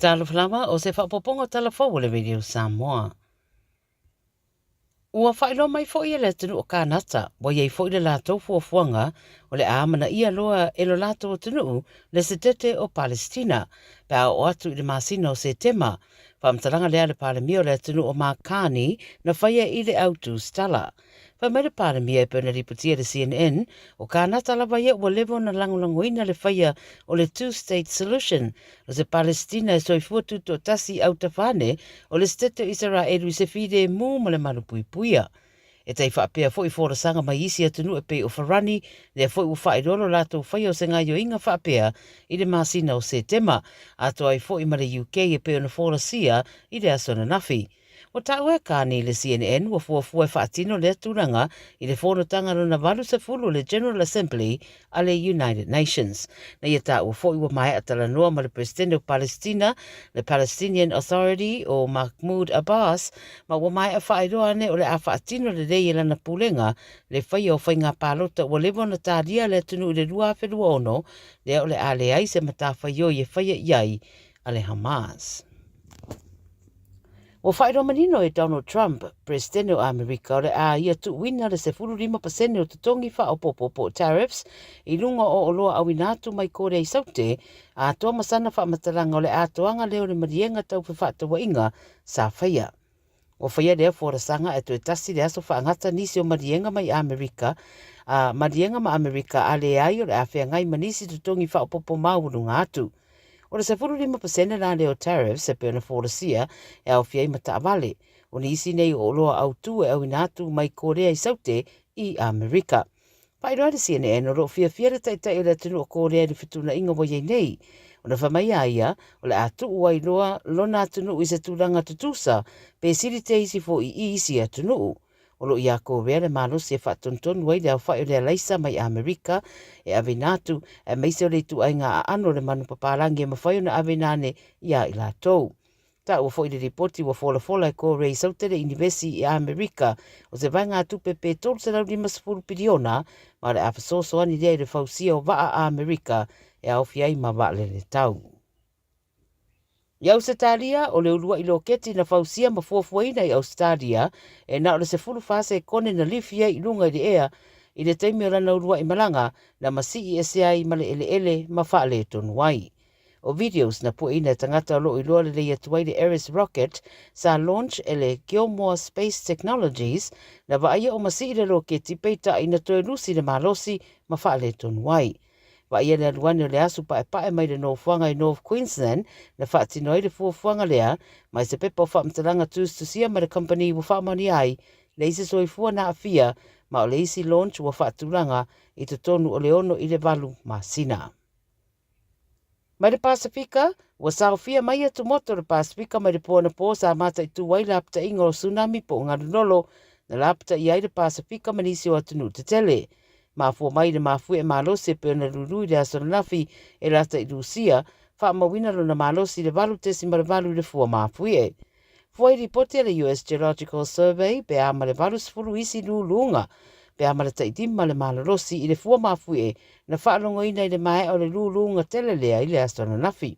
Talofa lava o se faaopoopoga o tala fou a le Radio Samoa. Ua faailoa mai foi e le atunuu o Kanata, ua i ai foi le latou fuafuaga o le a amanaia loa e lo latou atunuu le setete o Palesitina pe a oo atu i le masina o Setema. Faamatalaga lea a le Palemia o le atunuu o Mark Carney na faia i le Autusitala. Fai mai le Palemia e pei ona lipotia e le CNN, o Kanata lava ia ua leva ona lagolagoina le faia o le Two-State Solution, o se Palesitina e soifua tutoatasi i autafa ane o le setete o Isaraelu i se filemu ma le malupuipuia. E tai faapea foi folasaga mai isi atunuu e pei o Farani, lea foi ua faailoa lo latou faia o se gaioiga faapea i le masina o Setema, atoa ai foi ma le UK e pei ona folasia i le aso ananafi. Ua taua e Carney i le CNN ua fuafua e faatino lea tulaga i le fonotaga lona 80 o le General Assembly a le United Nations. Na ia taua foi ua maea talanoa ma le Peresetene o Palestina, le Palestinian Authority o Mahmoud Abbas, ma ua maea faailoa ane o le a faatino lelei e lana pulega le faia o faiga palota ua leva ona talia le atunuu i le 2026, lea o le a leai se matafaioi e faia i ai a le Hamas. Ua faailoa manino e Donald Trump, Peresetene o Amerika, o le a ia tuuina le 15% o totogi faaopoopo po o tariffs i luga o oloa auina atu mai Korea i Saute, atoa ma sana faamatalaga o le atoaga lea o le maliega tau fefaatauaiga sa faia. Ua faia lea folasaga ae toe tasi le aso faagata nisi o maliega mai Amerika, a maliega ma Amerika a leai o le a feagai ma nisi totogi faaopoopo maualuga atu. O le 15% la lea o tariffs e pei ona folasia e aofia ai ma taavale. O nisi nei o oloa autū e auina atu mai Korea i Saute i Amerika. Faailoa e le CNN o lo o fiafia le taitai o le atunuu o Korea i le fetuunaiga ua i ai nei. Ona fai mai a ia, o le a tuu ai loa lona atunuu i se tulaga tutusa pe sili te isi foi i isi atunuu. O lo o iā Korea le malosi e faatonutonu ai le aofai o le alaisa mai Amerika e aveina atu, aemaise o le ituaiga aano o le manu papalagi e mafai ona aveina ane iā i latou. Taua foi le lipoti ua folafola e Korea i Saute le Inivesi i Amerika o se vaegatupe pe 350 piliona ma o le a fesoasoani lea i le fausia o vaa a Amerika e aofia ai ma vaalele tau. I Ausetalia, o le uluai loketi na fausia ma fuafuaina i Ausetalia, e na o le 14 sekone na lifi ai i luga i le ea i le taimi o lana uluai malaga na masii ese ai ma le eleele ma faaletonu ai. O videos na pueina e tagata o lo o iloa lelei atu ai le Ares rocket sa launch e le Gilmour Space Technologies na vaaia o masii le loketi peitai na toe lusi le malosi ma faaletonu ai. Vaaia le alu ane o le asu paepae mai le nofoaga i North Queensland na faatino ai le fuafuaga lea, mai se pepa o faamatalaga tusitusia mai le kamupani ua faamaonia ai leai se soifua na aafia ma o le isi launch ua faatulaga i totonu o le 6 i le 8 masina. Mai le Pasifika, ua saofia mai atumotu o le Pasifika mai le po anapo sa mataitu ai lapataiga o tsunami po o galu lolo na lapataia ai le Pasifika ma nisi o atunuu tetele. Mafua mai i le mafuie malosi e pei ona lulu i le aso ananafi e lata i Lusia, faamauina lona malosi i le 8.8 i le fua mafuie. Fua i lipoti a le US Geological Survey pe a ma le 80 isi luluga pe a ma le tailima le malolosi i le fua mafuie na faalogoina i le maea o le luluga tele lea i le aso ananafi.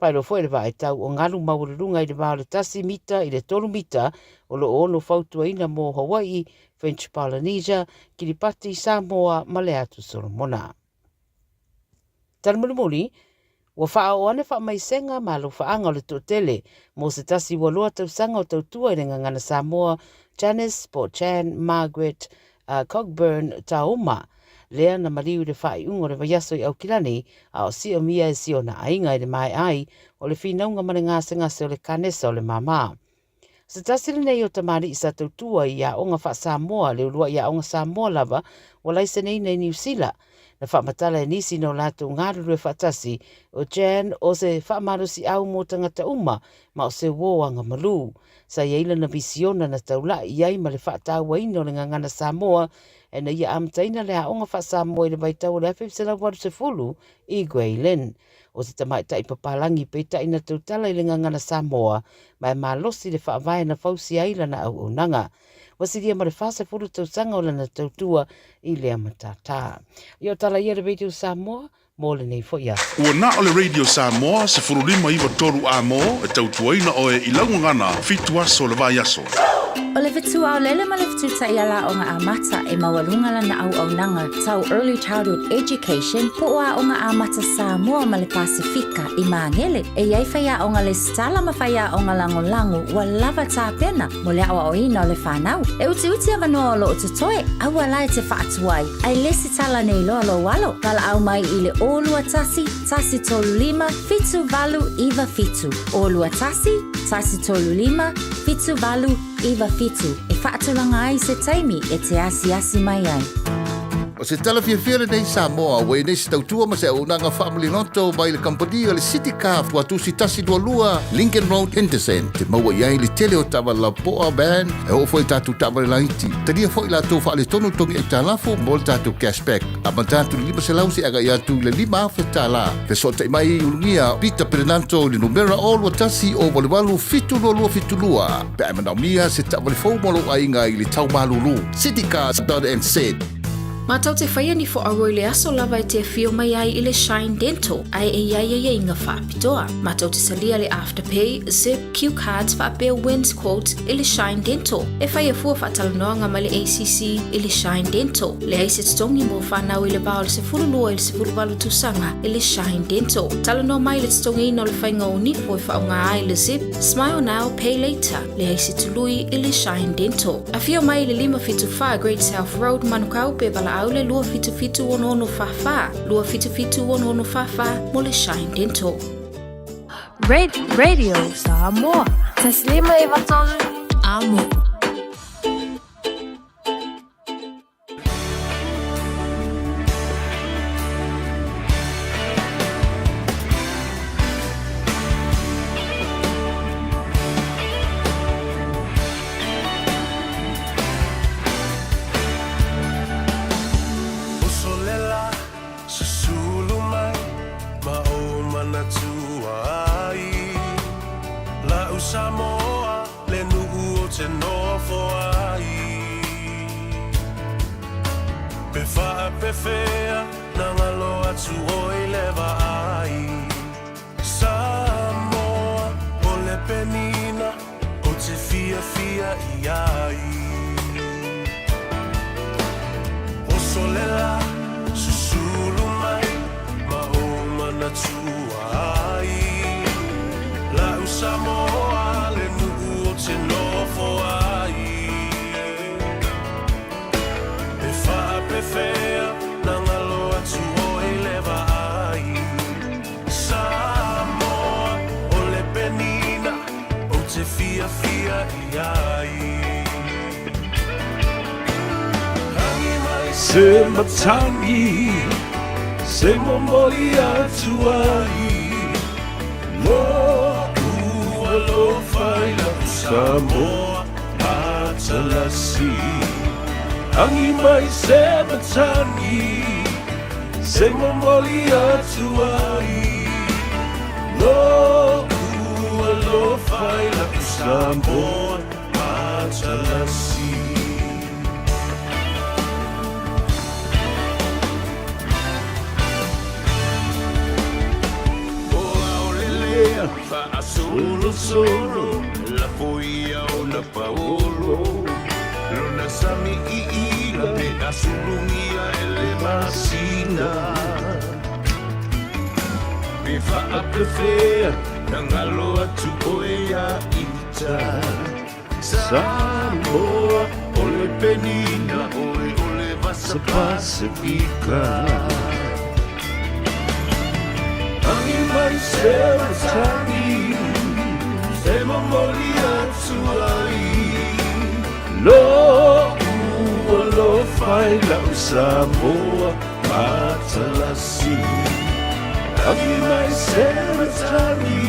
Faailoa foi le vaetau o galu maualuluga i le va o le 1 mita i le 3 mita o lo o ono fautuaina mo Hawaii, French Polynesia, Kiribati, Samoa ma le Atu Solomona. Tali mulimuli, ua faaoo ane faamaisega ma alofaaga o le toatele mo se tasi ua loa tausaga o tautua i le gagana Samoa Janice po o Chan Margaret Cogburn Taoma, lea na maliu i le faaiuga o le vaiaso i Aukilani, a o siomia e si ona aiga i le maea ai o le finauga ma le gasegase o le kanesa o le māmā. Se tasi lenei o tamalii sa tautua i aoga faa-Samoa, le uluai aoga Samoa lava ua laiseneina i Niu Sila. Na faamatala e nisi no latou galulue faatasi, o Jan o se faamalosiau mo tagata uma ma o se uo agamalu. Sa i ai lana misiona na taulai i ai ma le faatauaina o le gagana Samoa ina ia amataina le aoga faa-Samoa i le vaitau o le 1980 i Grey Lynn. O se tamaitai papalagi peitai na tautala i le gagana Samoa ma e malosi le faavae na fausia ai lana auaunaga. Ua silia ma le 40 tausaga o lana tautua i lea matata. Ia o tala ia le Radio Samoa. mo lenei foi aso. Ua na o le Radio Samoa 15 93 A mo e tautuaina oe i lau gagana fitu aso o le vaiaso. O le fetu aolele ma le fetu taiala aoga amata e maualuga lana auaunaga tau Early Childhood Education po o Aoga Amata Samoa ma le Pasefika i Magele. E i ai faiaoga lesitala ma faiaoga lagolago ua lava tapena mo le aoaoina o le fanau. E utiuti avanoa o lo o totoe, aua la e te faatuai, ae lesitala nei loa lou alo. Valaau mai i le 021 135 7897, 021 135 7897 e faatulaga ai se taimi e te asiasi mai ai. O se tala fiafia lenei Samoa ua i nei se tautua ma se auaunaga faamaliloto mai le kamupani o le City Car Tuatusi 122 Lincoln Road Henderson te maua i ai le tele o taavale lapoa van e oo foi i tatou taavale laiti. Talia foi latou faaletonu togi aitalafu mo le tatou cashback amata atu i le 500 seia agai atu i le 5,000 tala. Fesootai mai i Ulugia Peter Perenanto i le numera 021 088 722 pe a e manaomia se taavale fou mo lou aiga i le tau malulu. Citycars.nz. Mātou te whaia ni whoauro i le aso lava e te awhio mai ai i le Shine Dental, ae e iai aiaiga whaapitoa. Mātou te talia le Afterpay, Zip, Cue Cards whaapea Wins Quote i le Shine Dental. E whaia fua whaatalanoanga mai le ACC i le Shine Dental. Leai se totogi mo whanau i le va o le 12 i le 18 tausaga i le Shine Dental. Talanoa mai le totogiina o le whainga o nifo e whaonga ai le Zip, Smile Now, Pay Later. Leai se tului i le Shine Dental. Afio mai i le 574 Great South Road, Manukau, pe valaau le 277 6644, 277 6644 mo le Shine Dental. Radio Samoa. Taslima Ivatolu. Amo. Usolela susulu mai ma ou manatua ai La'u Samoa le nu'u o te nofo ai Pe faapefea na ngalo atu oi le vaai Samoa o le penina o te fiafia i ai. Oso le la, susulu mai ma ou manatua ai. La'u Samoa le nu'u o te nofo ai. E faapefea na ngalo atu oe i le vaai. Samoa o le penina ou te fiafia i ai. Hangi mai se matangi se momoli atu ai Lo'u alofa i lau Samoa matalasi Hangi mai se matangi se momoli atu ai Lo'u alofa i lau Samoa matalasi. O Aolelea faasolosolo lafo ia ona paolo lona sami iila pe a sulugia e le masina pe faapefea na ngalo atu oe ia ita Samoa o le penina oe o le vasa Pasifika Tangi mai se matangi se momoli atu ai Lo'u alofa i lau Samoa matalasi Tangi mai se matangi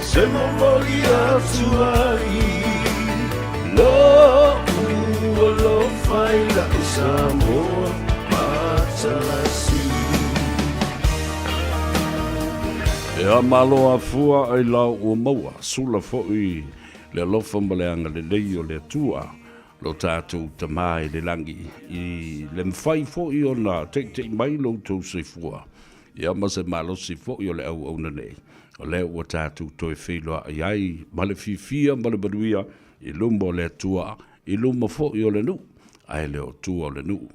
se momoli atu ai Lo'u alofa i lau Samoa matalasi. Ea malo afua ai la ua maua, sula foi le alofa ma le agalelei o le Atua, lo tatou Tama i le lagi, i le mafai foi ona teitei mai lo outou soifua. Ia ma se malosi foi o le auauna nei, o lea ua tatou toe feiloai ai ma le fiafia ma le manuia i luma o le Atua, i luma foi o le nuu, ae le o tua o le nuu.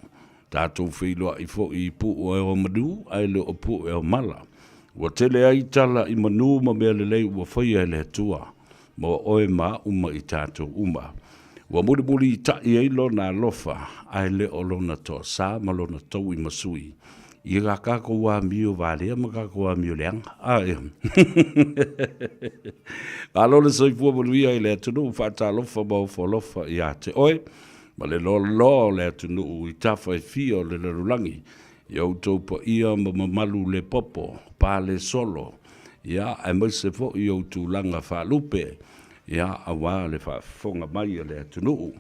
Tatou feiloai foi i puu e o manu, ae le o puu e o mala. Ua tele ai tala i manu ma mea lelei ua faia e le Atua mo oe ma aʻu ma i tatou uma. Ua mulimulitai ai Lona alofa, ae le o Lona toasā ma Lona tauimasui i a tatou amio valea ma tatou amio leaga. A, ea. Malo le soifua manuia i le atunuu, faatalofa ma ofo alofa ia te oe ma le loaloa o le atunuu i tafa e fia o le lalolagi, i outou paia ma mamalu le popo, pale solo, ia, aemaise foi ou tulaga faalupe, ia, aua le faafofoga mai a le atunuu.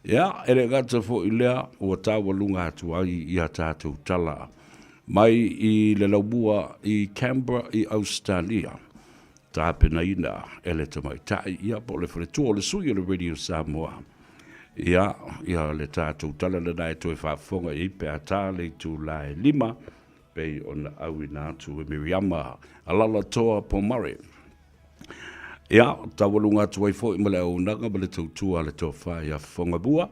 Ia, e le gata foi i lea, ua taualuga atu ai i a tatou tala mai i le laumua i Canberra i Ausetalia, tapenaina e le tamaitai, ia, po o le faletua o le sui o le Radio Samoa, ia, ia le tatou tala lena e toe faafofoga i ai pe a ta le itula e 5, pei ona auina atu e Miriama Alalatoa Pomare. Ia, taualuga atu ai foi ma le auaunaga ma le tautua a le Tofa ia Fofogamua,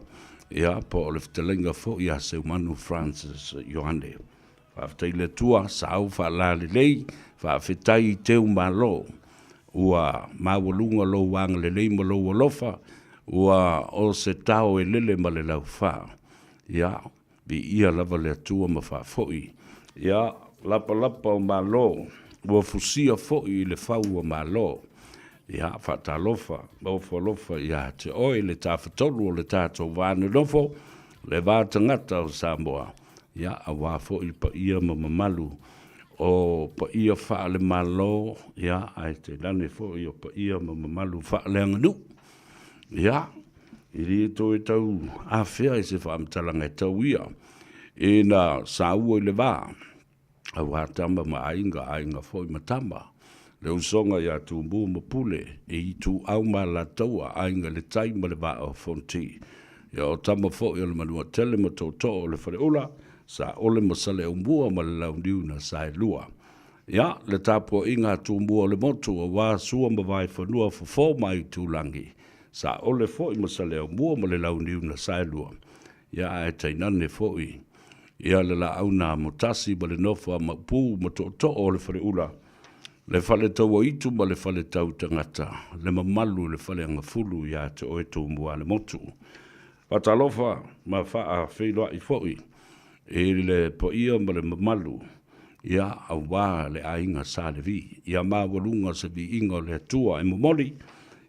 ia, po o le fetalaiga foi ia Seumanu Francis Ioane. Faafetai i le Atua, saau faalalelei, faafetai i Teumalo, ua maualuga lou agalelei ma lou alofa, ua o se tao e lele ma le laufa. Ia, Viia lava le Atua ma faafoi. Ia, lapalapa o Malo, ua fusia foi i le fau o Malo. Ia, faatalofa ma ofo alofa ia te oe le Tafatolu o le tatou va nonofo, le va tagata o Samoa. Ia, aua foi paia ma mamalu o paia faale-Malo, ia, ae tainane foi o paia ma mamalu faaleaganuu. Ia, e le toe tau afea i se faamatalaga e tau ia, ina saua i le va, auā tama ma aiga, aiga foi ma tama, le usoga ia Tumua ma Pule, e Ituau ma Alataua, aiga i le tai ma le vaa o Fonoti. Ia o tama foi o le Manuatele ma Tootoo o le Faleula, Saole ma Saleaaumua ma le Launiu na Saelua. Ia, le tapuaiga a Tumua o le motu, aua Sua ma Vaefanua, Fofo ma Aitulagi, Saole foi ma Saleaaumua ma le Launiu na Saelua, ia ae tainane foi ia le laau na amotasi ma le nofo a Maopu ma Tootoo o le Faleula, le Fale Tauaitu ma le Fale Tautagata, le mamalu i le Faleagafulu ia te oe Tumua le motu. Faatalofa ma faafeiloai foi i le paia ma le mamalu, ia, aua le aiga Sa Levi, ia maualuga se viiga o le Atua e momoli,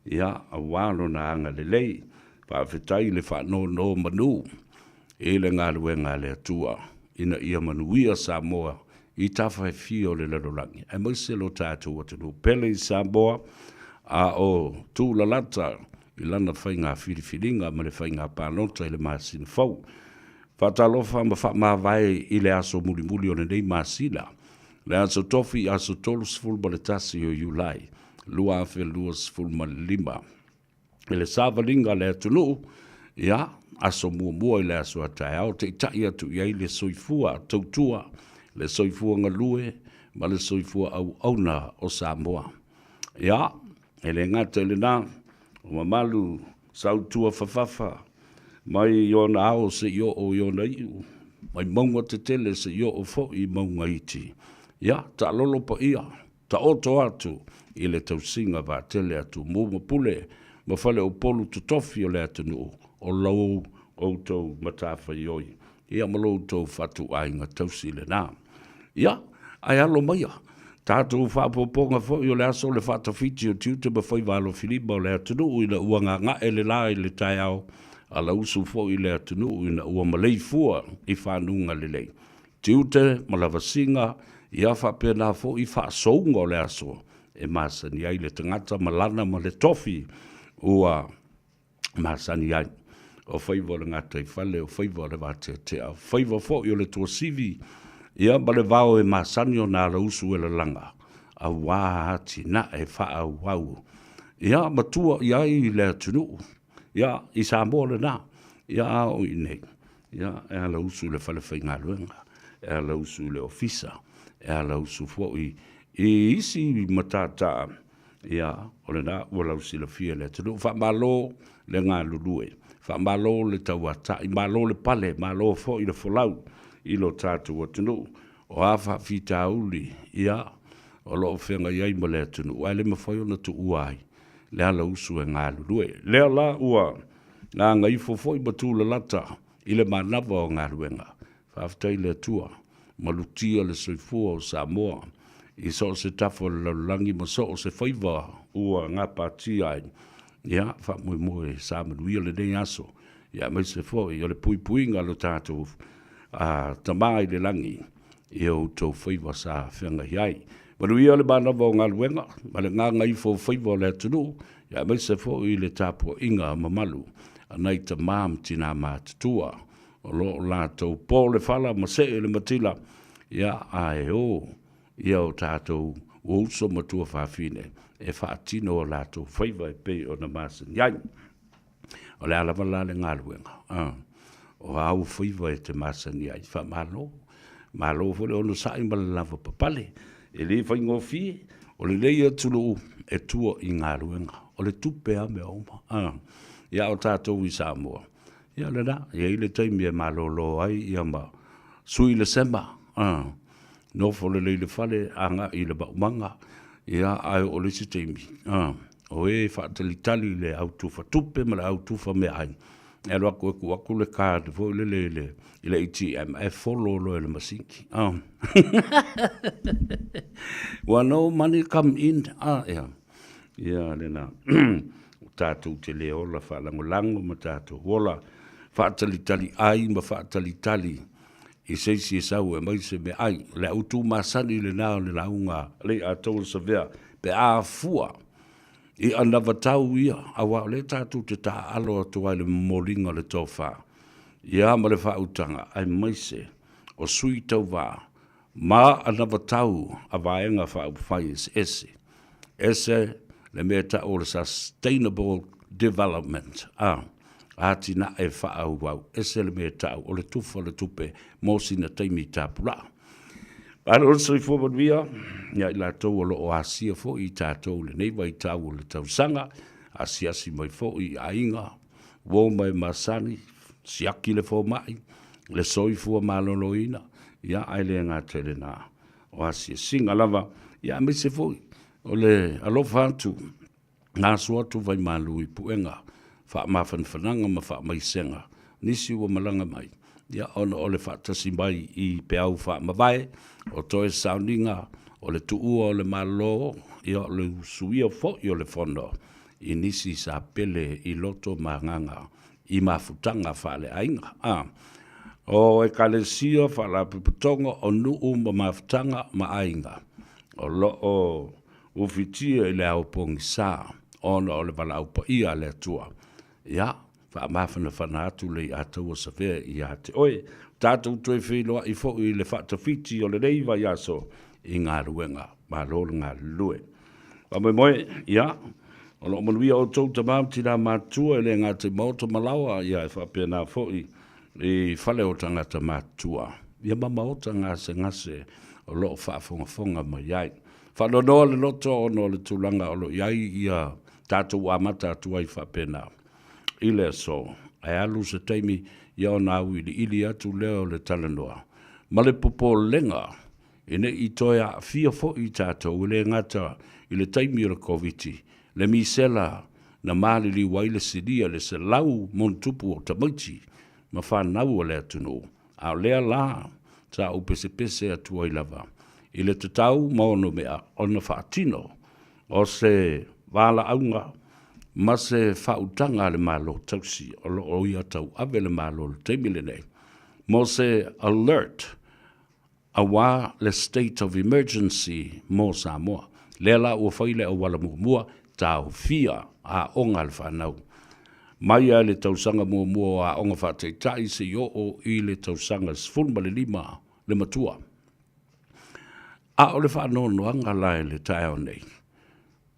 ia, aua Lona agalelei. Faafetai le faanonomanu i le galuega a le Atua ina ia manuia Samoa i tafa e fia o le lalolagi, aemaise lo tatou atunuu pele i Samoa, a o tulalata i lana faiga filifiliga ma le faiga palota i le masina fou. Faatalofa ma faamavae i le aso mulimuli o lenei masina, le aso Tofi aso 31 o Iulai 2025. I le savaliga a le atunuu, ia, aso muamua i le aso a taeao, taitai atu i ai le soifua tautua, le soifua galue ma le soifua auauna o Samoa. Ia, e le gata i lena, o mamalu sautua fafafa mai i ona ao seia oo i ona iu, mai mauga tetele seia oo foi i mauga iti. Ia, taalolo paia, taoto atu i le tausiga vaatele a Tumua ma Pule ma Faleupolu totofi o le atunuu o lo outou matafaioi ia ma lo outou fatuaiga tausi lena. Ia, ae alo maia, tatou faaopoopoga foi o le aso o le faatafiti o tiute ma faiva alofilima o le atunuu ina ua gaga'e le la i le taeao, alausu foi le atunuu ina ua maleifua i fanuga lelei. Tiute ma lavasiga, ia faapena foi faasouga o le aso e masani ai le tagata ma lana ma le tofi ua masani ai. O faiva o le gataifale, o faiva o le vateatea, o faiva foi o le tuasivi, ia ma le vao e masani ona alausu e lalaga, auā atinae faaauau, ia ma tua i ai le atunuu, ia, i Samoa lena, ia a oo i inei, ia, e alausu i le falefaigaluega, e alausu i le ofisa, e alausu foi i isi matata, ia, o lena ua lausilafia e le atunuu. Faamalo le galulue, faamalo le tauatai, malo le pale, malo foi le folau i lo tatou atunuu. O a faafitauli, ia, o lo o feagai ai ma le atunuu, ae le mafai ona tuua ai le alausu e galulue. Lea la ua gagaifo foi ma tulalata i le manava o galuega. Faafetai i le Atua, malutia le soifua o Samoa i so o se tafa o le lalolagi ma so o se faiva ua gapatia ai. Ia, faamoemoe sa manuia lenei aso, ia aemaise foi o le puipuiga a lo tatou Tama i le lagi i o outou faiva sa feagai ai. Manuia le manava o galuega ma le gagaifo o faiva o le atunuu, ia aemaise foi le tapuaiga mamalu a nai tama ma tina matutua o lo o latou po le fala ma see le matila, ia ae o ia o tatou uso ma tuafafine e faatino o latou faiva e pei ona masani ai. O le a lava la le galuega, o āu faiva e te masani ai, faamalo. Malo foi le onosai ma le lavapapale. E le faigofie, o lenei atunuu e tua i galuega, o le tupe lava mea uma. Ia o tatou i Samoa, ia o lena, e i ai le taimi e malolo ai ia ma sui le sema, nofo lelei i le fale agai i le maumaga, ia ae oo i le isi taimi, o e faatalitali i le au tufa tupe ma le au tufa meaai, e alu atu e tuu atu le card foi lele i le ATM ae follow loa e le masini. Ua no money come in. Ia, ia lena. O tatou te le ola faalagolago ma tatou ola faatalitali ai ma faatalitali i se isi e sau e aumai se meaai. O le autu masani lena o le lauga a Lei'atoa Savea pe a fua i anavatau ia, aua o lea tatou te taaalo atu ai i le momoliga o le tofa, ia ma le faautaga, aemaise o sui tauva ma anavatau a vaega faaupufai eseese. Ese le mea e tau o le sustainable development, a, atinae faaauau, ese le mea e tau o le tufa o le tupe mo sina taimi tapulaa. Malo le soifua manuia ia i latou o lo o asia foi i tatou i lenei vaitau o le tausaga, asiasi mai foi i aiga, uo ma e masani, siaki le fomai, le soifua maloloina, ia ae le gata i lena, o asiasiga lava, ia aemaise foi o le alofa atu na aso atu vaimalu i puega, faamafanafanaga ma faamaisega, nisi ua malaga mai, ia ona o le faatasi mai i peau faamavae, o toe sauniga, o le tuua o le Malo, ia o le usuia foi o le fono i nisi sa pele i loto ma agaga i mafutaga faaleaiga. A o Ekalesia, faalapotopotoga o nuu ma mafutaga ma aiga o lo o ufitia i le ao pogisa ona o le valaau paia a le Atua, ia, faamafanafana atu le iataua savea ia te oe. Tatou toe feiloai foi i le faatafiti o lenei vaiaso i galuega. Malo le galulue. Faamoemoe, ia, o lo o manuia outou tama ma tina matutua e le gata i maota ma laoa, ia e faapena foi i fale o tagata matutua, ia ma maota gasegase o lo o faafogafoga mai ai. Faanoanoa le loto ona o le tulaga o lo o i ai ia tatou amata atu ai faapena i le aso, ae alu se taimi ia ona auiliili atu lea o le talanoa ma le popolega ina ne i toe aafia foi tatou e le gata i le taimi o le Koviti, le misela na maliliu ai le silia i le 100+ o tamaiti ma fanau a le atunuu, a o lea la sa ou pesepese atu ai lava i le tatau ma onomea ona faatino o se valaauga ma se faautaga a le Malo tausi o lo o ia tauave le Malo i le taimi lenei mo se alert aua le state of emergency mo Samoa. Lea la ua fai le auala muamua, taofia aoga a le fanau mai lava i le tausaga muamua o aoga faataitai seia oo i le tausaga 15 le matua. A o le faanoanoaga la i le taeao nei,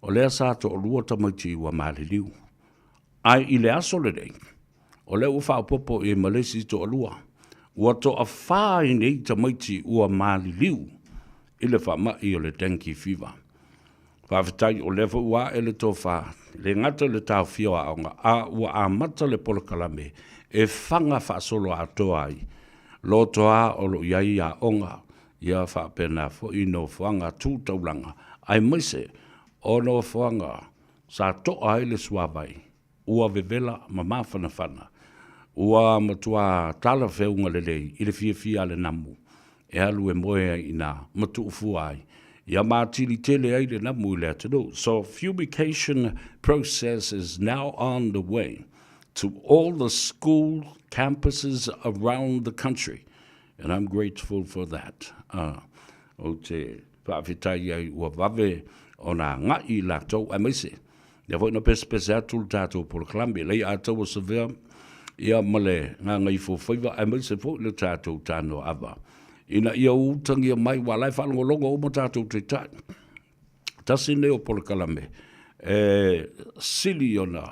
o lea sa toalua tamaiti ua maliliu, ae i le aso lenei, o lea ua faaopoopo i ai ma le isi toalua. Ua toafa ai nei tamaiti ua maliliu. i le faamai o le dengue fever. Faafetai o lea foi ua ae le tofa, e le gata i le taofia o aoga, a ua amata le polokalame e faga faasoloatoa ai lotoa o lo o i ai aoga, ia faapena foi nofoaga tu taulaga, aemaise o nofoaga sa toa ai le suavai ua vevela ma mafanafana, ua matua talafeuga lelei i le fiafia a le namu e alu e moe ai i inā ma tuufua ai, ia matili tele ai le namu i le atunuu. So fumigation process is now on the way to all the school campuses around the country and I'm grateful for that. Uh, ou te faafetai ai ua vave ona agai latou aemaise Lea foi na pesepese atu le tatou polokalame, Leiataua Savea, ia ma le Gagaifofaiva aemaise foi le tatou Tanoaava, ina ia utagia mai, aua o la e faalogologo uma tatou taitai. Tasi lenei o polokalame e sili ona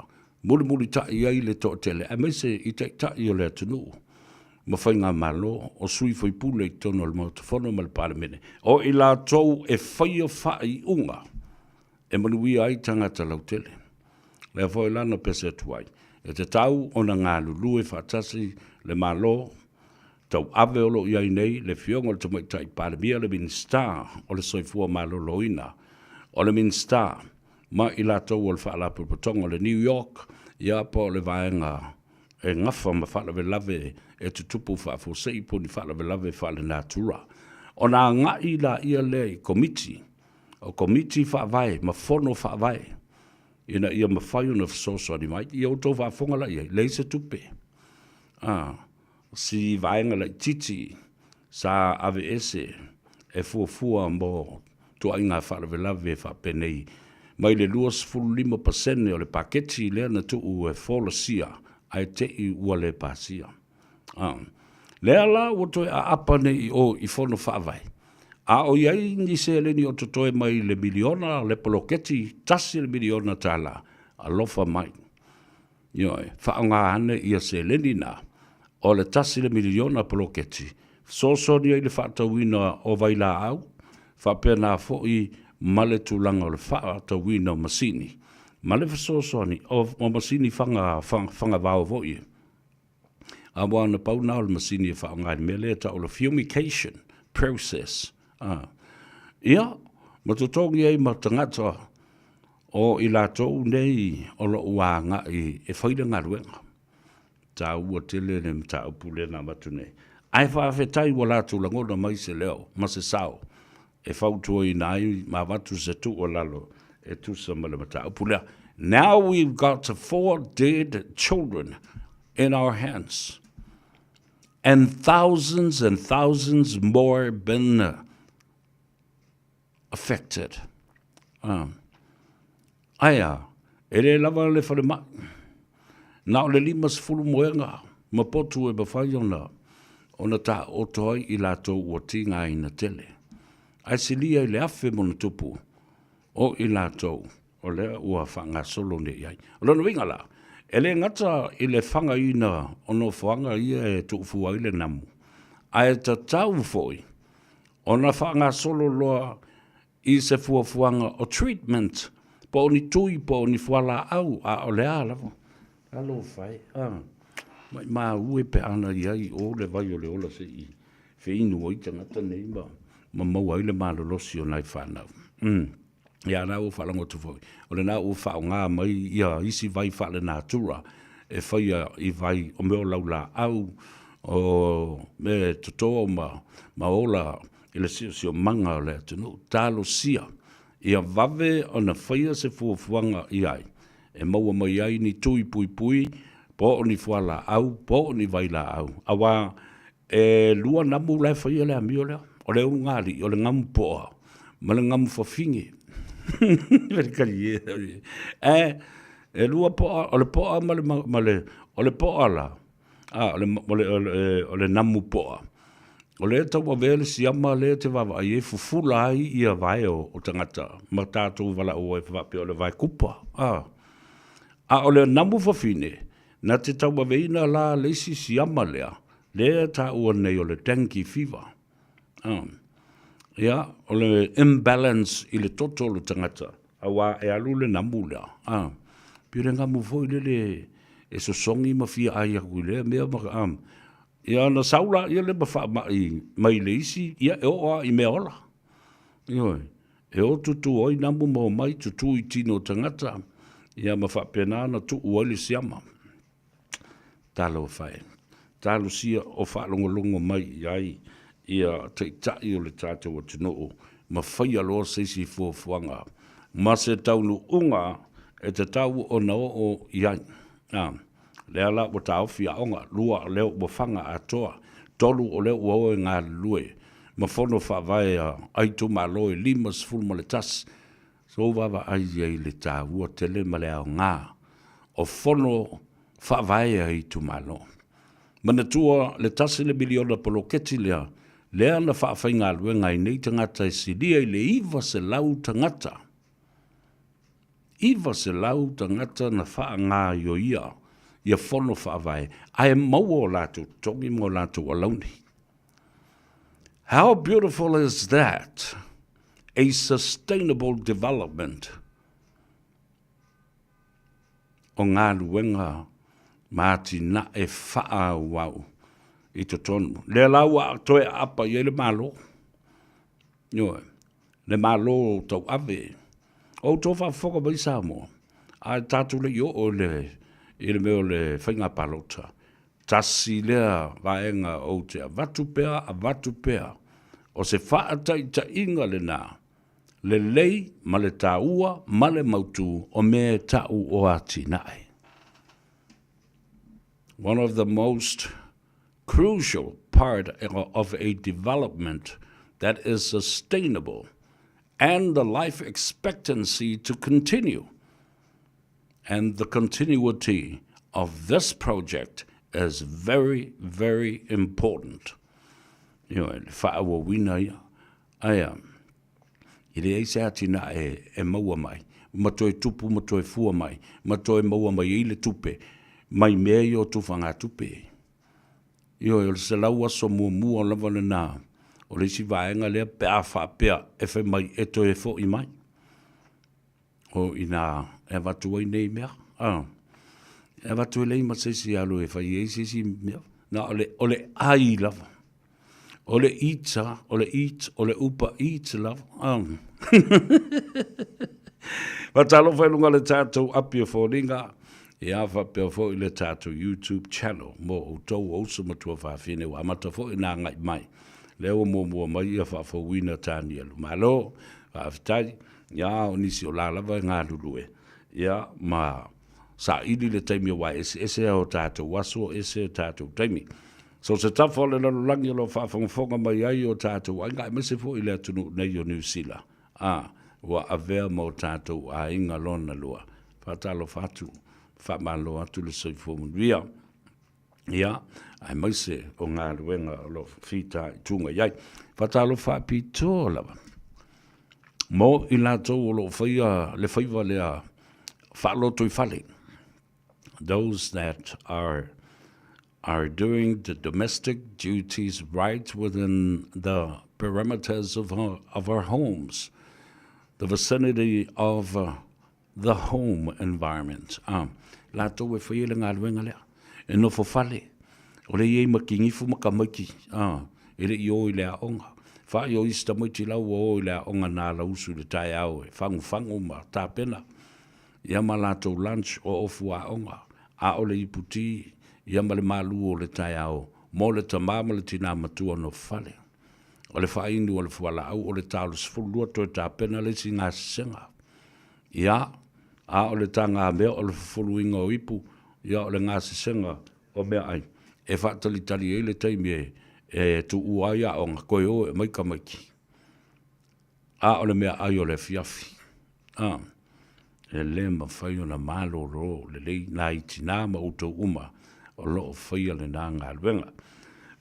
mulimulitai ai le toatele aemaise i taitai o le atunuu ma faigamalo, o sui faipule i totonu o le Maota Fono ma le Palemene, o i latou e faia faaiuga e manuia ai tagata lautele. Lea foi la na pese atu ai, e tatau ona galulue faatasi le Malo tauave o lo o i ai nei le Afioga i le Tamaitai Palemia, le Minisita o le Soifua Maloloina, o le Minisita ma i latou o le Faalapotopotoga o le New York, ia po o le vaega e gafa ma faalavelave e tutupu faafuasei po o ni faalavelave faalenatura. Ona agai laia lea i Komiti o Komiti Faavae ma Fono Faavae ina ia mafai ona fesoasoani mai. Ia outou faafofoga la i ai, leai se tupe. A, si vaega laitiiti sa aveese e fuafua mo tuaiga faalavelave faapenei mai le 25% o le paketi lea na tuu e folasia ae te i ua le pasia. A, lea la ua toe aapa nei i o i Fono Faavae, a o i ai ni seleni o totoe mai le miliona le poloketi $1 miliona, alofa mai. Ioe, faaaoga ane ia seleni na o le $1 miliona poloketi, fesoasoani ai i le faatauina o vailaau, faapena foi ma le tulaga o le faatauina o masini, ma le fesoasoani o masini faga, fagavao foi. Aua na pau na o le masini e faaaoga i le mea lea e tau o le fumigation process. A. Ia, ma totogi ai ma tagata o i latou nei o lo o agai e fai le galuega. Taua tele le mataupu lea na avatu nei. Ae faafetai ua latou lagona mai se leo ma se sao e fautuaina ai ma avatu se tuualalo e tusa ma le mataupu lea. Now we've got four dead children in our hands and thousands and thousands more been affected. Um, ae a, e le lava le falemai. Na o le 50 moega ma potu e mafai ona ona taoto ai i latou ua tigaina tele. Ae silia i le 1000 ma ona tupu o i latou o lea ua faagasolo nei i ai. O lona uiga la, e le gata i le fagaina o nofoaga ia e tuufua ai le namu, ae tatau foi ona faagasolo loa i se fuafuaga o treatment po o ni tui po o ni fualaau a o le a lava. Talofa e, a, maimau e pe ana i ai i o le vai o le ola se i feinu ai tagata nei ma, ma maua ai le malolosi o nai fanau. Mm. Ia, na ua faalogo atu foi, o lena ua faaaoga mai ia isi vai faalenatura e faia i vai o mea o laulaau, o mea e toto ma, ma ola i le siosiomaga o le atunuu. Talosia ia vave ona faia se fuafuaga i ai e maua mai ai ni tui puipui po o ni fualaau po o ni vailaau, aua e lua namu la e faia le amio lea, o le ulugalii, o le gamu poa ma le gamu fafine. E, e lua poa, o le poa ma le, ma le, o le poa la, a, o le, o le, o le, o le namu poa, o lea e tauavea le siama lea e te vaavaai ai, fufula ai ia vae o, o tagata ma tatou valaau ai faapea o le vae kupa. A, a o le namu fafine, na te tauaveina la le isi siama lea, lea e taua nei o le dengue fever. A. Ia, o le imbalance i le toto o le tagata, aua e alu le namu lea, a, pei o le namu foi lele e sosogi ma fia ai atu i lea mea ma, a, ia ona sau laia lea ma faamai mai le isi, ia e oo lava i mea ola. Ioe, e o tutu ai namu ma omai tutu i tino o tagata, ia ma faapena ona tuu ai le siama. Talofa e. Talosia o faalogologo mai i ai ia Taitai o le tatou atunuu ma faia loa se isi fuafuaga ma se taunuuga e tatau ona oo i ai. A, lea la ua taofi aoga, lua o lea ua faga atoa, tolu o lea ua o e galulue ma fono faavae a itumalo e 51. So vaavaai i ai i le taua tele ma le aoga o fono faavae a itumalo. Manatua le tasi le miliona poloketi lea, lea na faafaigaluega ai nei tagata e silia i le 900 tagata. 900 tagata na faagaioia ia fono faavae ae maua o latou totogi ma o latou alauni. How beautiful is that? A sustainable development o galuega ma atinae faaauau i totonu. Lea la ua toe aapa i ai le Malo. Ioe, le Malo tauave. O outou faafofoga mai Samoa, ae tatou le i oo i le, i le mea o le faiga palota, tasi lea vaega ou te avatu pea, avatu pea, o se faataitaiga lena lelei ma le taua ma le mautu o mea e ta'u o atinae. One of the most crucial part of a development that is sustainable and the life expectancy to continue. And the continuity of this project is very, very important. Ioe, le faaauauina ia. Ae, e leai se atinae e maua mai, ma toe tupu ma toe fua mai, ma toe maua mai ai le tupe, mai mea ia o tufagatupe. Ioe, o le 100 aso muamua lava lena o le isi vaega lea pe a faapea e fai mai e toe fo'i mai. O ina e avatu ai nei mea, a, e avatu e leai ma se isi e alu e fai ai se isi mea. Na o le, o le ai lava. O le eat, o le eat, o le upa eat lava. A. Faatalofa i luga o le tatou api o foliga, ia faapea foi le tatou YouTube channel mo outou o uso ma tuafafine ua amata foi ona agai mai. Lea ua muamua mai ia faafouina Tanielu. Malo, faafetai. Ia, o nisi o la lava e galulue, ia, ma saili le taimi aua e eseese a o tatou aso, ese o tatou taimi. So se tafa o le lalolagi o lo o faafogafoga mai ai o tatou aiga aemaise foi le atunuu nei o Niu Sila, a, ua avea ma o tatou aiga lona lua. Faatalofa atu, faamalo atu le soifua manuia. Ia, aemaise o galuega o lo o fitaituga i ai. Faatalofa faapitoa lava mo i latou o lo o faia le faiva lea faalotoifale. Those that are are doing the domestic duties right within the perimeters of our, of our homes, the vicinity of uh, the home environment. Ah, latou e whai le galuega lea. E nofo fale. O le iei ma kingifu ma tamaiti. Ah, e le i o i le aoga. Whai o isi tamaiti lau ua o i le aoga nā la usu i le taeao e fangufangu ma tapena. Ia ma latou lunch o ofu aoga. A o le ipu ti, ia ma le malu o le taeao mo le tamā ma le tinā matua nofo fale. O le faainu o le fualaau o le ta o le 12 toe tapena le isi gasesega. Ia, a o le tagamea o le fufuluina o ipu, ia o le gasesega o meaai e faatalitali ai le taimi e, e tuua ai aoga, toe o e aumai tamaiti. A o le meaai o le afiafi. A, e le mafai ona malolo lelei nai tinā ma outou uma o lo o faia lena galuega.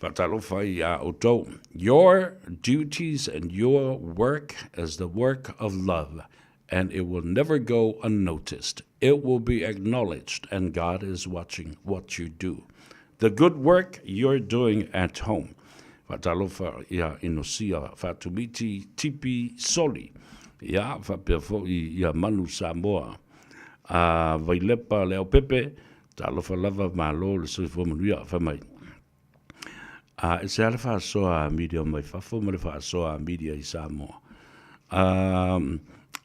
Faatalofa ai iā outou. Your duties and your work is the work of love and it will never go unnoticed. It will be acknowledged and God is watching what you do. The good work you're doing at home. Faatalofa ia Inosia Faatumiti Tipi Soli, ia, faapea foi ia Manu Samoa a Vailepa Leaupepe, talofa lava, malo le soifua manuia, fai mai. A e se a le faasoa a media mai fafo ma le faasoa a media i Samoa. A,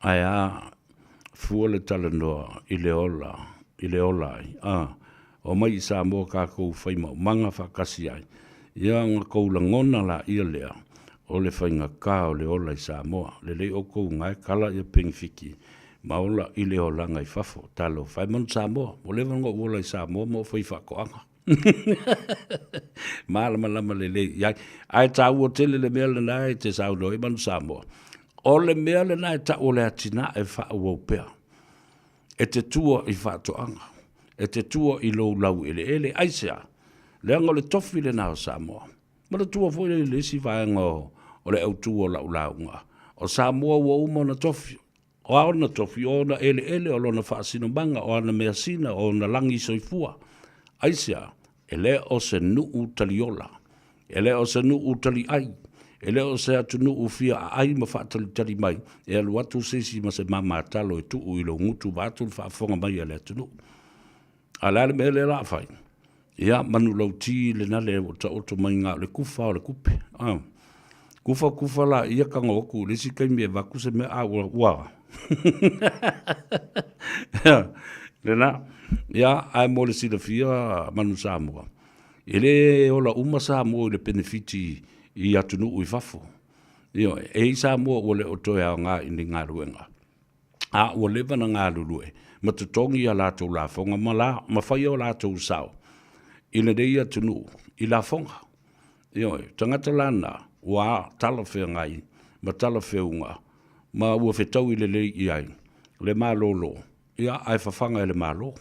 ae a fua le talanoa i le ola, i le ola ai, a, omai i Samoa kākou fai maumaga faatasi ai, ia ona kou lagona laia lea o le faigata o le ola i Samoa. Lelei oukou gae kala ia penefiti ma ola i le olaga i fafo. Talofa e manu Samoa, ua leva ona ou ola i Samoa ma ou fai faatoaga. Malamalama lelei i ai. Ae taua tele le mea lena e te saunoa ai manu Samoa. O le mea lena e tau o le atinae faaauau pea. E te tua i faatoaga, e te tua i lou laueleele. Aisea? Leaga o le tofi lena o Samoa. Manatua foi le isi vaega o le autu o lau lauga, o Samoa ua uma ona tofi. O a ona tofi, o ona eleele, o lona faasinomaga, o ana measina, o ona lagi soifua. Aisea? E le o se nuu taliola, e le o se nuu taliai, e le o se atunuu fia aai ma faatalitali mai e alu atu se isi ma se mamatalo e tuu i lou gutu vaeatu le faafofoga mai a le atunuu. A o le a le mea lea o le a fai? Ia, manulauti lena le ua taoto mai na o le kufa o le kupe. Ah. Kufa kufa la ia tago atu i le isi taimi e avatu se mea a ua ua. Lena. Ia, ae mo le silafia manu Samoa, e le ola uma Samoa i le penefiti i atunuu i fafo. Ioe, e i ai Samoa ua le o toe aoga i ni galuega. A ua leva na galulue ma totogi a latou lafoga ma la, ma fai o latou sao i lenei atunuu i lafoga. Ioe, tagata la na, ua talafeagai ma talafeuga ma ua fetaui lelei i ai le malolo, ia, ae fafaga e le Malo.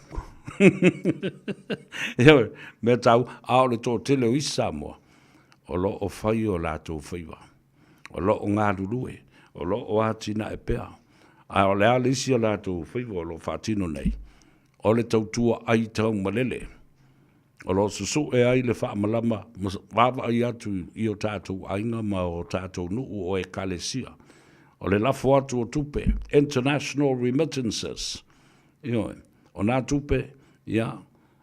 Ioe, mea taua, a o le toatele o isi Samoa, o lo o fai o latou faiva. O lo o galulue, o lo o atinae pea. A o le a le isi o latou faiva o lo o faatino nei? O le tautua ai taumalele. O lo o susue ai le faamalama ma vaavaai atu i o tatou aiga ma o tatou nuu o Ekalesia. O le lafo atu o tupe, international remittances, ioe, o nā tupe, ia,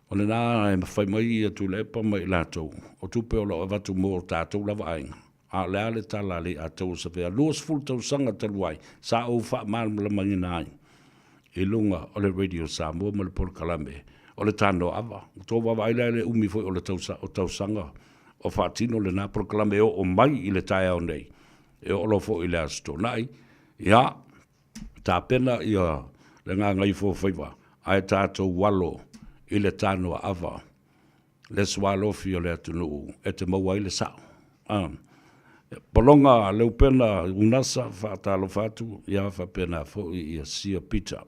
o lena e fai mai ia Tuilaepa ma i latou, o tupe o lo o avatu mo tatou lava aiga. A o le a le tala a Leiataua Savea? 20 tausaga talu ai, sa ou faamalamalamaina ai i luga o le Radio Samoa ma le polokalame o le Tanoa Ava. Ua tou vaavaai la i le umi foi o le tausa, o tausaga o faatino lena polokalame e oo mai i le taeao nei, e oo loa foi i le Aso Toonai, ia, tapena ia le gagaifoafaiva ae tatou alo i le Tanoa Ava. le sualofi o le atunuu e te maua ai le sao. A. Pologa Leupena Unasa faatalofa atu ia faapena foi ia Sia Peter.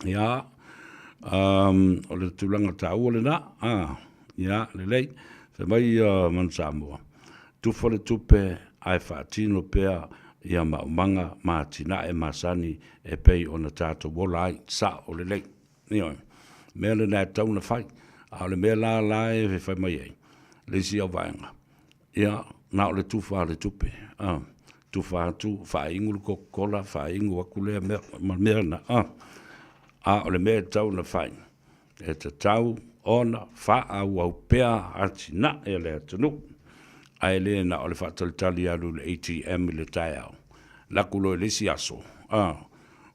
Ia um, o le tulaga taua lena. A, ia lelei. Fai mai ia Manu Samoa. Tufa le tupe ae faatino pea ia maumaga ma atinae masani e pei ona tatou ola ai. Sao lelei. Ioe. Mea lena e tatau ona fai. A o le mea la la e fai mai ai, le isi au vaega, ia, na o le tufa o le tupe, a, tufa atu, faaigu le Coca-Cola, faaigu atu lea mea, ma mea na, a. A o le mea e tatau ona fai, e tatau ona faaauau pea atinae a le atunuu, ae le na o le faatalitali alu i le ATM i le taeao, alu atu loa i le isi aso, a,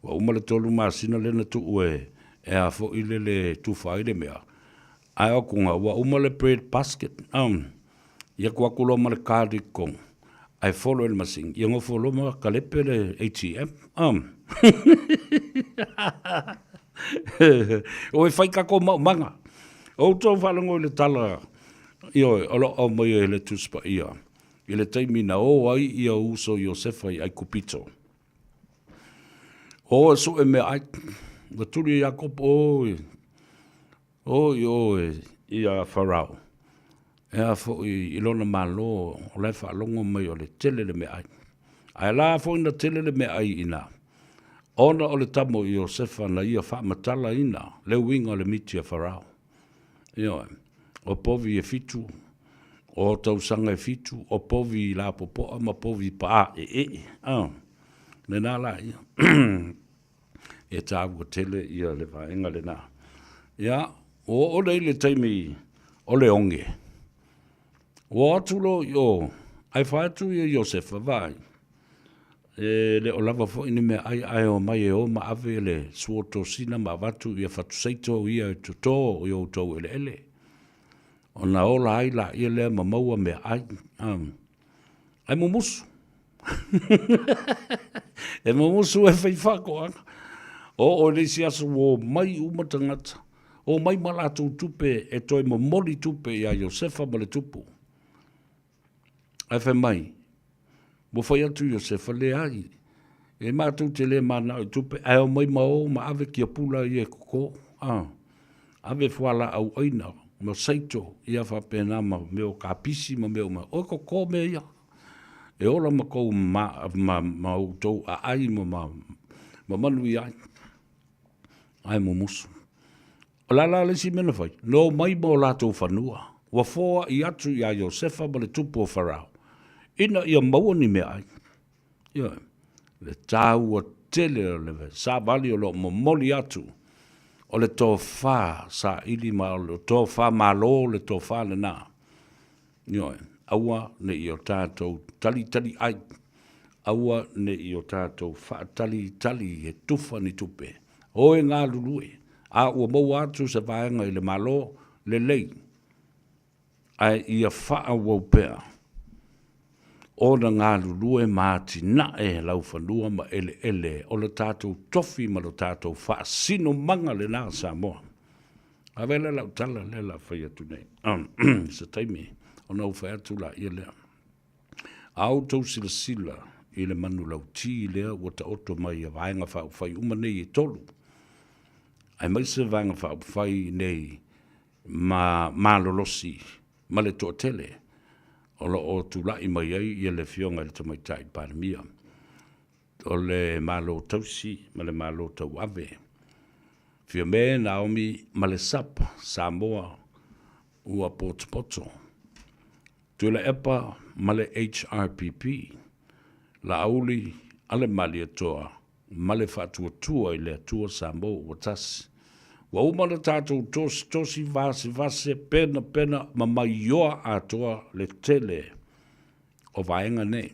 Ua uma le tolu masina lea na tuu e e a foi le le tufa ai le mea, ae o atu ua uma le bread basket ia tuu atu loa ma le card i totonu ae follow e le masini ia nofo loa ma kalepe le ATM. Oi fai tatou maumaga. O outou faalogo i le tala ioe o lo o aumaia e le Tusi Paia i le taimi na o ai ia uso Iosefa i Aikupito. O e sue meaai, ua tuli e Iakopo, oi, oi oe ia Farao, e a foi i lona malo, o la e faalogo mai o le tele le meaai. Ae la foi na tele le meaai i ina, ona o le tama o Iosefa na ia faamatalaina le uiga o le miti a Farao. Ioe, o povi e fitu, O tausaga e fitu, o povi lapopoa ma povi paaeee. A, lena la ia. E taua tele ia le vaega lena. Ia, ua oo nei le taimi o le oge. Ua o atu loa i o, ae fai atu ia Iosefa, Vaai, e le o lava foi ni meaai ae omai e o ma ave le suotosina ma avatu ia fatuseito ia e toto i outou eleele, ona ola ai laia lea ma maua meaai. Ae mumusu. E mumusu e fai faatoaga. Oo i le isi aso ua omai uma tagata, omai ma latou tupe e toe momoli tupe iā Iosefa ma le tupu. Ae fai mai, ua fai atu Iosefa, Leai, e matou te le manao i tupe, ae omai ma o ma ave kiapula ia e koko, a, ave fualaau aina ma saito, ia faapena ma mea o kapisi ma mea uma, o e koko mea ia. E ola ma kou ma, ma, ma outou aai ma, ma, ma manuia ai. Ae mumusu. O le a la le isi mea na fai? Na omai ma o latou fanua, ua foai atu iā Iosefa ma le tupu o Farao, ina ia maua ni meaai. Ioe, le taua tele o le savali o lo o momoli atu, o le tofa saili ma o le tofa malo le tofa lena. Ioe, aua ne i o tatou talitaliai, aua ne i o tatou faatalitali e tufa ni tupe. O e galulue, a ua maua atu se vaega i le Malo, lelei, ae ia faaauau pea ona galulue ma atinae laufanua ma eleele o le tatou tofi ma lo tatou faasinomaga lena Samoa. Ave lea lau tala lea la fai atu nei. Se taimi ona ou fai atu laia lea. A outou silasila i le manulauti lea ua taoto mai a Vaega Faaupufai uma nei e tolu, aemaise Vaega Faaupufai nei ma malolosi ma le toatele o lo o tulai mai ai ia le Afioga i le Tamaitai Palemia, o le Malo Tausi ma le Malo Tauave, Fiame Naomi ma le SUPP Samoa ua potopoto, Tuilaepa ma le HRPP, Laauli a le Malietoa ma le Faatuatua i le Atua Samoa ua tasi. Ua uma le tatou tositosi vasevase penapena ma maioa atoa le tele o vaega nei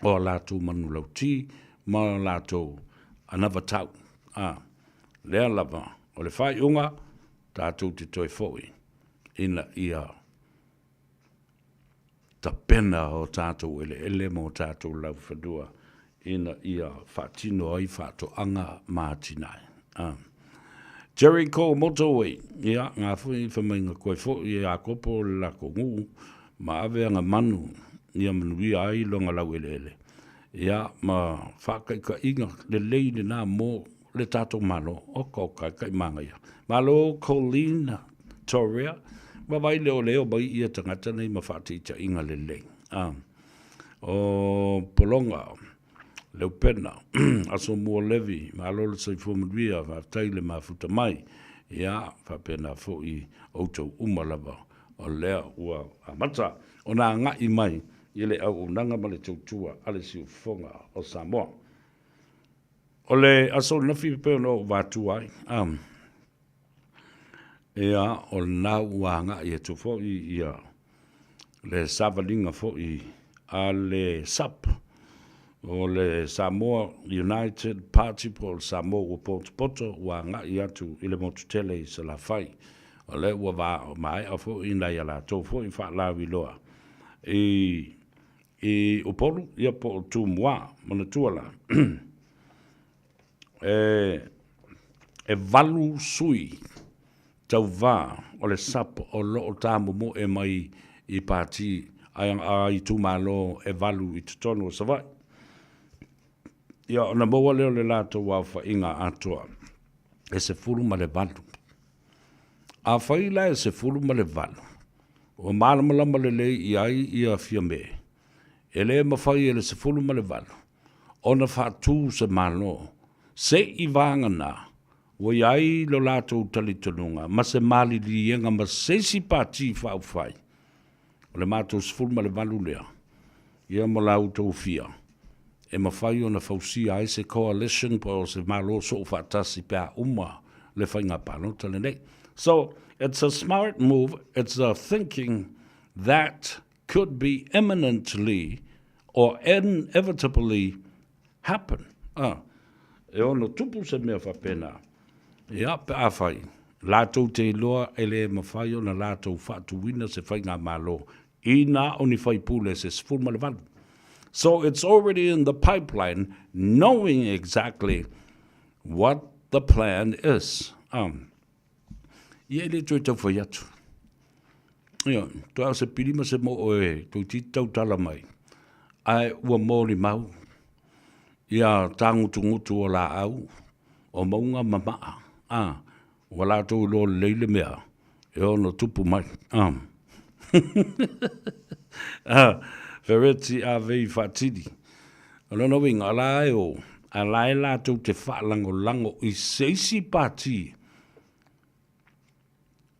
o a latou manulauti ma a latou anavatau. A lea lava o le faaiuga tatou te toe foi ina ia tapena o tatou eleele ma o tatou laufanua ina ia faatino ai faatoaga ma atinae. A. Jericho Motorway, ia, ngā foi fai mai nga koe foi e Iakopo le lako nuu, ma ave anga manu, ia manuia ai longa lau eleele. Ia, ma whaakaikainga lelei lena mo le tatou Malo. Oka oka e kai māngaia. Malo Colleen Torea, ma vai leo leo mai ia tangata nei ma whaatiitainga lelei. A. O Polonga, Leupena, Asomua Levi, malo le soifua manuia, faafetai le mafuta mai. Ia, faapena foi outou uma lava o lea ua amata ona agai mai i le auaunaga ma le tautua a le siufofoga o Samoa. O le aso ananafi e pei ona ou avatua ai, ia, o lena ua agai atu foi ia le savaliga foi a le SUPP, o le Samoa United Party po o le Samoa ua potopoto, ua agai atu i le motu tele i Salafai. O lea ua maea foi nai a latou foi faalauiloa i i Upolu, ia po o Tumua. Manatua la, e valu sui tauvā o le SUPP o lo o tamomoe mai i pati a itumalo e valu i totonu o Savaii. Ia ona maua lea o le latou aofaiga atoa e 18. Afai la e 18, ua malamalama lelei i ai ia Fiame, e le mafai e le 18 ona faatu se Malo, se i vagana ua i ai lo latou talitonuga ma se maliliega ma se isi pati faaupufai. O le matou 18 lea, ia ma la outou fia, e mafai ona fausia ai se coalition po o se Malo soofaatasi pe a uma le faiga palota lenei. So, it's a smart move, it's a thinking that could be imminently or inevitably happen. Ah, e ono tupu se mea faapena. Ia, pe afai, latou te iloa e le mafai ona latou faatuina se faigamalo ina o ni faipule se 18. So it's already in the pipeline knowing exactly what the plan is. Um, ia e le toe tau whai atu. Ia, toe au se pirima se mo oe, toi titi tau tala mai. Ai ua mōli mau, ia tāngutungutu o la au, o maunga mamaa, a, ua latou iloa lelei le mea e ono tupu mai. A. A, Fereti a vei faatili. O lona uiga, o la e o, a la e latou te faalagolago i se isi pati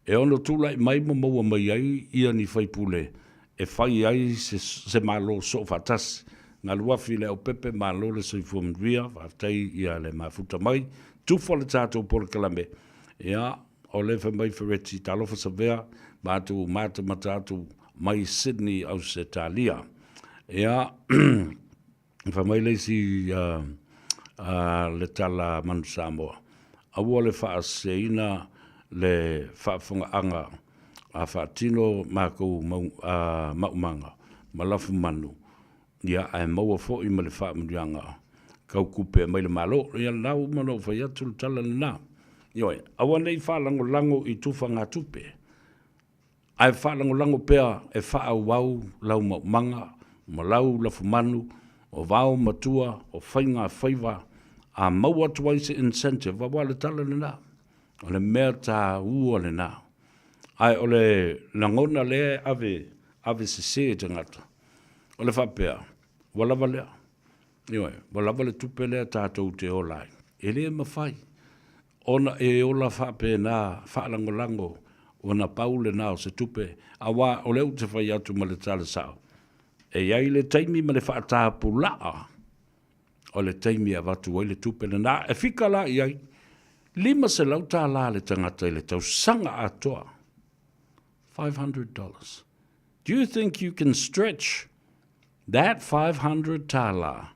e ono tulai mai ma maua mai ai ia ni faipule e fai ai se, se Malo soofaatasi. Galuafi le aupepe, malo le soifua manuia, faafetai ia le mafuta mai, tufa le tatou polokalame. Ia, o le fai mai Fereti, talofa Savea, matou matamata atu mai Sydney, Ausetalia. Ia, Fai mai le isi le tala Manu Samoa, aua le faaseseina le faafofogaaga a faatino makou maumaga ma lafumanu, ia ae maua foi ma le faamanuiaga kau kupe mai le Malo. Ia lena ua uma ona ou fai atu le tala lena. Ioe, aua ne i faalagolago i tufagatupe. Ae faalagolago pea e faaauau lau maumaga ma lau lafumanu o vao matua o faiga faiva a maua atu ai se incentive aua le tala lena. O le mea taua lena. Ae o le lagona lea e ave, ave sese e tagata, o le faapea, ua lava lea. Ioe, ua lava le tupe lea tatou te ola ai. E le mafai ona e ola faapena faalagolago ona pau lena o se tupe, aua o lea ou te fai atu ma le tala sao, e i ai le taimi ma le faatapulaa o le taimi e avatu ai le tupe lena. E fika la i ai, $500 le tagata i le tausaga atoa. $500. Do you think you can stretch that $500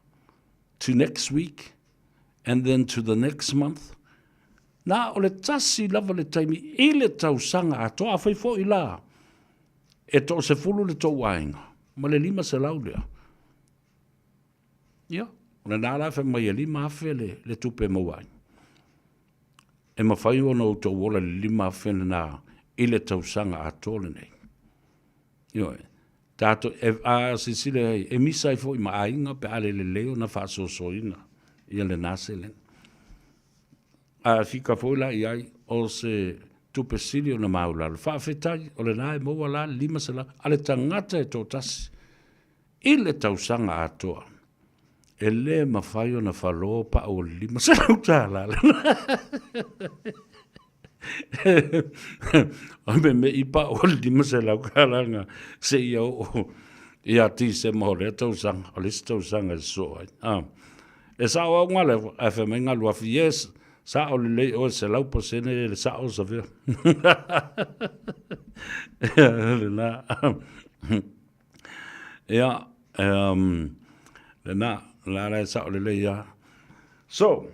to next week and then to the next month? Na o le tasi lava le taimi i le tausaga atoa. Afai foi la e toasefulu le tou aiga ma le 500 lea. Ia, o lena la e fai mai e 5,000 le, le tupe e maua ai. E mafai ona outou ola i le 5,000 lena i le tausaga atoa lenei. Ioe, tatou, e, a silasila i ai, e misa ai foi ma aiga pe a le lelei ona faasoasoaina ia lena seleni. A fika foi la i ai, o se tupe sili ona maualalo. Faafetai, o lena e maua la le 500 a le tagata e toatasi i le tausaga atoa. E le mafai ona falo pau o le $500. O me me i pau o le $500 nga se ia oo ia Tisema o lea tausaga, o le isi tausaga e sosoo ai. Ah. E sao au ngale, ae fai mai Galuafi, yes, sao lelei oe 100% le sao Savea. Lena. Ia, um, lena, la la e sao lelei ia. So,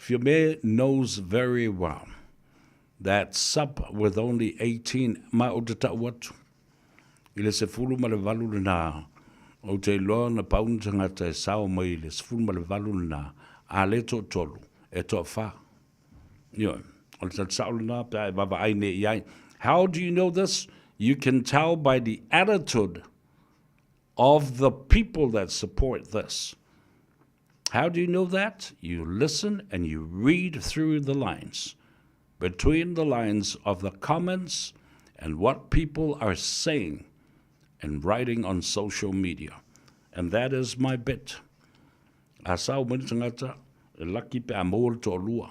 Fiame knows very well that sup with only 18 ma ou te tau atu i le 18 lena ou te iloa na pau ni tagata e sao mai i le 18 lena a le toatolu e toafa. Ioe, o le tali sao lena pe a e vaavaai nei i ai. How do you know this? You can tell by the attitude of the people that support this. How do you know that? You listen and you read through the lines, between the lines of the comments and what people are saying and writing on social media. And that is my bit. A sao mai le tagata, e laki pe a maua le toalua,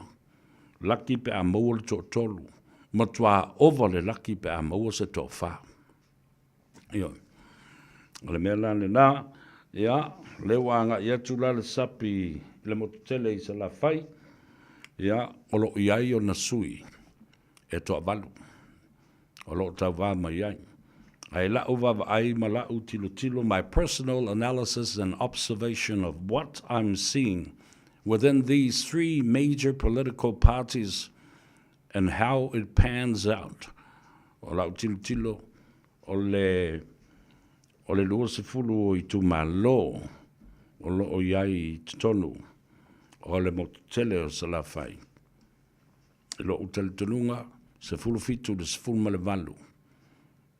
laki pe a maua le toatolu, matuā ova le laki pe a maua se toafa. Ioe. O le mea la lena, ia, lea ua agai atu la le sapi i le motu tele i Salafai, ia, o lo o i ai ona sui e toavalu o lo o tauva mai ai. Ae la'u vaavaai ma la'u tilotilo, my personal analysis and observation of what I'm seeing within these three major political parties and how it pans out. O la'u tilotilo, o le o le 20 o itumalo o lo o i ai i totonu o le motu tele o Salafai. I lo'u talitonuga, 17 i le 18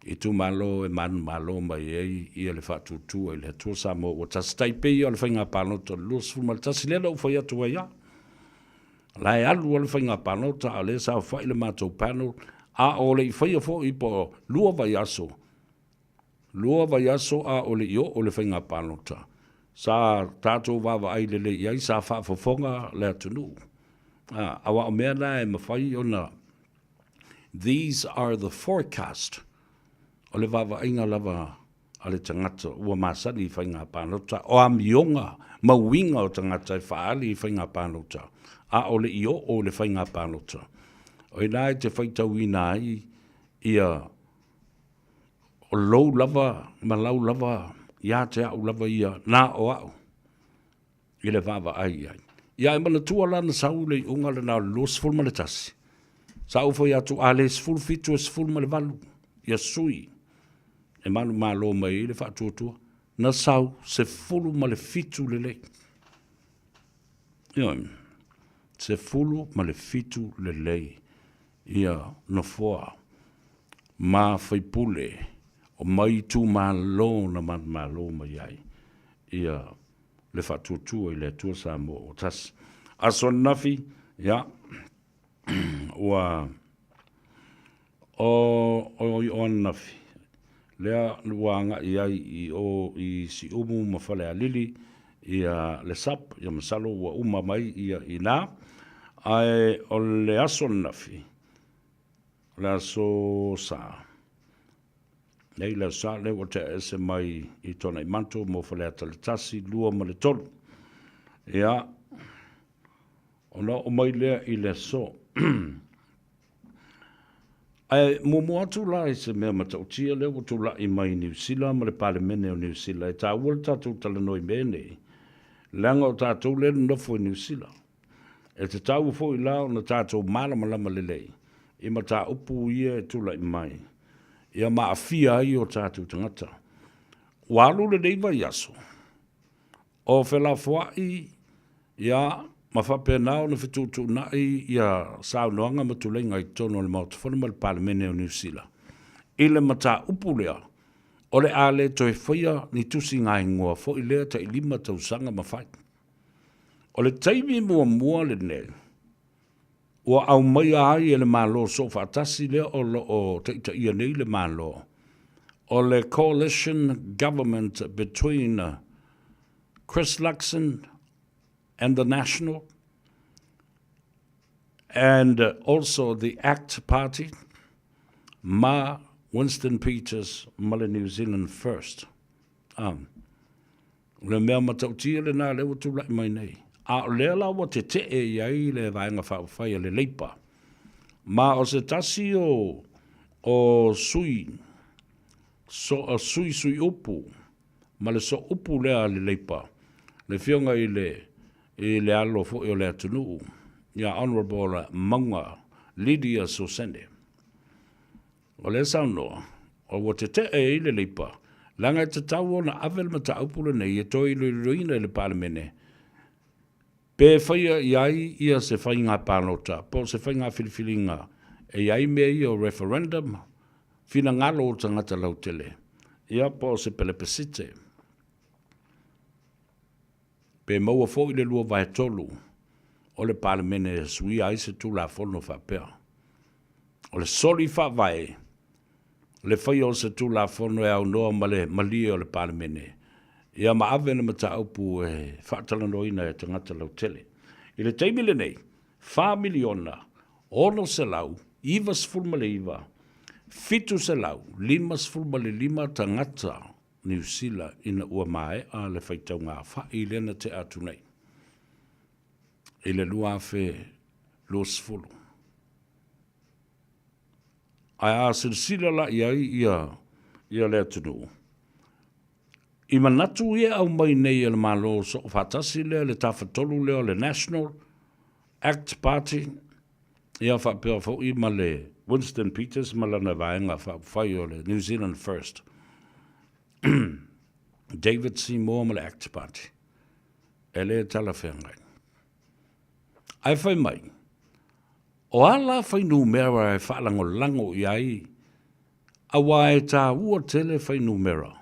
itumalo e manumalo mai ai ia le faatuatua i le Atua Samoa ua tasi tai pei ia o le faiga palota o le 21 lea na ou fai atu ai a. La e alu a le faiga palota a o lea e saofai le matou panel a o le i faia foi po o lua vaiaso lua vaiaso a o le i oo le faiga palota sa tatou vaavaai lelei i ai sa faafofoga le atunuu. A, aua o mea na e mafai ona These are the forecast o le vaavaaiga lava a le tagata ua masani i faiga palota, o amioga ma uiga o tagata e faaali i faiga palota, a o le i oo i le faiga palota. O i ina e te faitauina ai ia o lou lava ma lau lava ia te au lava ia na o au. i le vaavaai i ai. Ia e manatua la na sau le iuga lena o le 21, sa ou fai atu a le 17 e 18 ia sui e manumalo mai ai le faatuatua, na sau 17 lelei. Ioe, 17 lelei ia nofoa ma faipule o mai itumalo na manumalo mai ai ia le faatuatua i le Atua Samoa ua tasi. Aso ananafi, ia, ua o, o, o ananafi, lea ua agai ai i o i Siumu ma Falealili ia le SUP, ia masalo ua uma mai ia i ina. Ae o le aso ananafi, o le aso Sa, Nei le aso Sa lea ua tea ese mai i Tuanaimato mo Faleata le 1, 2 ma le 3. Ia, ona oo mai lea i le aso. Ae muamua atu la i se mea matautia lea ua tulai mai i Niu Sila ma le Palemene o Niu Sila. E taua le tatou talanoa i mea nei, leaga o tatou lea e nonofo i Niu Sila. E tatau foi la ona tatou malamalama lelei i mataupu ia e tulai mai, ia ma aafia ai o tatou tagata. Ua alu lenei vaiaso o felafoai ia ma faapena ona fetuutuunai ia saunoaga ma tuleiga i totonu o le Maota Fono ma le Palemene o Niu Sila i le mataupu lea o le a le toe faia ni tusiga-igoa foi lea tai 5 tausaga ma fai. O le taimi muamua lenei ua aumaia ai e le Malo Soofaatasi lea o lo o taitaia nei le Malo, o le Coalition Government between Chris Luxon and the National and also the ACT Party ma Winston Peters ma le New Zealand First. Um, O le mea matautia lena lea ua tulai mai nei. A o lea la ua tetee i ai le Vaega Faaupufai a le Leipa. Ma o se tasi o, o sui, so, o sui sui upu, ma le sooupu lea a le Leipa, le Afioga i le, i le alo foi o le atunuu, ia Honourable Mauga Lydia Sosene. O lea saunoa, o ua tetee ai le Leipa, leaga e tatau ona ave le mataupu lenei e toe iloiloina i le Palemene, pe faia i ai ia se faiga palota po o se faiga filifiliga e i ai mea ia o referendum, finagalo o tagata lautele, ia po o se pelepesite. Pe maua foi le 2/3 o le Palemene e suia ai se Tulafono faapea. O le soli faavae le faia o se Tulafono e aunoa ma le malie o le Palemene, ia ma ave le mataupu e faatalanoaina e tagata lautele. I le taimi lenei, 4,699, 755 tagata Niu Sila ina ua maea le faitauga-afa'i lea na tea atu nei i le 2020. Ae a silasila la i ai ia, ia le atunuu, i manatu ia e aumai nei e le Malo Soofaatasi lea, le Tafatolu lea o le National Act Party, ia faapea foi ma le Winston Peters ma lana vaega faaupufai o le New Zealand First, David Seymour ma le Act Party, e le talafeagai. Ae fai mai, o a la fuainumera e faalagolago i ai, aua e taua tele fuainumera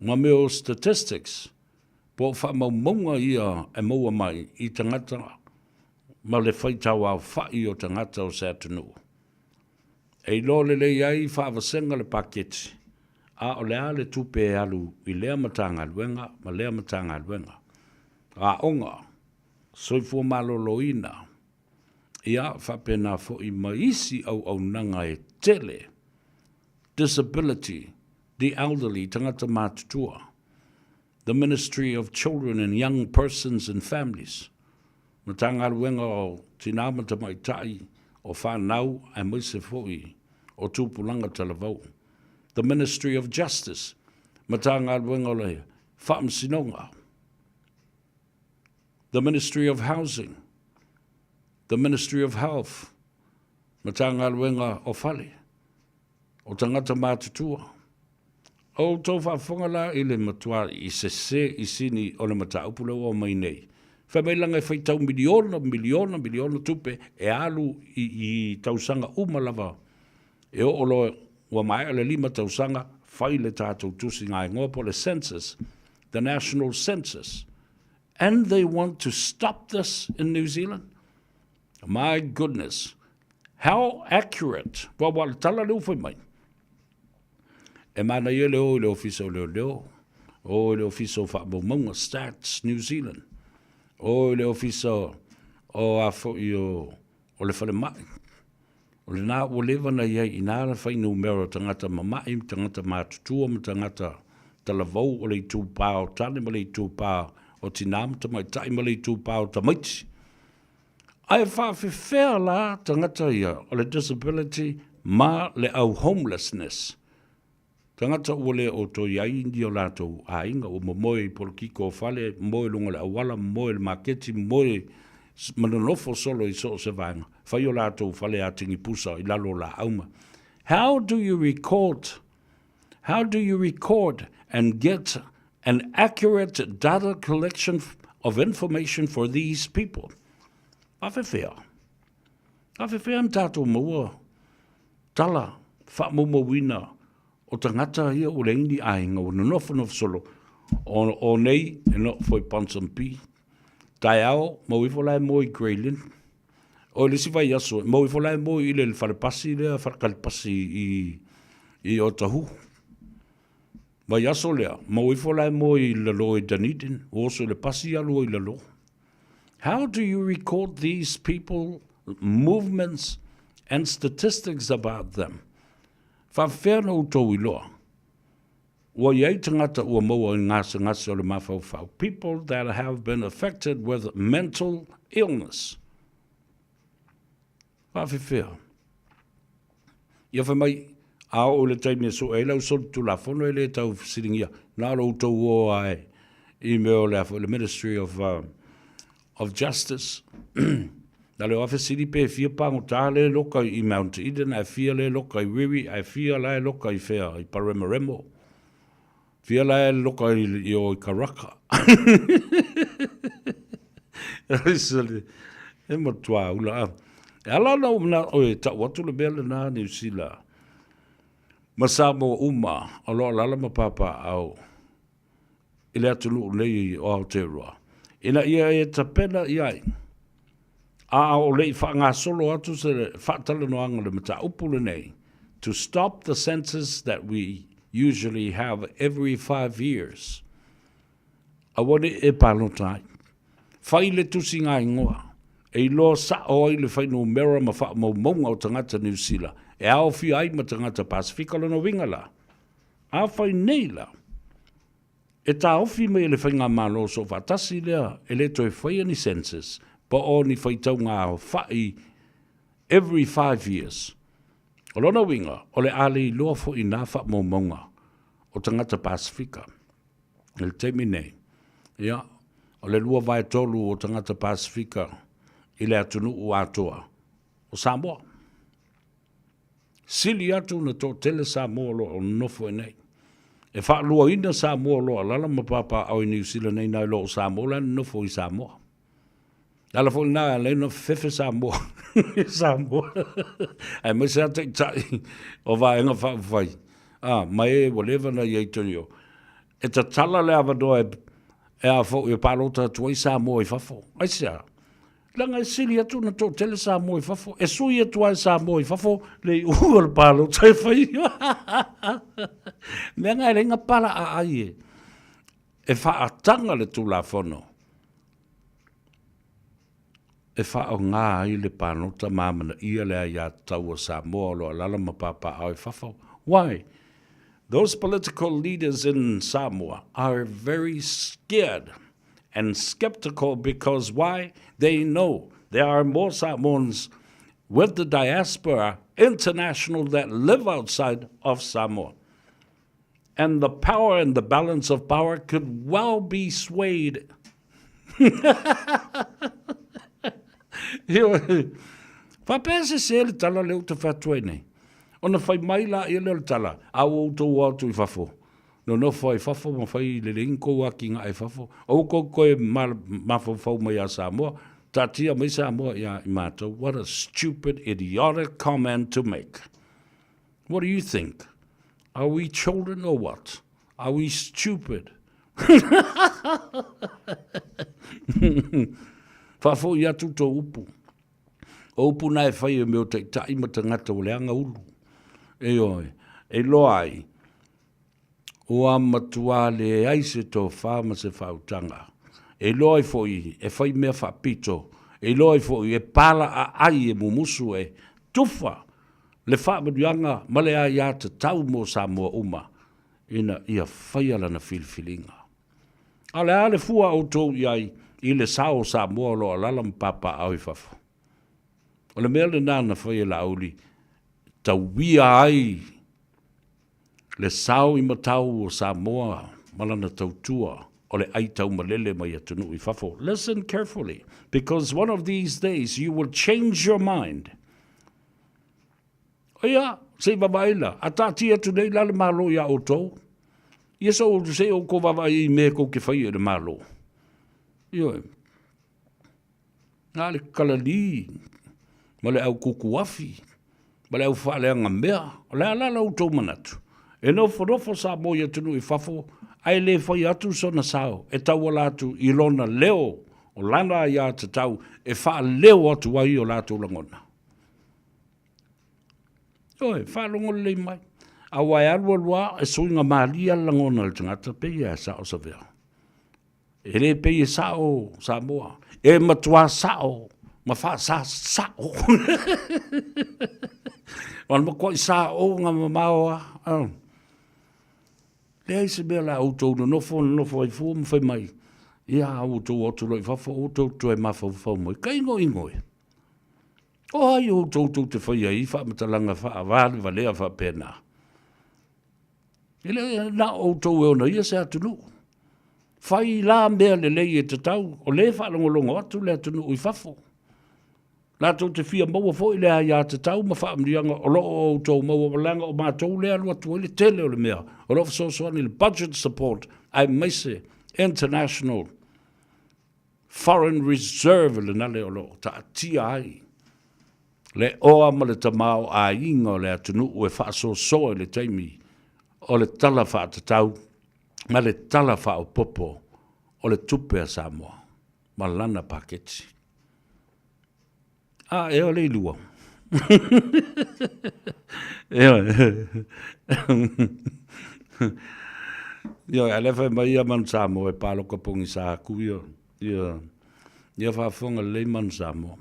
ma mea o statistics po o faamaumauga ia e maua mai i tagata ma le faitauaofai o tagata o se atunuu. E iloa lelei ai faavasega le paketi, a o le a le tupe e alu i lea Matagaluega ma lea Matagaluega. Aoga, soifua maloloina, ia faapena foi ma isi auaunaga e tele, disability, the elderly, tagata matutua, the Ministry of Children and Young Persons and Families, Matagaluega o Tinā ma Tamaitai, o Whanau aemaise foi o Tupulaga Talavou, the Ministry of Justice, Matagaluega o le Faamasinoga, the Ministry of Housing, the Ministry of Health, Matagaluega o Fale, o Tagata Matutua. O outou faafofoga la i le matua i sese i sini o le mataupu lea ua aumai nei. Fai mai laga e faitau miliona, miliona, miliona tupe e alu i, i tausaga uma lava e oo loa ua maea le 5 tausaga, fai le tatou tusi gaegoa po o le census, the national census. And they want to stop this in New Zealand? My goodness. How accurate? Ua ua le tala lea ua fai mai. E manaia le o i le Ofisa o Leoleo, o i le Ofisa o Faamaumauga, Stats New Zealand, o i le Ofisa o a foi o, o le Falemai. O lena ua leva na i ai i ina le fuainumera o tagata mama'i, tagata matutua ma tagata talavou o le itupa o tane ma le itupa o tinā ma tamaitai ma le itupa o tamaiti. Ae faafefea la tagata ia o le disability ma le au homelessness? Tagata ua le o toe i ai ni o latou aiga, ua momoe i polokiko o fale, momoe i luga o le auala, momoe i le maketi, momoe ma nonofo solo i so o se vaega, fai o latou fale atigi pusa i lalo o laau ma. How do you record, how do you record and get an accurate data collection of information for these people? Faafefea? Faafefea na tatou maua tala faamaumauina o tagata ia ua leai ni aiga ua nonofonofo solo o, o nei e nofo i Ponsonby. Taeao, mau ifo la e moe i Grey Lynn. O le isi vaiaso, mau ifo la e moe i le falepasi lea, falekalipasi i, i Otahuhu. Vaiaso lea, mau ifo la e moe i lalo i Dunedin, ua oso i le pasi alu ai i lalo. How do you record these people movements and statistics about them? Faafefea ona outou iloa? Ua i ai tagata ua maua i gasegase o le mafaufau, people that have been affected with mental illness. Faafefea? Ia fai mai, a oo i le taimi e sue ai lau solitulafono e le tau fesiligia, na o lo outou o lava i mea o le a foi le Ministry of, of Justice. Na le o fesili pe fia pagota le loka i Mount Eden, ae fia le loka i Wiri, ae fia la e loka i whea, i Paremoremo. Fia la e loka i, i o i Karaka. E matua ula a. E ala ana ou manao e tau atu le mea lena Niu Sila. Ma Samoa uma o lo o alaala ma papaaao i le atunuu nei o Aotearoa, ina ia e tapena i ai, a o le i faagasolo atu se faatalanoaga o le mataupu lenei, to stop the census that we usually have every 5 years. Aua ne i e palota ai. Fai le tusiga igoa e iloa sao ai le fuainumera ma faamaumauga o tagata Niu Sila. E aofia ai ma tagata Pasefika lona uiga la, afai nei la, e taofi mai e le Faigamalo Soofaatasi lea e le toe faia ni census po o ni faitauga aofai every 5 years. O lona uiga, o le a le iloa foi na faamaumauga o tagata Pasefika. I le taimi nei, ia, o le 2/3 o tagata Pasefika i le atunuu atoa o Samoa. Sili atu na toatele Samoa o lo o nonofo i nei. E faaluaina Samoa o lo o alaala ma papaaao i Niu Sila nei nai lo o Samoa la e nonofo i Samoa. Le ala foi lena e ala ai ona fefefe Samoa i Samoa aemaise lava taitai o Vaega Faaupufai a, ma e ua leva ona i ai i totonu i o. E tatala le avanoa e a foi e palota atu ai Samoa i fafo. Aisea? Leaga e sili atu ona toatele Samoa i fafo. E sui atu lava e Samoa i fafo le iuga o le palota e fai. Leaga e leai na pala aai e, e faataga le Tulafono e faaaoga ai le palota ma amanaia le aiatatau a Samoa o lo o alaala ma papaaao i fafo. Why? Those political leaders in Samoa are very scared and skeptical because why? They know there are more Samoans with the diaspora international that live outside of Samoa. And the power and the balance of power could well be swayed. Faapea se sē le tala lea ou te fai atu ai nei. Ona fai mai laia lea o le tala, a ua outou o atu i fafo, nonofo ai i fafo ma fai lelei ni kou atinae i fafo, aua tou te toe mafaufau mai ia Samoa, taatia mai Samoa ia i matou. What a stupid, idiotic comment to make. What do you think? Are we children or what? Are we stupid? Faafoi atu tō upu. O upu na e whai e meo taitai ma tangata o leanga ulu. E oi, e loa ai, ua matua leai se tofā ma se faautaga. E iloa ai foi e fai mea faapito, e iloa ai foi e pala-aai e mumusu e tufa le faamanuiaga ma le aiatatau mo Samoa uma ina ia faia lana filifiliga. A o le a le fua a outou i ai i le sao o Samoa o lo o alaala ma papaaao i fafo? O le mea lena na fai e Laauli, tauia ai le sao i matau o Samoa ma lana tautua o le ai taumalele mai atunuu i fafo. Listen carefully, because one of these days you will change your mind. Ia, se i vavaai la, a taatia atu nei la le Malo iā outou. Ia so, se i outou vaavaai i mea tou te faia i le Malo. Ioe. Na le kalalī ma le au kukuafi ma le au faaleaga mea. O le a la la outou manatu? E nofonofo Samoa i atunuu i fafo, ae le faia atu sona sao e tauala atu i lona leo o lana aiatatau e faaleo atu ai o latou lagona. Ioe, faalogo lelei mai. Aua e alualu lava, e suiga malie lava le lagona o le tagata, pei lava e sao Savea. E le pei e sao Samoa, e matuā sao ma faasa sao. O le matuai saoga mamao lava. Leai se mea o le a outou nonofo nonofo ai fua ma fai mai, ia a outou o atu loa i fafo outou toe mafaufau mai. Ka igoigo e. O ai outou tou te faia ai faamatalaga faavalevalea faapena? E le na o outou e ona ia se atunuu. Fai la mea lelei e tatau, o lea e faalogologo atu le atunuu i fafo. Latou te fia maua foi le aiatatau ma faamanuiaga o lo o outou maua, leaga o matou lea e alu atu ai le tele o le mea o lo o fesoasoani i le budget support aemaise international foreign reserve lena lea o lo o taatia ai le oa ma le tamaoaiga o le atunuu e faasoasoa i le taimi o le Tala Faatatau ma le Tala Faaopoopo o le Tupe a Samoa ma lana paketi. A, ea o le ilua. Ioe. Ioe, a lea fai mai ia Manu Samoa e pāloka pogisa aku ia, ia, ia faafofoga lelei Manu Samoa.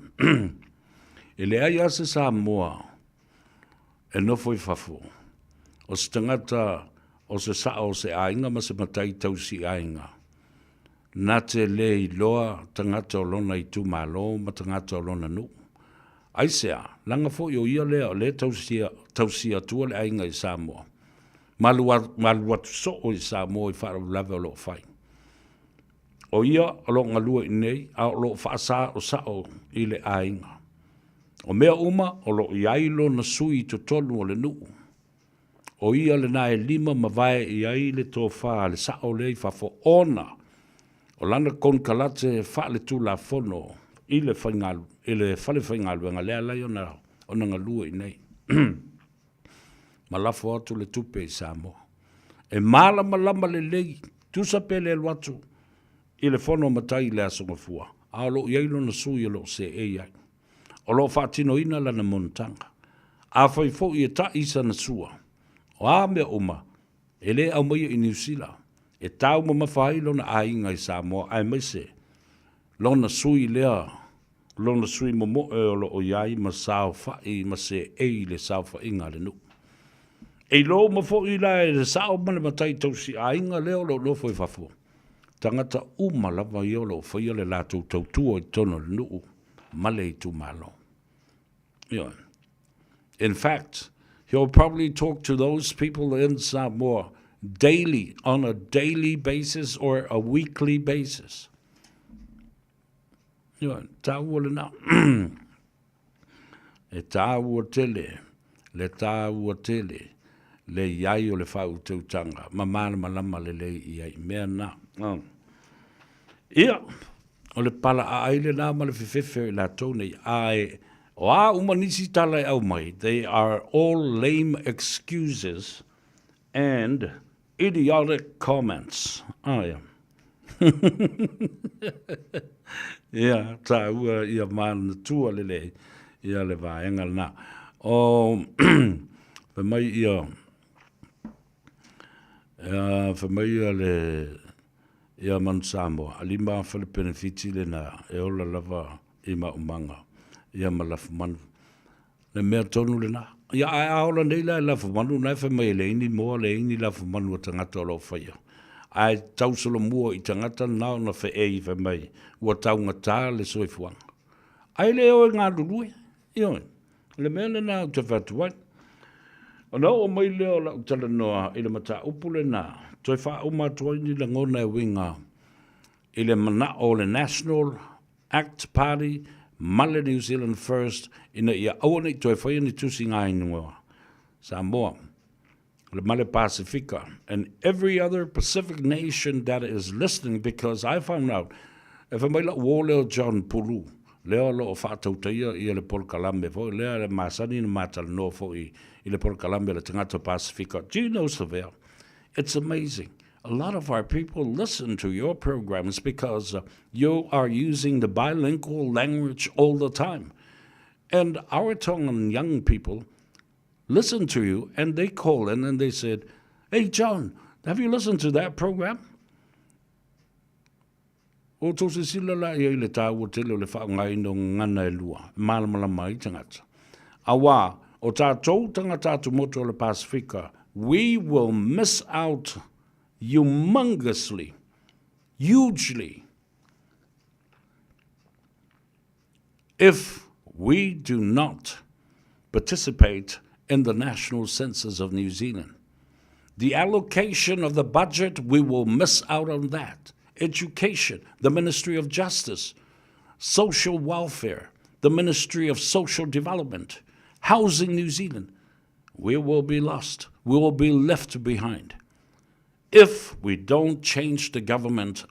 E leai lava se Samoa. e nofo i fafo, o se tagata o se sao o se aiga ma se matai tausi aiga, na te le iloa tagata o lona itumalo ma tagata o lona nuu. Aisea, leaga foi o ia lea o lea e tausia, tausia atua le aiga i Samoa, ma alu, ma alu atu soo i Samoa i faalavelave o lo o fai. O ia o lo o galue i inei, a o lo o faasaosao i le aiga. O mea uma o lo o i ai lona sui i totonu o le nuu. O ia lena e lima ma vae i ai le tofa a le sao lea i fafo ona o lana konekarate faaletulafono i le faiga i le fale faigaluega lea alai ona ona galue i inei ma lafo atu le tupe i Samoa. E malamalama lelei, tusa pe le alu atu i le fono a matai i le Aso Gafua, a o lo o i ai lona sui o lo o seei ai. O lo o faatinoina lana monotaga. Afai foi e taʻi sana sua, o a mea uma, e le aumaia i Niu Sila, e taumamafa ai lona aiga i Samoa aemaise lona sui lea, lona sui momoe o lo o i ai ma saofaʻi ma seei i le saofaiga a le nuu. E iloa uma foi la e le sao ma le matai tausi aiga lea o lo o nofo i fafo, tagata uma lava ia o lo o faia le latou tautua i totonu o le nuu ma le itumalo. Ioe. In fact, he'll probably talk to those people in Samoa daily, on a daily basis or a weekly basis. Ioe, tāua lena. E tāua tele, le tāua tele, le i ai o le faautautaga ma malamalama lelei i ai i mea na. Ia, o le pala aai lena ma le fefefe o i latou nei, ae o a uma nisi tala e aumai, they are all lame excuses and idiotic comments. Ah, ia. Ia, tāua ia mānatua lelei ia le vaega lena. O, fai mai ia, ia, fai mai ia le, ia Manu Samoa, a lima afa le penefiti lena e ola lava i maumaga, ia ma lafumanu. Le mea tonu lena. Ia, ae a ola nei la e lafumanu, na e fai mai e leai ni moa, leai ni lafumanu a tagata o lo o faia. Ae tausolomua i tagata na ona feei fai mai, ua taugata le soifuaga. Ae le o e galulue, ioe. O le mea lena ou te fai atu ai. Ona oo mai lea o lau talanoa i le mataupu lena, toe faauma atu ai ni lagona e uiga i le manao o le National Act Party ma le New Zealand First ina ia aua ne i toe faia ni tusiga ingoa Samoa, le ma le Pasifika and every other Pacific nation that is listening because I found out e fai mai lau uo lea o John Pulu lea o lo o faatautaia ia le polokalame foi lea e masani ona ma talanoa foi i le polokalame a le tagata Pasifika. Do you know Savea? It's amazing. A lot of our people listen to your programs because you are using the bilingual language all the time. And our Tongan young people listen to you and they call in and they said, Hey, John, have you listened to that program? O tou silasila la i ai i le taua tele o le faaaogaina o gagana e lua e malamalama ai tagata. Auā, o tatou tagata atumotu o le Pasifika, we will miss out humongously, hugely, if we do not participate in the national census of New Zealand. The allocation of the budget, we will miss out on that. Education, the Ministry of Justice, social welfare, the Ministry of Social Development, Housing New Zealand, we will be lost. We will be left behind if we don't change the government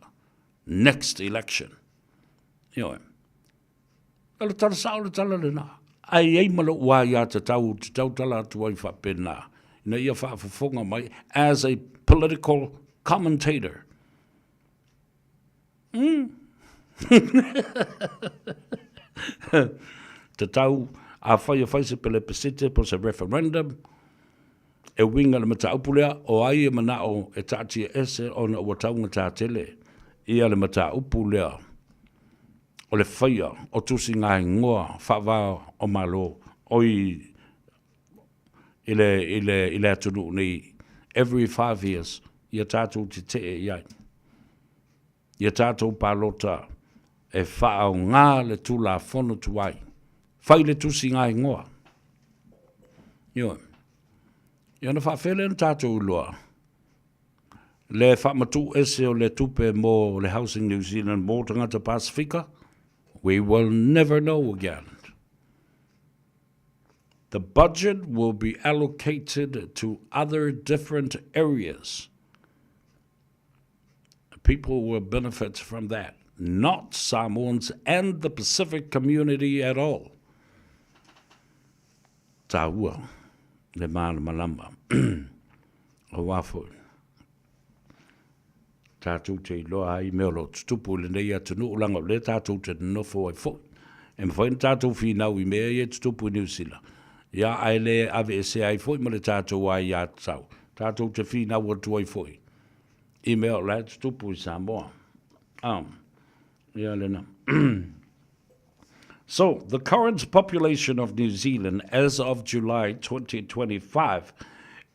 next election. Ioe. O le tala sao le tala lena. Ae i ai ma lou aiatatau ou te tautala atu ai faapena, ina ia faafofoga mai as a political commentator. Mm. Tatau, afai e fai se pelepesite po o se referendum, e uiga le mataupu lea, o ai e manao e taatia ese ona ua taugata tele ia le mataupu lea o le faia o tusiga igoa faava o Malo, oi, i le, i le, i le atunuu nei, every 5 years, ia tatou tetee i ai. Ia tatou palota e faaaogā le Tulafono tuai. Fai le tusiga igoa. Ioe. Ia ona faafefea lea ona tatou iloa le faamatuu ese o le tupe mo le Housing New Zealand mo tagata Pasifika? We will never know again. The budget will be allocated to other different areas. People will benefit from that, not Samoans and the Pacific community at all. Tāua le mālamalama o foi. Tātou te iloa ai mea o lo o tutupu i lenei atunuu leaga o lea tātou te nonofo ai foi. E mafai ona tātou finau i mea ia e tutupu i Niu Sila. Ia, ae le aveesea ai foi ma le tātou aiatatau. Tātou te finau atu ai foi i mea o la e tutupu i Samoa. Ia lena. So, the current population of New Zealand as of July 2025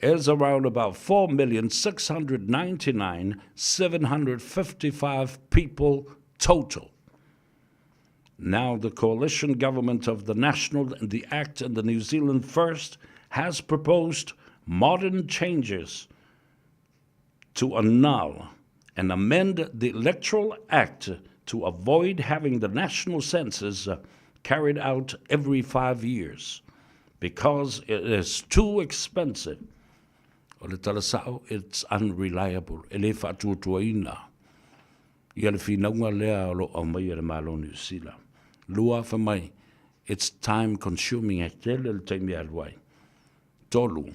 is around about 4,699,755 people total. Now, the coalition government of the National and the Act and the New Zealand First has proposed modern changes to annul and amend the Electoral Act to avoid having the national census carried out every 5 years because it is too expensive. O le tala sao, it's unreliable. E le faatuatuaina. Ia le finauga lea o lo o aumai e le Malo Niu Sila. Lua fa mai, it's time consuming e tele le taimi e alu ai. Tolu,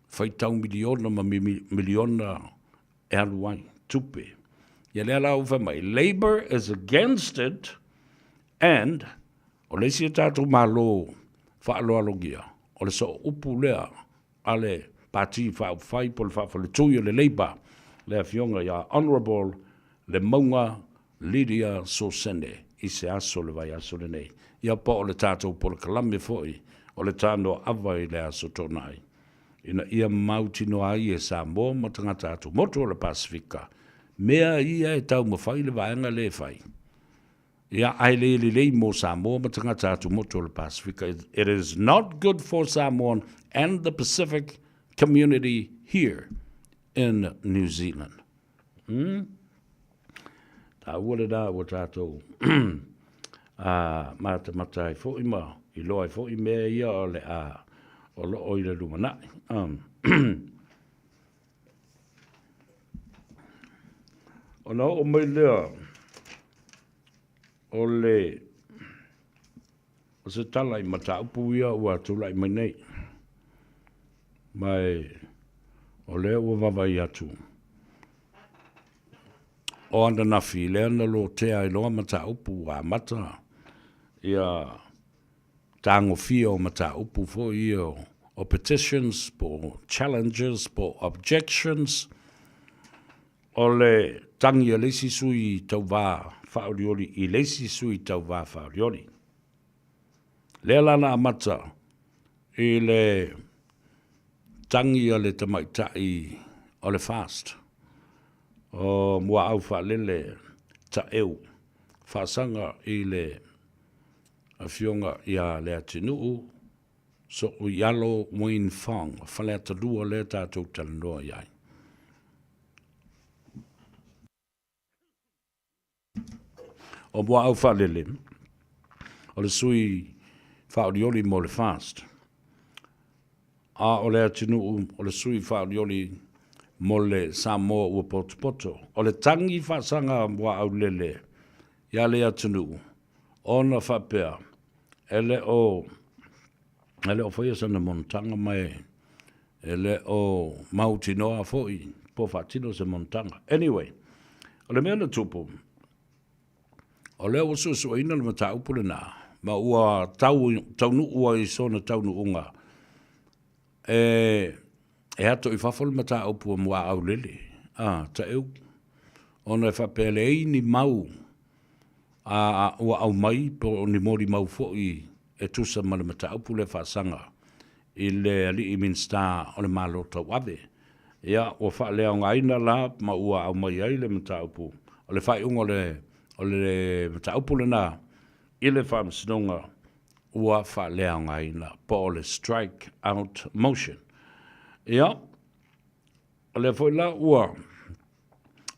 faitau miliona ma miliona e alu ai, tupe. Ia lea la ua fai mai, Labour is against it and o le isi o tatou Malo faaaloalogia, o le sooupu lea a le Pati Faaupufai po o le Faafaletui o le Labour, le afioga ia Honourable Le Mauga Lydia Sosene i se aso o le vaiaso lenei. Ia po o le tatou polokalame foi o le Tanoa Ava i le Aso Toonai, ina ia mautinoa ai e Samoa ma tagata atumotu o le Pasefika mea ia e taumafai le vaega lea e fai. Ia, ae le lelei mo Samoa ma tagata atumotu o le Pasefika. It is not good for Samoan and the Pacific community here in New Zealand. Taua lena ua tatou matamata ai foi ma iloa ai foi mea ia o le a o loo i le lumanai. Ona oo mai lea o le o se tala i mataupu ia ua tulai mai nei. Ma e, o lea ua vaavaai atu o ananafi lea na lotea ai loa mataupu ua amata ia tagofia o mataupu foi ia o petitions po o challenges po o objections o le tagi a le isi sui tauvā faaolioli i le isi sui tauvā faaolioli. Lea la na amata i le tagi a le tamaitai o le FAST o Muaau Faalele Taeu faasaga i le afioga ia Leatinuu Sooialo Wayne Fong, Faleata 2 lea tatou talanoa i ai. O Muaau Faalele, o le sui faaolioli mo le FAST. A o Leatinuu o le sui faaolioli mo le Samoa Ua Potopoto. O le tagi faasaga a Muaau Lele ia Leatinuu, ona faapea, e le o e le o faia sana monotaga ma e le o mautinoa foi po faatino se monotaga. Anyway, o le mea na tupu, o lea ua suesueina le mataupu lena, ma ua tau, taunuu ai i sona taunuuga e e ato i fafo le mataupu a Muaau Lele, a Taeu, ona e faapea e leai ni mau a ua aumai po o ni molimau foi e tusa ma le mataupu lea faasaga. i le alii Minisita o le Malo Tauave. Ia, ua faaleaogaina la ma ua aumai ai le mataupu, o le faaiuga o le, o le mataupu lena i le Faamasinoga ua faaleaogaina, po o le strike out motion. Ia, o lea foi la ua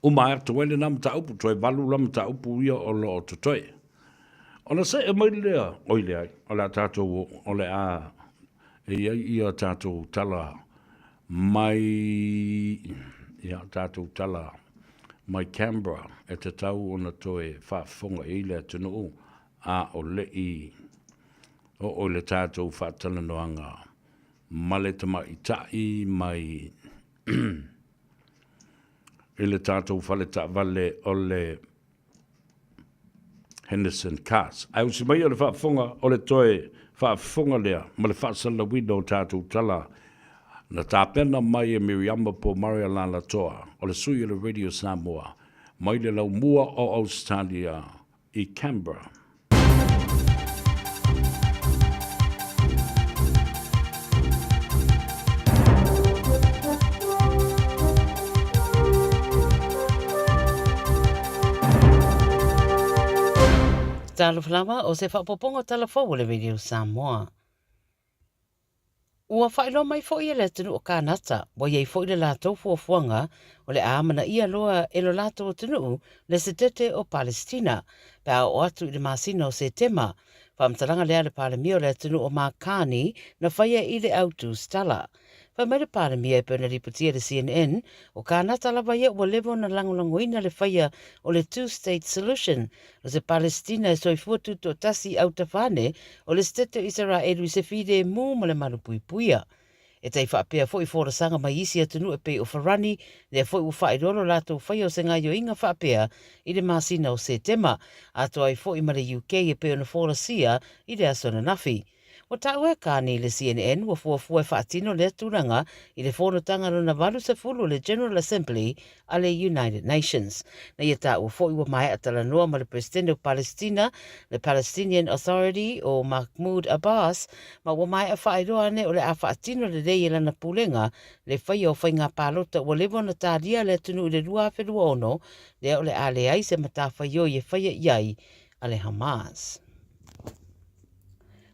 uma atu ai lena mataupu, toe valu la mataupu ia o lo o totoe. Ona see mai lea, oi leai, o le a tatou, o le a e i ai ia tatou tala mai, ia tatou tala mai Canberra e tatau ona toe faafofoga i ai le atunuu a o le i oo i le tatou faatalanoaga ma le tamaitai mai i le tatou fale taavale o le Henderson Cars. Ae usi mai o le faafofoga o le toe faafofoga lea ma le faasalalauina o tatou tala na tapena mai e Miriama Pomare Alaalatoa o le sui o le Radio Samoa mai le laumua o Ausetalia i Canberra. Talofa lava o se faaopoopoga tala fou o le Radio Samoa. Ua faailoa mai foi e le atunuu o Kānata, ua i ai foi le latou fuafuaga o le a amanaia loa e lo latou atunuu le setete o Palesitina pe a oo atu i le masina o Setema. Faamatalaga lea a le Palemia o le atunuu o Mark Carney na faia i le au tusitala. Fai mai le Palemia e pei ona lipotia e le CNN, o Kānata lava ia ua leva ona lagolagoina le faia o le two-state solution O se Palesitina e soifua tutoatasi i autafa ane o le Setete o Isaraelu i se filemu ma le malupuipuia. E tai faapea foi folasaga mai isi atunuu e pei o Farani, lea foi ua faailoa lo latou faia o se gaioiga faapea i le masina o Setema, atoa ai foi ma le UK e pei ona folasia i le aso ananafi. Ua taua e Carney i le CNN ua fuafua e faatino lea tulaga i le fonotaga lona 80 o le General Assembly a le United Nations. Na ia taua foi ua maea talanoa ma le Peresetene o Palestina, le Palestinian Authority o Mahmoud Abbas, ma ua maea faailoa ane o le a faatino lelei e lana pulega le faia o faiga palota ua leva ona talia le atunuu i le 2026, lea o le a leai se matafaioi e faia i ai a le Hamas.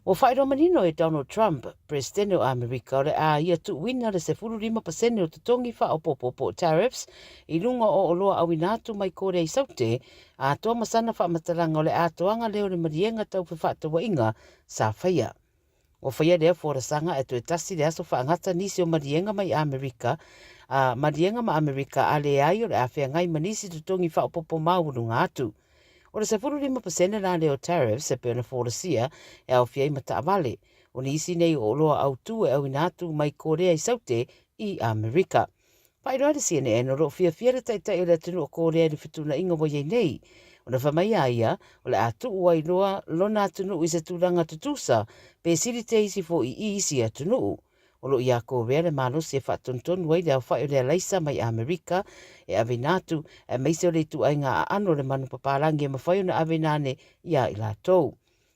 Ua faailoa manino e Donald Trump, Peresetene o Amerika, o le a ia tuuina le 15% o totogi faaopoopo po o tariffs i luga o oloa auina atu mai Korea i Saute, atoa ma sana faamatalaga o le atoaga lea o le maliega tau fefaatauaiga sa faia. Ua faia lea folasaga ae toe tasi le aso faagata nisi o maliega mai Amerika, a maliega ma Amerika a leai o le a feagai ma nisi totogi faaopoopo maualuga atu. O le 15% la lea o tariffs e pei ona folasia e aofia ai ma taavale. O nisi nei o oloa autū e auina atu mai Korea i Saute i Amerika. Faailoa e le CNN o lo o fiafia le taitai o le atunuu o Korea i le fetuunaiga ua i ai nei. Ona fai mai a ia, o le a tuu ai loa lona atunuu i se tulaga tutusa pe sili te isi foi i isi atunuu. O lo o iā Korea le malosi e faatonutonu ai le aofai o le alaisa mai Amerika e aveina atu, aemaise o le ituaiga aano o le manu papalagi e mafai ona aveina ane iā i latou.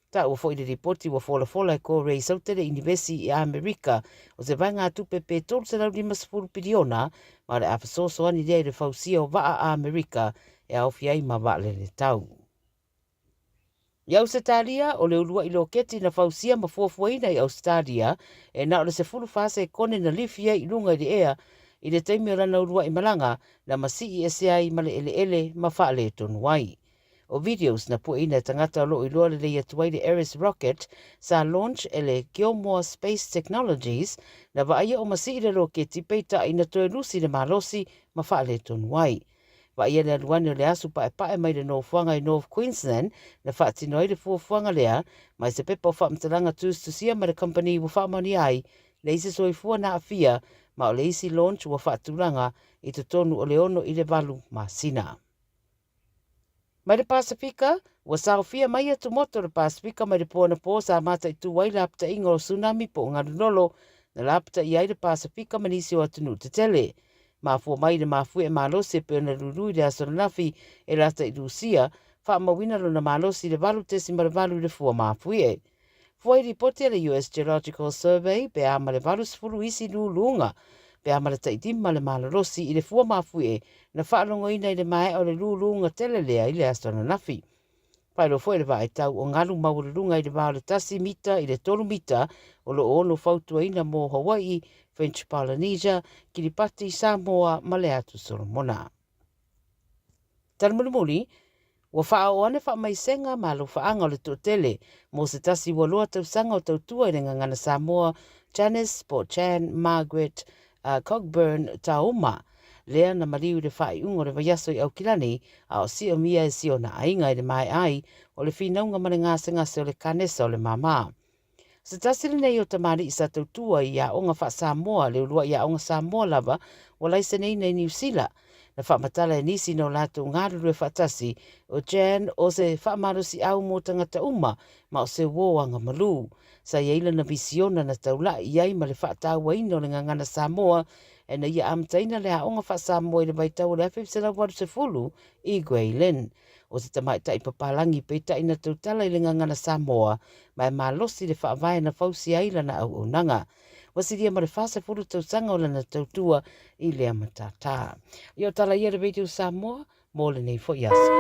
Taua foi le lipoti ua folafola e Korea i Saute le Inivesi i Amerika o se vaegatupe pe 350 piliona ma o le a fesoasoani lea i le fausia o vaa a Amerika e aofia ai ma vaalele tau. I Ausetalia, o le uluai loketi na fausia ma fuafuaina i Ausetalia e na o le 14 sekone na lifi ai i luga i le ea i le taimi o lana uluai malaga na masii ese ai ma le eleele ma faaletonu ai. O videos na pueina e tagata o lo o iloa lelei atu ai le Ares rocket sa launch e le Gilmour Space Technologies na vaaia o masii le loketi peitai na toe lusi le malosi ma faaletonu ai. Vaaia le alu ane o le asu paepae mai le nofoaga i North Queensland na faatino ai le fuafuaga lea, mai se pepa o faamatalaga tusitusia ma le kamupani ua faamaonia ai leai se soifua na aafia ma o le isi launch ua faatulaga i totonu o le 6 i le 8 masina. Mai le Pasifika, ua saofia mai atumotu o le Pasifika mai le po anapō sa mataitū ai lapataiga o tsunami po o ngalulolo na lapataia ai le Pasifika ma nisi o atunuu tetele. Mafua mai i le mafuie malosi e pei ona lulu i le aso ananafi e lata i Lusia, faamauina lona malosi i le 8.8 i le fua mafuie. Fua i lipoti a le US Geological Survey pe a ma le 80 isi luluga pe a ma le tailima le malolosi i le fua mafuie na faalogoina i le maea o le luluga tele lea i le aso ananafi. Faailoa foi le vaai tau o galu maualuluga i le va o le 1 mita i le 3 mita o lo o ono fautuaina mo Hawaii, French Polynesia, Kiribati, Samoa ma le Atu Solomona. Tali mulimuli, ua faaoo ane faamaisega ma alofaaga o le toatele mo se tasi ua loa tausaga o tautua i le gagana Samoa Janice po o Jan Margaret Cogburn Taoma, lea na maliu i le faaiuga o le vaiaso i Aukilani a o siomia e si ona aiga i le maea ai o le finauga ma le gasegase o le kanesa o le māmā. O se tasi lenei o tamalii sa tautua i aoga faa-Samoa, le uluai aoga Samoa lava ua laiseneina i Niu Sila. Na faamatala e nisi nō latou galulue faatasi, o Jan o se faamalosiau mo tagata uma ma o se uō agamalu. Sa i ai lana misiona na taulai i ai ma le faatauaina o le gagana Samoa ina ia amataina le aoga faa-Samoa i le vaitau o le 1980 i Grey Lynn. O se tamaitai papalagi peitai na tautala i le gagana Samoa ma e malosi le faavae na fausia ai lana auaunaga. Ua silia ma le 40 tausaga o lana tautua i lea matata. Ia o tala ia le Radio Samoa mo lenei foi aso.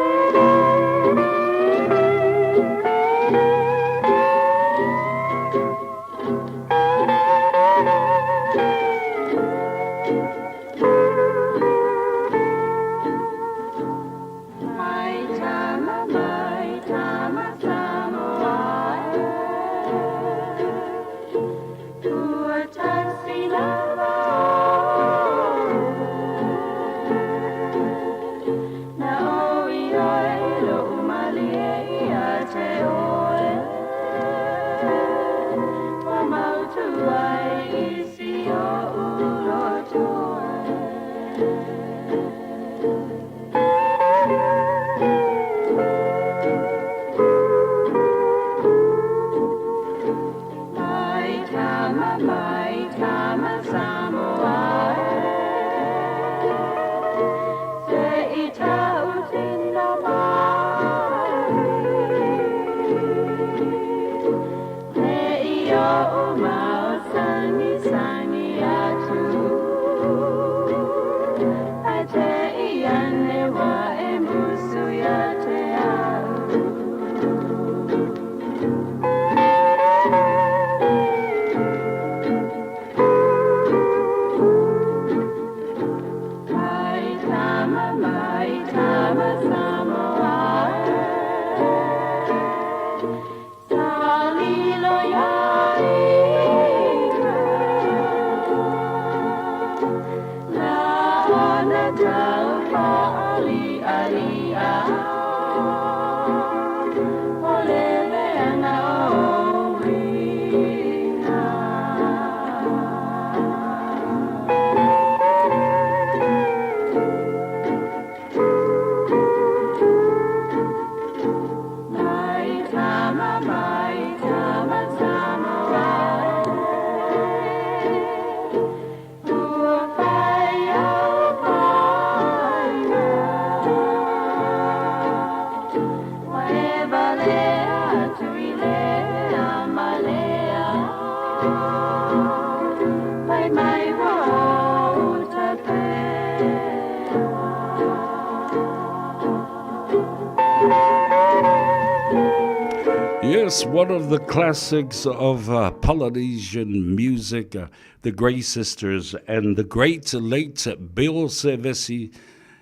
Yes, one of the classics of uh, Polynesian music, uh, the Grey Sisters and the great late Bill Sevesi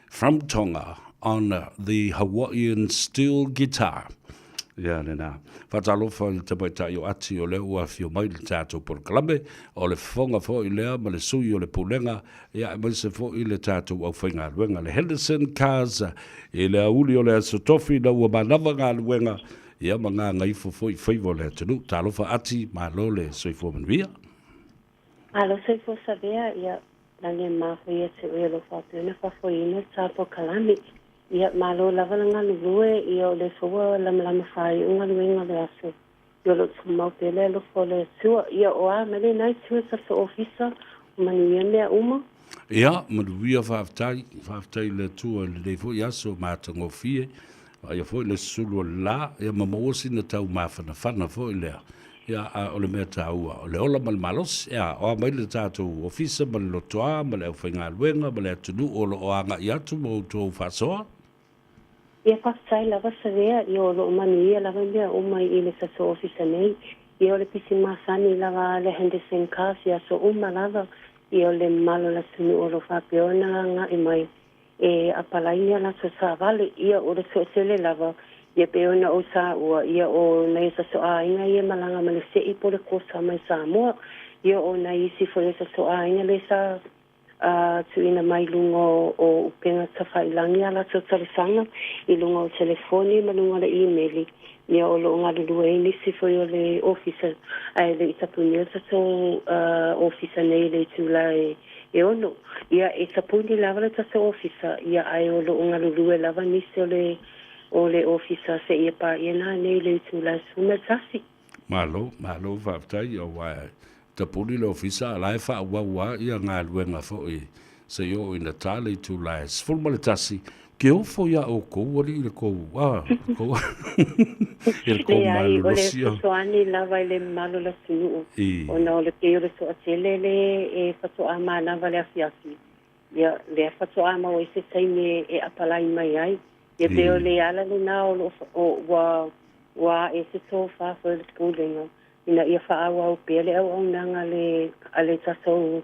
from Tonga on uh, the Hawaiian steel guitar. Ia lena. Faatalofa i le tamaitai o Ati o lea ua afio mai i le tatou polokalame, o le fofoga foi lea ma le sui o le Pulega, ia aemaise foi le tatou aufaigaluega le Henderson Cars i le aoauli o le Aso Tofi ina ua manava galuega, ia ma gagaifo foi i faiva o le atunuu. Talofa Ati, malo le soifua manuia. Malo soifua Savea, ia lagi e mafu ia te oe o lo faapea ona faafoeina le ta polokalame. Ia, malo lava le galulue, ia o lea foi ua lamalama faaiu galuega o le aso, ia o lo o tumau pea le alofa o le Atua. Ia, o a mai lena i tua sa se ofisa, o manuia mea uma. Ia, manuia faafetai, faafetai i le Atua i lenei foi aso matagofie, vaaia foi le susulu o le la, ia ma maua sina tau mafanafana foi lea. Ia, a o le mea taua, o le ola ma le malosi, ia, o a mai le tatou ofisa ma le lotoa ma le aufaigaluega ma le atunuu o lo o agai atu ma outou faasoa? Ia, faafetai lava Savea, ia o lo o manuia lava mea uma i le tatou ofisa nei. Ia o le pisi masani lava a le Henderson Cars i aso uma lava, ia o le mamalu o le atunuu o lo o faapea ona agai mai e apalai ni a latou taavale. Ia o le toatele lava, ia pei ona ou taua, ia o nai o tatou aiga ia e malaga ma le se'i po o le kosa mai Samoa. Ia o nai isi foi o tatou aiga lea sa a tuuina mai i luga o upega tafailagi a latou talosaga i luga o telefoni ma luga o le imeli, ia o lo o galulue ai nisi foi o le ofisa, ae le i tapunia le tatou ofisa nei i le itula e 6. Ia, e tapuni lava le tatou ofisa, ia ae o lo o galulue lava nisi o le o le ofisa seia paia nanei i le itula e 11. Malo, malo faafetai, aua e tapuni le ofisa a la e faaauau lava ia galuega foi se i oo ina ta le itula e 11. Ke ofo iā ʻoukou alii i le kou, a, le kou, i le kou Leai, o le malolosi. fesoasoani lava i le mamalu o le atunuu, ona o le pei o le toatele le e faatoa manava i le afiafi, ia, lea faatoa maua ai se taimi e apalai mai ai. Ia pei o le ala lena o lo o ua ua ae se tofa foi o le Pulega ina ia faaauau pea le auaunaga a le a le tatou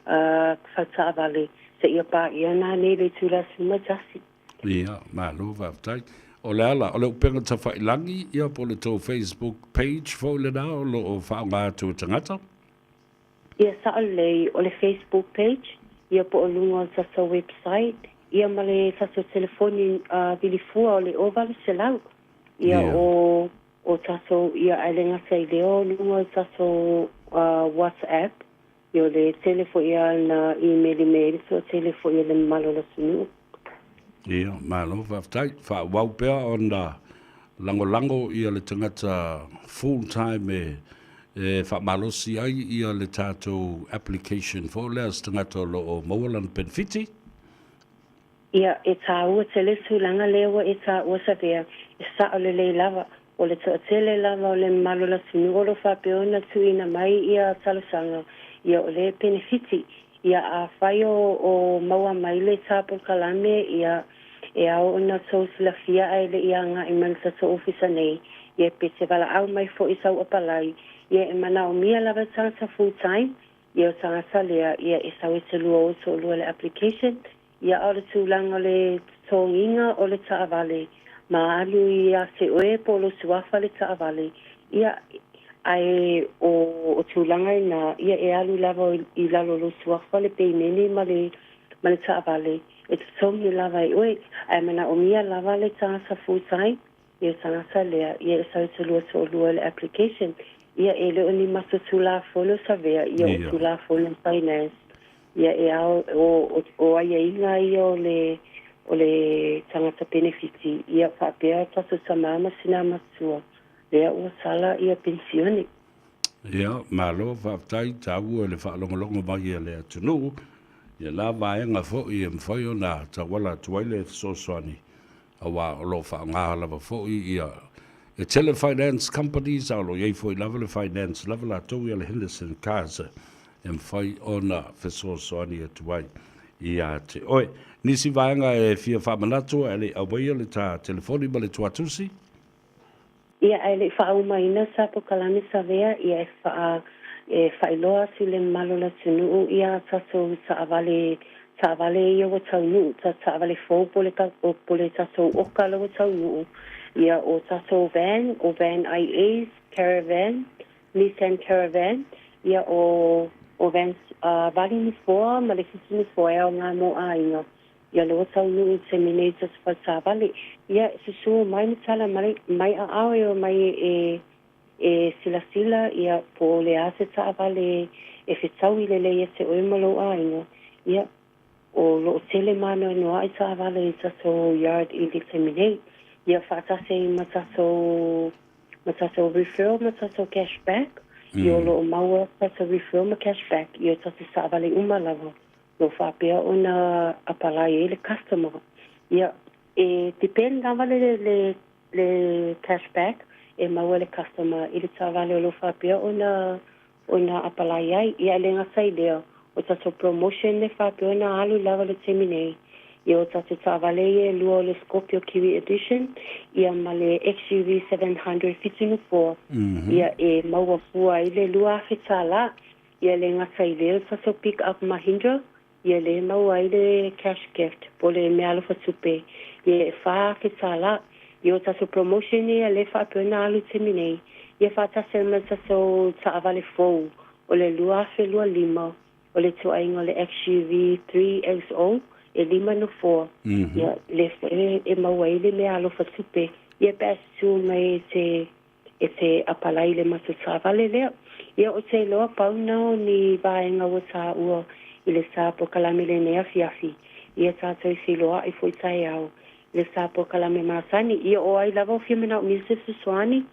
fale taavale seia paia nanei le itula 11. Ia, malo faafetai. O le ala, o le upega tafailagi, ia po o le tou Facebook page foi lena o lo o faaaoga atu e tagata? Ia, sao lelei, o le Facebook page, ia po o luga o le tatou website, ia ma le tatou telefoni vilifua o le 0800, ia o o tatou, ia ae le gata i lea o luga o le tatou WhatsApp, ia o le tele foi lava na imeli mai ai le toatele foi o le mamalu o le atunuu. Ia, malo faafetai. Faaauau pea ona lagolago ia le tagata full time e e faamalosi ai ia le tatou application foi lea a se tagata o lo o maua lana penefiti. Ia, e tāua tele le tulaga lea ua e tāua Savea, e sao lelei lava. O le toatele lava o le mamalu o le atunuu o lo o faapea ona tuuina mai ia talosaga, ia o le penefiti. Ia afai o o maua mai le tā polokalame, ia e ao ona tou silafia ae le i agai mai le tatou ofisa nei, ia pe te valaau mai foi i sau apalai, ia e manaomia lava le tagata full time, ia o tagata lea, ia e sau e te 202 le application, Ia a o le tulaga o le totogiina o le taavale ma alu ia te oe po o lou suafa le taavale, ia, ae o o tulaga ina, ia e alu lava i lalo o lou suafa le pemeni ma le ma le taavale e totogi lava e oe, ae manaomia lava le tagata full time, ia tagata lea, ia e sau e te 2 toalua le application. Ia e le o ni matou Tulafono Savea, ia o Tulafono Finance. Ia e ao, o, o, o aiaiga ia o le, o le tagata penefiti, ia faapea tatou tamā ma sinā matua, lea ua sala ia penisione. Ia, malo faafetai, taua i le faalogologo mai a le atunuu, ia la vaega foi e mafai ona tauala atu ai le fesoasoani, aua o lo o faaaoga lava foi ia e tele finance companies, a o lo o i ai foi lava le finance lava latou ia le Henderson Cars e mafai ona fesoasoani atu ai ia te oe. Nisi vaega e fia faamanatu ae le i aumaia le ta telefoni ma le tuatusi? Ia, ae le i faaaumaina sa polokalame Savea, ia e faa, e faailoa atu i le mamalu o le atunuu ia tatou taavale, taavale ia ua taunuu, ta taavale fou po le po le tatou oka la ua taunuu, ia o tatou van, o van IAs, caravan, Nissan Caravan, ia o o vans 8 nofoa ma le 7 nofoa e aoga mo aiga. Ia lea ua taunuu i le taimi nei i tatou faletaavale. Ia, susu mai ma tala mai, mai aao e omai e e silasila ia po o le a se taavale e fetaui lelei ia te oe ma lou aiga. Ia, o lo o tele mānoanoaʻi taavale i tatou yard i le taimi nei. Ia faatasi ai ma tatou ma tatou referral ma tatou cash back. Ia o lo o maua tatou referral ma cash back i o tatou taavale uma lava. Lo faapea ona apalai ai le customer. Ia, e depend lava le, le, le cash back. e maua e le customer i le taavale o lo o faapea ona ona apalai ai. Ia e le gata i lea, o tatou promotion e faapea ona alu lava i le taimi nei, ia o tatou taavale ia e lua o le Scorpio Kiwi Edition ia ma le XUV 700 fitu nofoa, ia e maua fua ai le $2,000. Ia e le gata i lea, o le tatou Pick Up Mahindra, Ia lē maua ai le cash gift po o le meaalofa tupe, ia e $4,000. Ia o tatou promotion ia lē faapea ona alu i le taimi nei, ia faatasi ai ma le tatou taavale fou o le 2025 o le ituaiga o le XUV 3XO e lima nofoa, ia lē foi e maua ai le meaalofa tupe, ia pe a e tutu mai e te e te apalai i le matou taavale lea. Ia ou te iloa pau na o ni vaega ua taua i le sa polokalame i lenei afiafi, ia tatou i feiloai foi taeao i le sa polokalame masani. Ia o ai lava o fia manaomia se fesoasoani,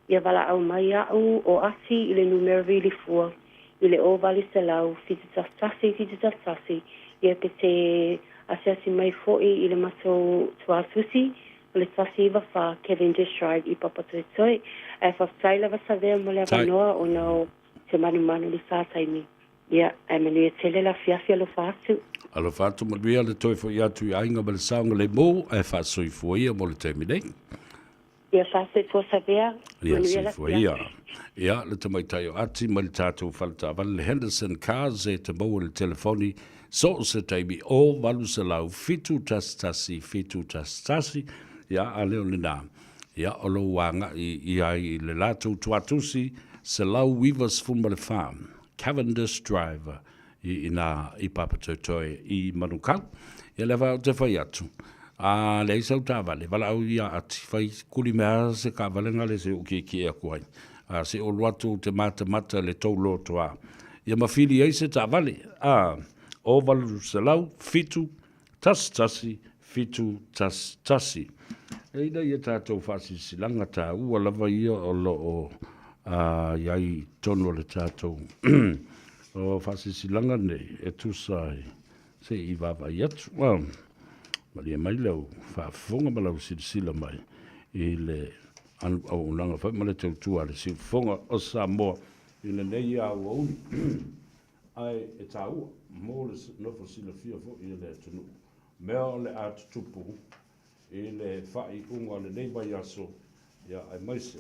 ia valaau mai au o Ati i le numera vili fua i le 0800 711 711, ia pe te asiasi mai foi i le matou tuatusi O le 194 Cavendish Drive i Papatoetoe. Ae faafetai lava Savea mo le avanoa ona o se manumanu i le sa taimi. Ia, ae manuia tele le afiafi alofa atu. Alofa atu manuia le toe foi atu i aiga ma le saogalemu ae faasoifua ia mo le taimi nei. Ia faasoifua Savea, Ia manuia le soifua ia. afiafi. Ia, le tamaitai o Ati mai le tatou fale taavale le Henderson Cars e te maua i le telefoni So o se taimi o 800 711 711, ia a leo lena, ia o lou agai i ai i le latou tuatusi 194 Cavendish Drive i ina i Papatoetoe i Manukau. Ia lea fa ou te fai atu, a leai sau taavale, valaau ia Ati, fai kuli mea se taavale na le se ou kiekie aku ai. A se olu atu ou te matamata le tou loto a. Ia ma fili ai se taavale, a, o 800 7 1 1 7 1 1. E ina ia tatou faasilasilaga taua lava ia o lo o i ai i totonu o le tatou o faasilasilaga nei e tusa ai se i vaavaai atu. Malie mai lau faafofoga ma lau silasila mai i le auaunaga foi ma le tautua a le Siufofoga o Samoa i lenei aoauli. Ae e taua mo le nofo silafia foi e le atunuu mea o le a tutupu i le faaiuga o lenei vaiaso, ia aemaise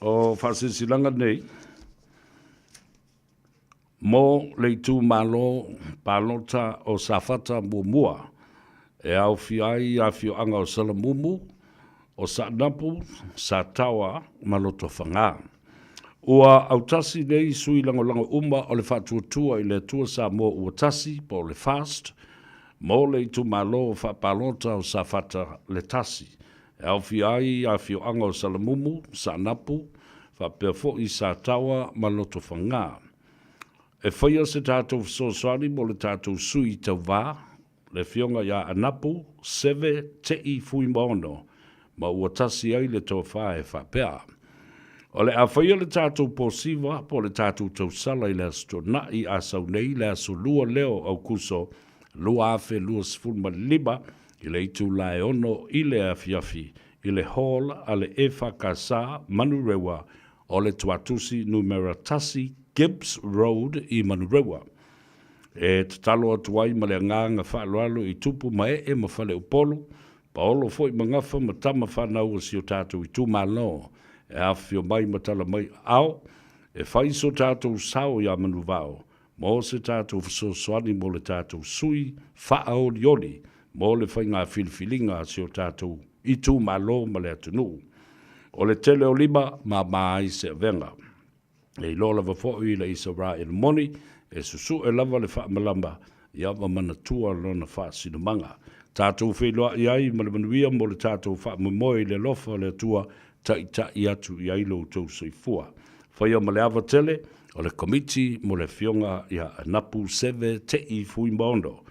o faasilasilaga nei mo le itumalo palota o Safata muamua e aofia ai afioaga o Salamumu, o Saanapu, Sataoa ma Lotofaga. Ua autasi nei sui lagolago uma o le Faatuatua i le Atua Samoa Ua Tasi po o le FAST mo le itumalo faapalota o Safata le Tasi e aofia ai afioaga o Salamumu, Saanapu, faapea foi Sataoa ma Lotofaga. E faia se tatou fesoasoani mo le tatou sui tauva, le Afioga ia Anapu Seve Te'i Fuimaono, ma ua tasi ai le tofa e faapea, O le a faia le tatou posiva po o le tatou tausala i le Aso Toonai a sau nei, le aso 2 lea o Aukuso 2025 i le itula e 6 i le afiafi i le Hall a le EFKS Manurewa o le Tuatusi Numera 1 Gibbs Road i Manurewa. E tatalo atu ai ma le agaga faaaloalo i tupu ma ee ma faleupolu, paolo foi ma gafa ma tama fanau o si o tatou itumalo e afifio mai ma tala mai aao e fai so tatou sao iā Manuvao mo se tatou fesoasoani mo le tatou sui faaolioli mo le faiga filifiliga a si o tatou itumalo ma le atunuu. O le tele o lima mama ai se avega. E iloa lava foi i le Isaraelu moni, e susu'e lava le faamalama ia ma manatua lona faasinomaga. Tatou feiloai ai ma le manuia mo le tatou faamoemoe i le alofa o le Atua taitai atu i ai lo outou soifua. Faia ma le ava tele o le Komiti mo le Afioga ia Anapu Seve Te'i Fuimaono,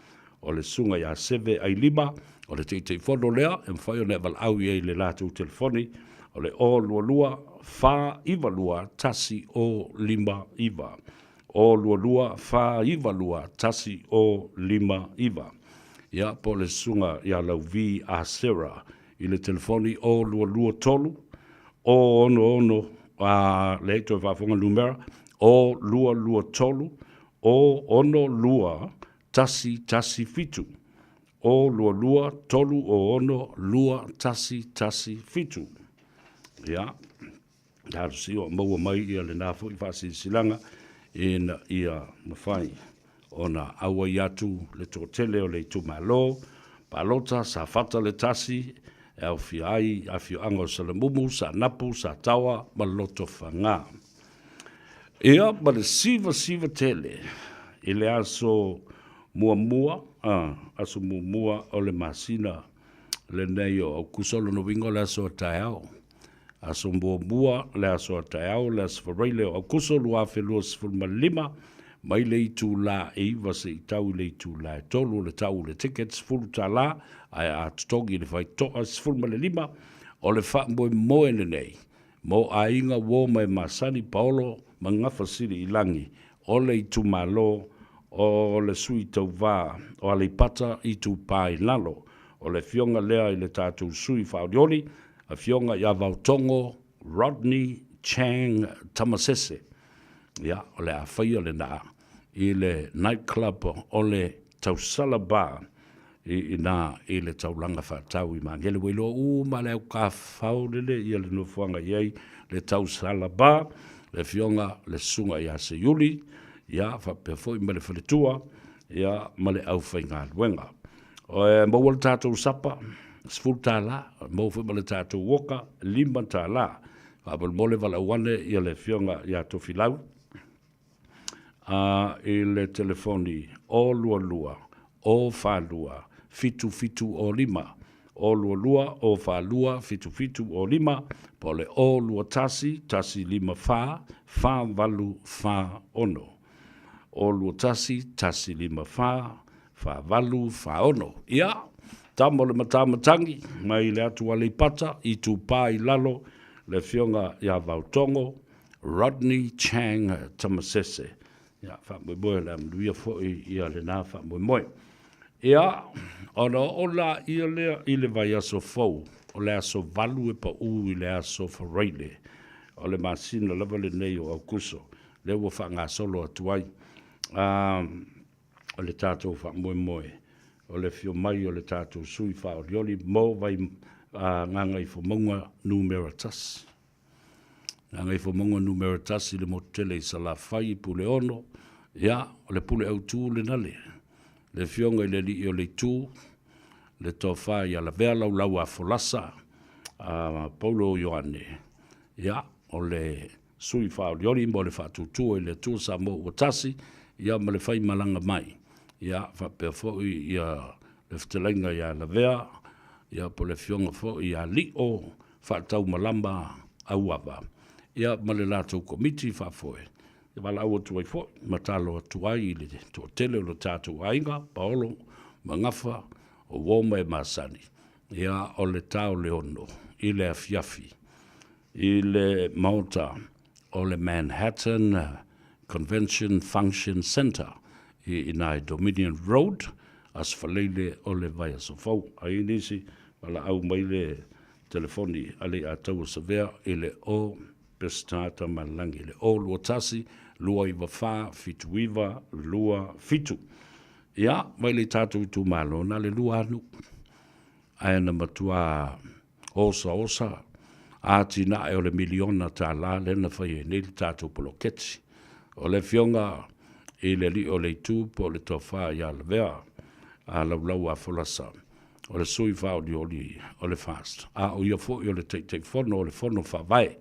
o le Susuga ia Seve Ailima, o le Taitaifono lea e mafai ona e valaau i ai i le latou telefoni o le 022 492 1059. 022 492 1059. Ia, po o le Susuga ia Lauvi Asera. i le telefoni 0223 066 a leai toe faafofoga numera 0223 062 117 022 306 2117. Ia, talosia o maua mai ia lena foi faasilasilaga ina ia mafai ona auai atu le toatele o le itumalo palota Safata le tasi e aofia ai afioaga o Salamumu, Saanapu, Sataoa ma Lotofaga. Ia, ma le sivasiva tele i le aso muamua, aso muamua o le masina lenei o Aukuso, lona uiga o le aso a taeao. Aso muamua, le aso a taeao, le aso Faraile o Aukuso 2025, mai le itulā e 9 seia tau i le itulā e 3 o le tau o le ticket $10, ae a totogi i le faitotoa 15. O le faamoemoe lenei mo aiga uo ma e masani Paolo ma Gafasiliilagi o le itumalo o le sui tauva o Aleipata Itupa i Lalo. O le afioga lea i le tatou sui faaolioli, afioga ia Vaotogo Rodney Chang Tamasese. Ia, o le a faia lena i le night club o le Tausala Bar i ina i le taulaga faatau i Magele. Ua iloa uma le aukafau lele ia le nofoaga i ai le Tausala Bar, le afioga le Susuga ia Seiuli, ia faapea foi ma le faletua, ia ma le aufaigaluega. E maua le tatou sapa, $10, maua foi ma le tatou oka, $5. Faamolemole valaau ane ia le afioga ia Tofilau a i le telefoni 022 042 7705, 022 042 7705, po o le 021 154 4846. 021 154 4846. Ia, tama o le matamatagi mai le atu Aleipata, Itupa i Lalo, le Afioga ia Vaotogo, Rodney Chang Tamasese. Ia, faamoemoe o le a manuia foi ia lena faamoemoe. Ia, ona oo laia lea i le vaiaso fou, o le aso 8 e pau i le aso Faraile, o le masina lava lenei o Aukuso, lea ua faagasolo atu ai. O le tatou faamoemoe, o le afio mai o le tatou sui faaolioli mo vai Gagaifomauga Numera 1. Gagaifomauga Numera 1 i le motu tele i Salafai i Puleono, ia, o le pule autu lena le, le afioga i le alii o le itu, le tofa ia Lavea Laulau a Folasa, a Paulo Ioane, ia, o le sui faaolioli mo le faatuatua i le Atua Samoa ua tasi, ia ma le faimalaga mai, ia, faapea foi ia le fetalaiga ia Lavea, ia po o le afioga foi ia Lio Faataumalama Auava, ia ma le latou komiti faafoe, e valaau atu ai foi ma talo atu ai i le toatele o lo tatou aiga, paolo ma gafa o uo ma e masani, ia o le ta o le 6 i le afiafi i le maota o le Manhattan Convention Function Centre i ina i Dominion Road, Aso Faraile o le vaiaso fou. A i ai nisi, valaau mai le telefoni a Leiataua Savea i le 0 Peseta Tamalagi i le 021 294 7927. Ia, mai le tatou itumalo, na le lua anu, ae na matua osaosa atinae o le miliona tala lea na fai ai nei le tatou poloketi. O le afioga i le alii o le itu po o le tofa ia Lavea a Laulau a Folasa, o le sui faaolioli o le FAST, a o ia foi o le Taitaifono o le Fono Faavae.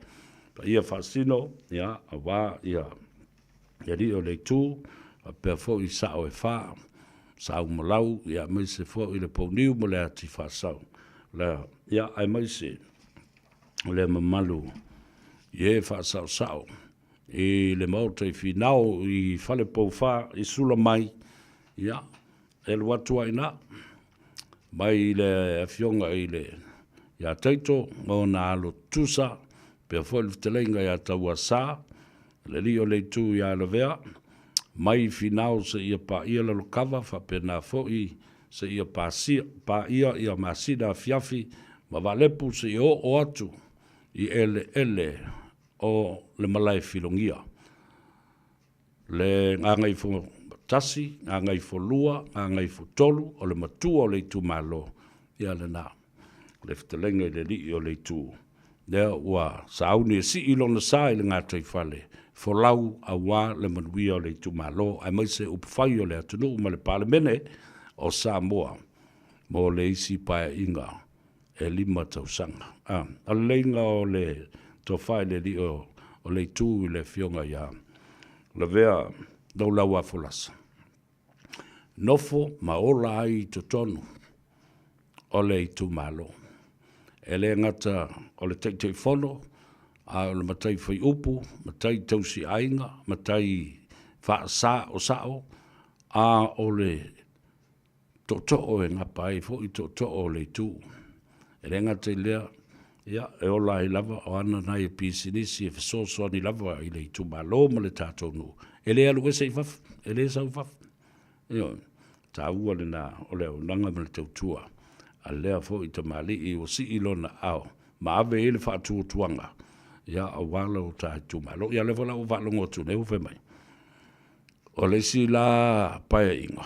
Paia faasino, ia, aua ia le alii o le itu, faapea foi sao e fa, Saumalau, ia, aemaise foi le Pouniu ma le Ati Faasau. La, ia, aemaise o le mamalu i e faasaosao i le Maota i Finao i Falepoufa i sula mai, ia, e alu atu ai i ina mai le afioga i le ia Taito ma ona alo tutusa, pea foi le fetalaiga ia Tauasa, le alii o le itu ia Lavea, mai Finao seia paia Lalokava, faapena foi seia pasia, paia ia Masina afiafi ma Valepu seia oo atu i eleele o le malae filogia. Le Gagaifo 1, Gagaifo 2, Gagaifo 3, o le matua o le itumalo, ia lena, le fetalaiga i le alii o le itu, lea ua sauni e sii lona sa i le gataifale, folau aua le manuia o le itumalo, aemaise upufai o le atunuu ma le Palemene o Samoa mo le isi paeaiga e 5 tausaga. A, o le leiga o le tofa i le alii o le itu i le afioga ia Lavea Laulauafolasa, nofo ma ola ai i totonu o le itumalo. E le gata o le Taitaifono, a o le matai faiupu, matai tausiaiga, matai faasaosao, a o le tootoo e gapa ai foi tootoo o le itu. E le gata i lea, ia, e ola ai lava o ana nai pisinisi e fesoasoani lava i le itumalo ma le tatou nuu. E le alu ese i fafo, e le sau i fafo. Ioe, taua lena o le auaunaga ma le tautua a lea foi tamalii ua sii lona aao ma ave i ai le faatuatuaga, ia, aua lo ta itumalo. Ia, o lea foi la ua faalogo atu nei ua fai mai, o le isi la paeaiga,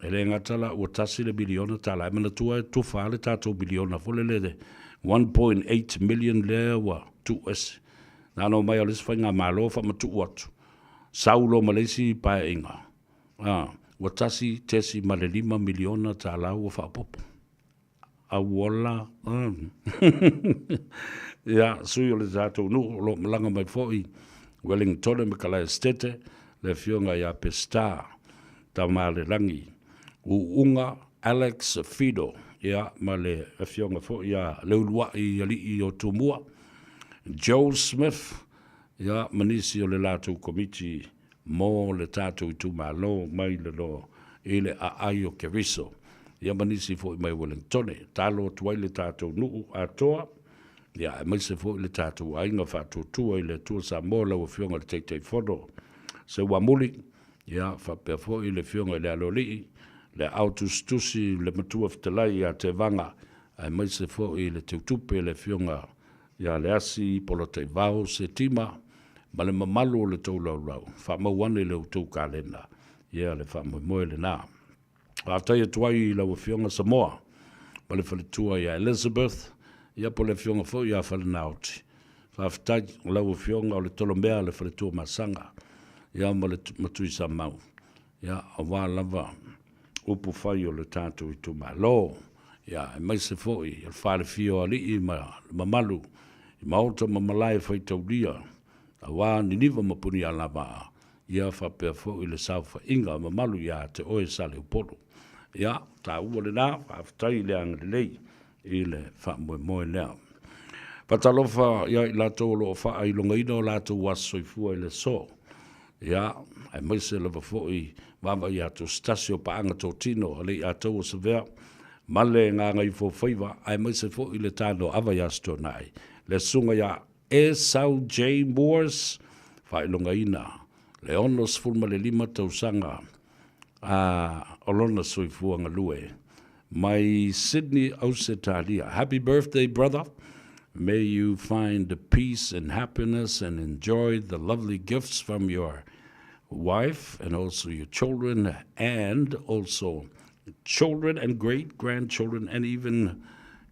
E le gata la ua tasi le miliona tala, ae manatua e tufa lava le tatou miliona foi lele 1.8 million lea ua tuu ese. Na ona omai lava o le isi faigamalo faamatuu atu, sau loa ma le isi paeaiga, a, ua $1.5 miliona tala ua faaopoopo. Auola, ia, sui o le tatou nuu o lo o malaga mai foi Wellingtone ma Kalaesetete, le afioga ia Peseta Tamalelagi, Uuga Alex Fido, ia, ma le afioga foi ia Leuluai Alii o Tumua, Joe Smith, ia, ma nisi o le latou komiti mo le tatou itumalo mai le lo i le aai o Keriso, ia ma nisi foi mai Welengtone. Talo atu ai le tatou nuu atoa, ia aemaise foi le tatou aiga faatuatua i le Atua Samoa, lau Afioga i le Taitaifono Seuamuli, ia faapea foi le Afioga i le Aloalii, le Aao Tusitusi, le Matua Fetalai ia Tevaga, aemaise foi le Teutupe le Afioga ia Leasi Polataivao Setima ma le mamalu o le tou laulau, faamau ane i le outou kalena, ia le faamoemoe lena. Faafetai atu ai i lau Afioga Samoa ma le faletua ia Elizabeth, ia po o le Afioga foi ia Falenaoti. Faafetai o lau Afioga o le Tolomea le faletua Masaga, ia ma le Matuisamau, ia aua lava upu fai o le tatou itumalo, ia aemaise foi o le falefia o alii ma le mamalu i maota ma malae faitaulia, aua Niniva ma Punialavaa, ia faapea foi le saofaiga mamalu ia te oe Saleupolu. Ia, taua lena, faafetai le agalelei i le faamoemoe lea. Faatalofa ia i latou o lo o faailogaina o latou aso soifua i le aso. Ia, aemaise lava foi vaavaai atu se tasi o paaga totino a Leiataua Savea ma le Gagaifofaiva, aemaise foi le Tanoava ia Stona'i, le Susuga ia Esau J. Moores, faailogaina le 65 tausaga a o lona soifua galue mai Sydney, Ausetalia. Happy birthday, brother. May you find peace and happiness and enjoy the lovely gifts from your wife and also your children and also children and great grandchildren and even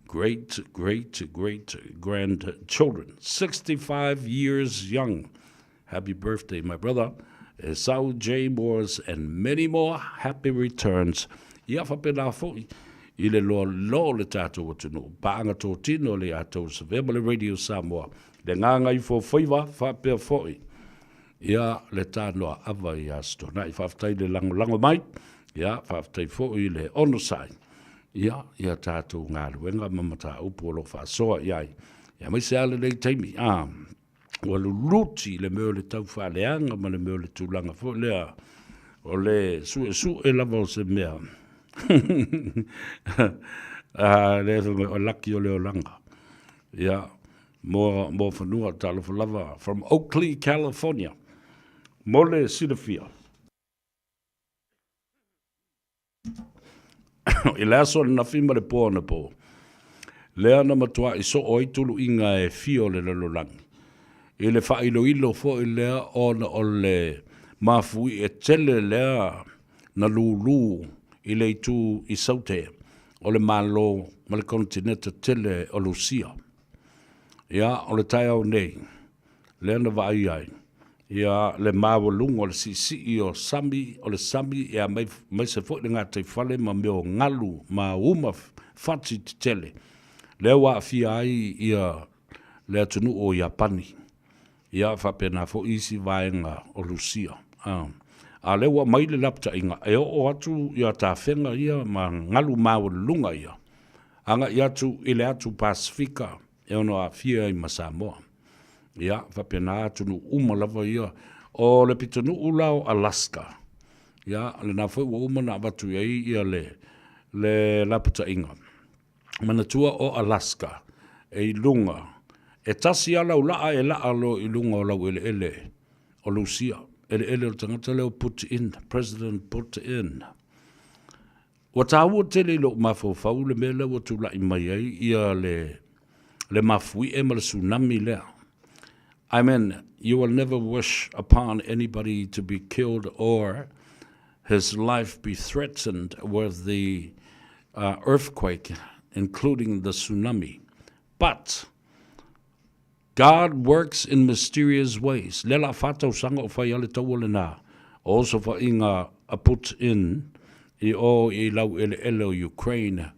great great great grandchildren. 65 years young. Happy birthday, my brother. Esau J. Moores and many more happy returns. Ia faapena foi i le loaloa o le tatou atunuu, paaga totino le atou Savea ma le Radio Samoa, le Gagaifofaiva faapea foi ia le tanoa ava ia Stona'i. Faafetai le lagolago mai, ia faafetai foi le onosai ia ia tatou galuega ma mataupu o lo o faasoa i ai. Ia aemaise lava lenei taimi, a ua luluti le mea o le taufaaleaga ma le mea o le tulaga foi lea o le suesue lava o se mea. A, lea fai mai, o laki o le olaga. Ia, mo, mo fanua, talofa lava, from Oakley, California. Mo le silafia. I le aso ananafi ma le po anapo, Lea na matuaʻi soo ai tuluʻiga e fia o le lalolagi. I le faailoilo foi lea ona o le mafuie tele lea na lūlū i le itu i Saute o le Malo ma le konetineta tele o Lusia. Ia, o le taeao nei, lea na vaai ai, ia, le maualuga o le siisii o sami, o le sami, ia, aemaise foi le gataifale ma mea o galu ma uma fati tetele, lea ua aafia ai ia le atunuu o Iapani, ia faapena foi isi vaega o Lusia. A, a lea ua aumai le lapataiga e oo atu ia tafega ia ma galu maualuluga ia agai atu i le atu Pasefika e ono aafia ai ma Samoa. Ia, faapena atunuu uma lava ia. O le pitonuu la o Alaska, ia, lena foi ua uma ona avatu i ai ia le, le lapataiga. Manatua o Alaska e i luga, e tasi lava lau laa e laa loa i luga o lau eleele o Lusia, eleele o le tagata lea o Putin, President Putin. Ua taua tele i lou mafaufau le mea lea ua tulai mai ai ia le, le mafuie ma le tsunami lea. I mean, you will never wish upon anybody to be killed or his life be threatened with the uh, earthquake, including the tsunami. But God works in mysterious ways. Lea la wha tausaga o fai ale taua lena. O osofaiga a Putin i o i laueleele o Ukraine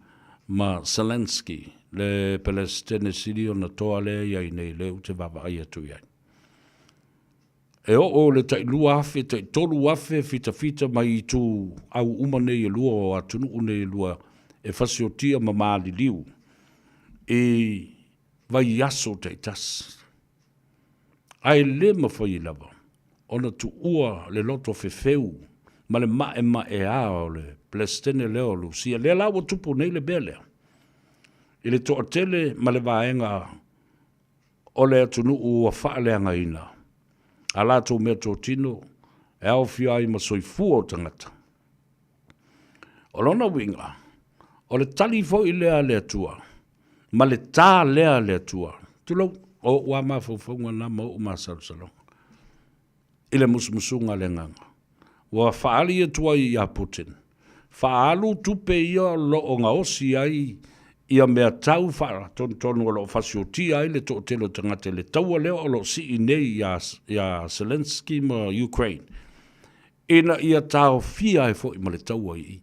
ma Zelensky, le Pelesitene sili ona toa lea i ai nei lea ou te vaavaai atu i ai. E oo le tai 2,000, tai 3,000 fitafita mai itu au uma nei e lua o atunuu nei e lua e fasiotia ma maliliu i vaiaso taitasi. Ae le mafai lava ona tuua le loto fefeu ma le maemaea o le Peresetene lea o Lusia. Lea la ua tupu nei le mea lea i le toatele ma le vaega o le atunuu ua faaleagaina a latou meatotino e aofia ai ma soifua o tagata. O lona uiga, o le tali foi lea a le Atua, ma le tā lea a le Atua, tulou, o ou lava mafaufauga na ma ou masalosaloga, i le musumusuga a le Agaga, ua faaali atu ai ia Putin, faaalu tupe ia o lo o gaosi ai ia mea tau faatonutonu o lo o fasiotia ai le toatele o tagata i le taua lea o lo o sii nei iā Zelensky ma Ukraine, ina ia taofia ai foi ma le taua i i.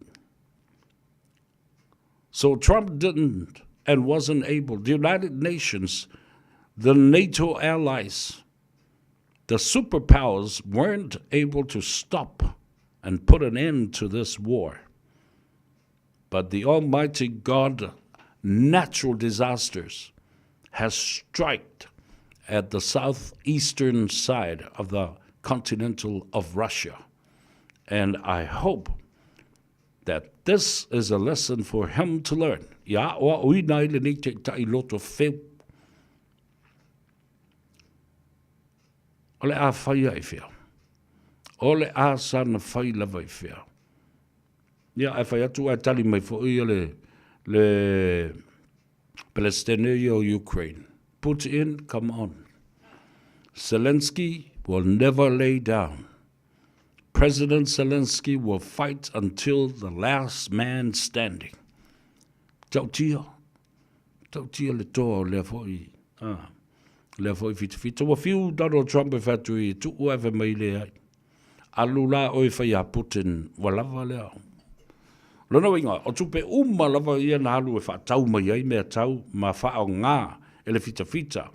So Trump didn't and wasn't able, the United Nations, the NATO allies, the superpowers weren't able to stop and put an end to this war. But the Almighty God, natural disasters, has struck at the southeastern side of the continental of Russia. And I hope that this is a lesson for him to learn. Ia aoaoina ai lenei taitai loto feu. O le a fai ai fea. O le a sana fai lava i fea. Ia, ae fai atu ae tali mai foi ia le, le Pelestene ia o Ukraine. Putin, come on. Zelensky will never lay down. President Zelensky will fight until the last man standing. Tautia, tautia le toa o lea foi, ah, lea foi fitafita. Ua fiu Donald Trump e fai atu i tuu ae fai mai le ai. Alu la oe fai a Putin, ua lava lea. Lona uiga, o tupe uma lava ia na alu e faatau mai ai mea tau ma faaaoga e le fitafita.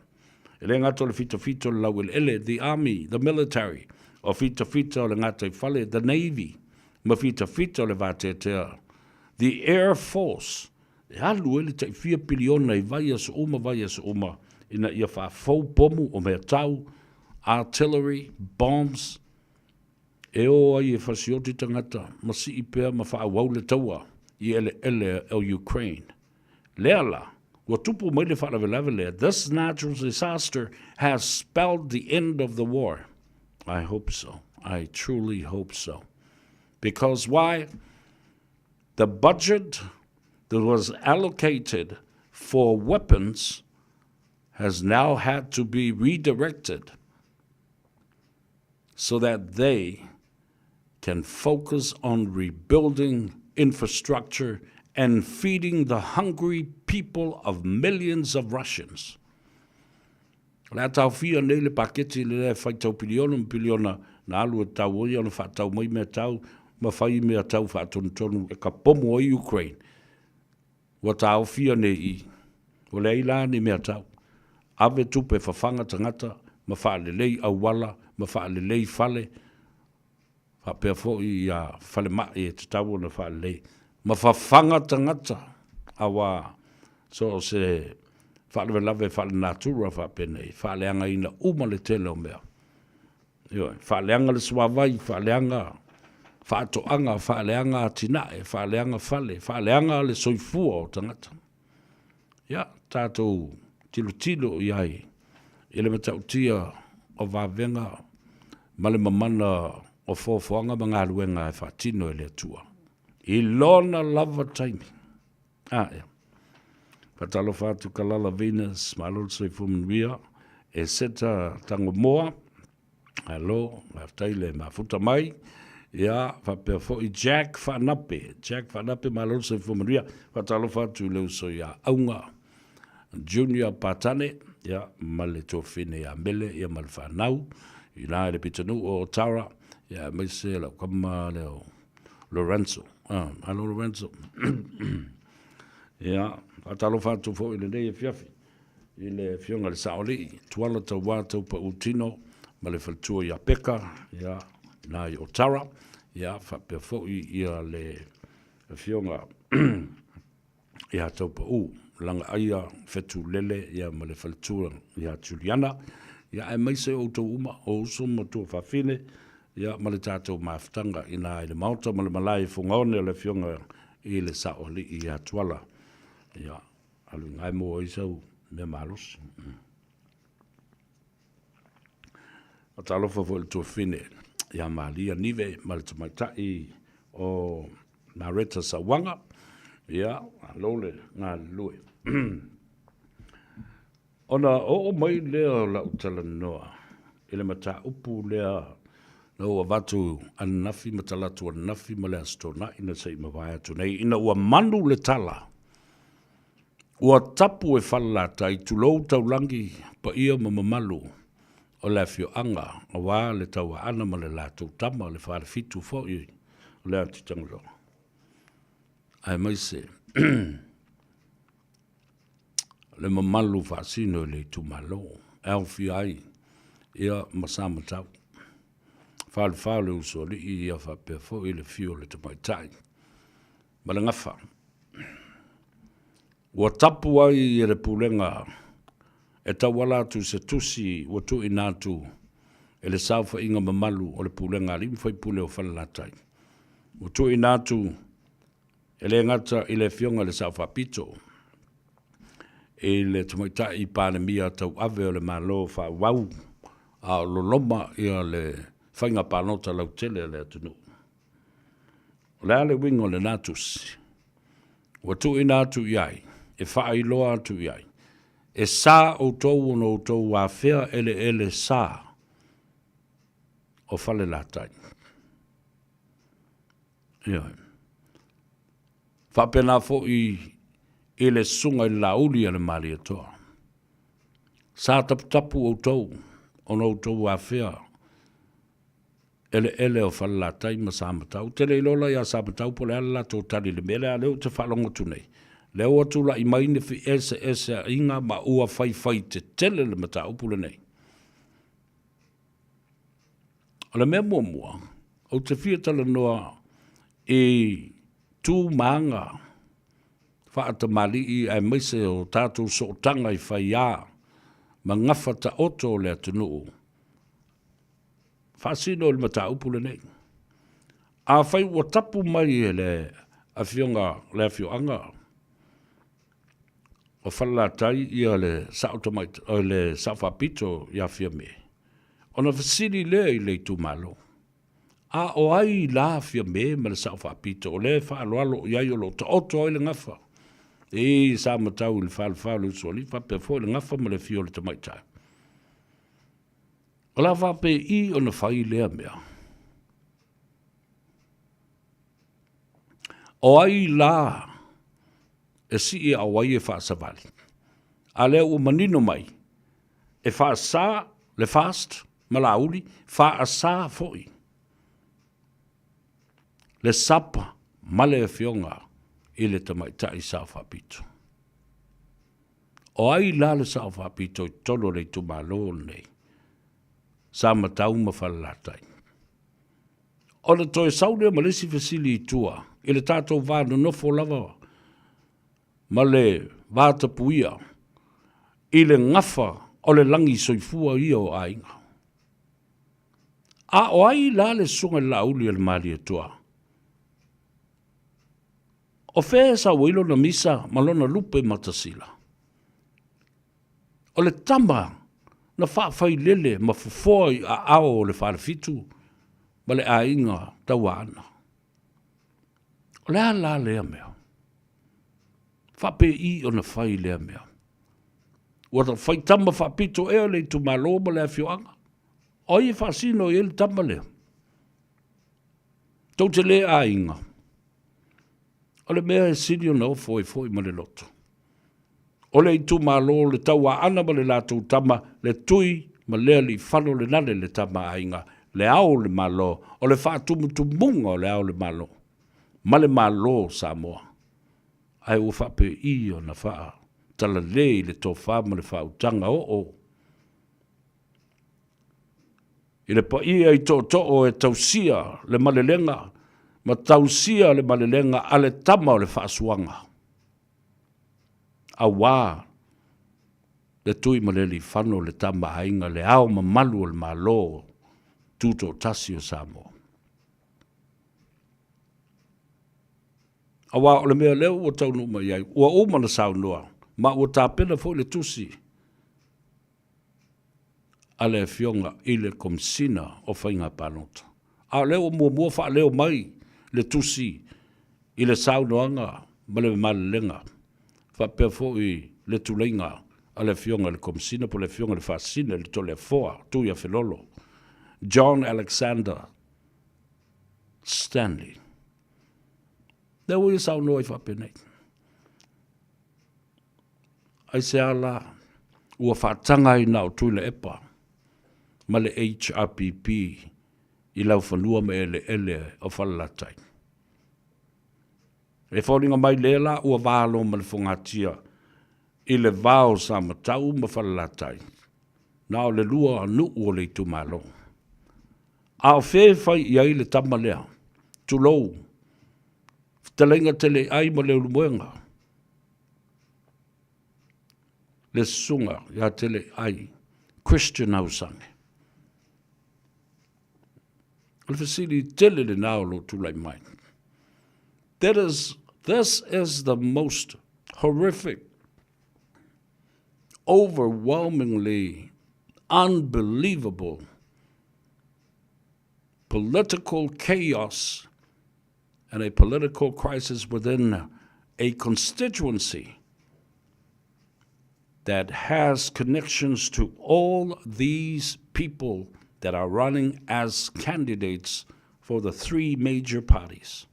E le gata o le fitafita o le laueleele, the army, the military, o fitafita o le gataifale, the navy, ma fitafita o le vateatea, the air force, e alu ai le tai fia piliona i vaiaso uma vaiaso uma ina ia faafou pomu o mea tau, artillery, bombs, e o ai e fasioti tagata ma sii pea ma faaauau le taua i eleele o Ukraine. Lea la, ua tupu mai le faalavelave lea, this natural disaster has spelled the end of the war. I hope so. I truly hope so. Because why? The budget that was allocated for weapons has now had to be redirected so that they can focus on rebuilding infrastructure and feeding the hungry people of millions of Russians. O le a taofia nei le paketi le e whai piliona ma piliona na alu e tau oi ona whaatau mai mea tau ma whai mea tau whaatonutonu e ka pomo ai Ukraine. Ua taofia nei i. Ua leai la ni mea tau. Ave tupe fafaga tagata ma faalelei auala ma faalelei fale, faapea foi ia falemai e tatau ona faalelei, ma fafaga tagata auā so o se faalavelave faalenatura faapenei, faaleagaina uma le tele o mea. Ioe, faaleaga le suavai, faaleaga faatoaga, faaleaga atinae, faaleaga fale, faaleaga le soifua o tagata. Ia, tatou tilotilo i ai i le matautia o vavega ma le mamana o foafoaga ma galuega e faatino e le Atua i lona lava taimi. A ea. Faatalofa atu Kalala Venus, malo le soifua manuia, e Seta Tangomoa, alo, faafetai le mafuta mai, ia, faapea foi Jack Faanape, Jack Faanape, malo le soifua manuia, faatalofa atu i le uso ia Auga Junior Patane, ia, ma le tuafafine ia Mele, ia ma le fanau, i la i le pitonuu o Otara, ia, aemaise lau kama lea o Lorenzo. Ah, alo Lorenzo. Ia, faatalofa atu foi i lenei afiafi i le afioga i le Saoalii, Tuala Tauā Taupautino ma le faletua ia Peka, ia, na i Otara, ia, faapea foi ia le afioga ia Taupau, Lagaaia Fetulele ia ma le faletua ia Juliana, ia aemaise outou uma, o uso ma tuafafine, ia ma le tatou mafutaga ina i le maota ma le malae i Fugaone o le afioga i le Saoalii ia Tuala. Ia, alu i gae mo ai sau mea malosi. Faatalofa foi i le tuafafine ia Malia Nive ma le tamaitai o Mareta Sauaga. Ia, malo le galulue. Ona oo mai lea o lau talanoa i le mataupu lea na ou avatu ananafi ma talatu ananafi ma le Aso Toonai na se i mavae atu nei, ina ua manu le tala Ua tapu e Falelatai, tulou taulagi, paia ma mamalu o le afioaga aua le Tauaana ma le latou tama, le Falefitu foi o le Atitagaloa, aemaise le mamalu faasino i le itumalo e aofia ai ia ma Samatau, Falefa o le Usoalii ia faapea foi le afio o le Tamaitai ma le Gafa. Ua tapu ai e le Pulega e tauala atu i se tusi ua tuuina atu e le saofaiga mamalu o le Pulega a Alii ma Faipule o Falelatai. Ua tuuina atu e le gata i le Afioga i le Sao Faapito, i le Tamaitai Palemia Tauave o le Malo Faaauau a o loloma ia le faiga palota lautele a le atunuu. O le a le uiga o lena tusi? Ua tuuina atu i ai, e faailoa atu i ai, e sa outou ona outou afea eleele sa o Falelatai. Ioe. Faapena foi i le susuga i le Laauli a le Malietoa. Sa taputapu outou ona outou afea eleele o Falelatai ma Samatau. Ou te le iloa la ia Samatau po o le a le latou tali i le mea lea, a o lea ou te faalogo atu nei, lea ua tulai mai ni feeseeseaiga ma ua faifai tetele le mataupu lenei. O le mea muamua, ou te fia talanoa i tu ma aga faatamalii aemaise o tatou sootaga i faiā ma gafa taoto o le atunuu Faasino i le mataupu lenei. Afai ua tapu mai e le afioga le afioaga o Falelatai ia le sao tamaitai o le sao faapito ia Fiame, ona fesili lea i le itumalo, a o ai la Fiame ma le sao faapito o lea e faaaloalo i ai o lo o taoto ai le gafa? E sa matau i le falefa o le usoalii faapea foi le gafa ma le afio o le tamaitai. O le a faapei ona fai lea mea? O ai la e sii a o ai e faasavali? A lea ua manino mai, e faasa le fast ma Laauli, faasa foi le sapa ma le afioga i le tamaitai Sao Faapito. O ai la le Sao Faapito i totonu o le itumalo lenei? Samatau ma Falelatai. Ona toe sau lea ma le isi fesili i tua i le tatou va nonofo lava ma le vatapuia i le gafa o le lagi soifua ia o aiga. A o ai la le susuga i le Laauli a le Malietoa? O fea e sau ai lona misa ma lona lupe matasila? O le tama na faafailele ma fofoa i aao o le Falefitu ma le aiga Tauaana. O le a la lea mea? Faapei ona fai lea mea? Ua fai tama faapito ea le itumalo ma le afioaga? O ai e faasino i ai le tama lea? Tou te le aiga. O le mea e sili ona ofo ai foi ma le loto. O le itumalo le Tauaana ma le latou tama, le Tui ma Lealiifano Lenale le Tama a Aiga, le Ao o le Malo, o le faatumutumuga o le Ao o le Malo ma le Malo o Samoa. Ae ua faapei ona faatalale i le tofa ma le faautaga oo i le paia i tootoo e tausia le malelega ma tausia le malelega a le tama o le faasuaga, auā le Tuimalealiifano le Tama a Aiga, le Ao mamalu o le Malo Tutoatasi o Samoa. Auā o le mea lea ua taunuu mai ai, ua uma ona saunoa, ma ua tapena foi le tusi a le Afioga i le Komesina o Faiga Palota. A o lea ua muamua faaleo mai le tusi i le saunoaga ma le malelega faapea foi le tuleiga a le Afioga i le Komesina po o le Afioga i le Faasisina i le Toleafoa Tuiafelolo John Alexander Stanley. Lea ua ia saunoa ai faapenei. Aisea la ua faataga ai na o Tuilaepa ma le HRPP i laufanua ma eleele o Falelatai? E foliga mai lea la ua valo ma le fogatia i le va o Samatau ma Falelatai, na o le lua nuu o le itumalo. A o fea e fai i ai le tama lea? Tulou, fetalaiga Teleiai ma Leulumoega. Le susuga ia Teleiai Christian Ausane. O le fesili tele lena o lo o tulai mai. That is, this is the most horrific, overwhelmingly unbelievable political chaos and a political crisis within a constituency that has connections to all these people that are running as candidates for the three major parties.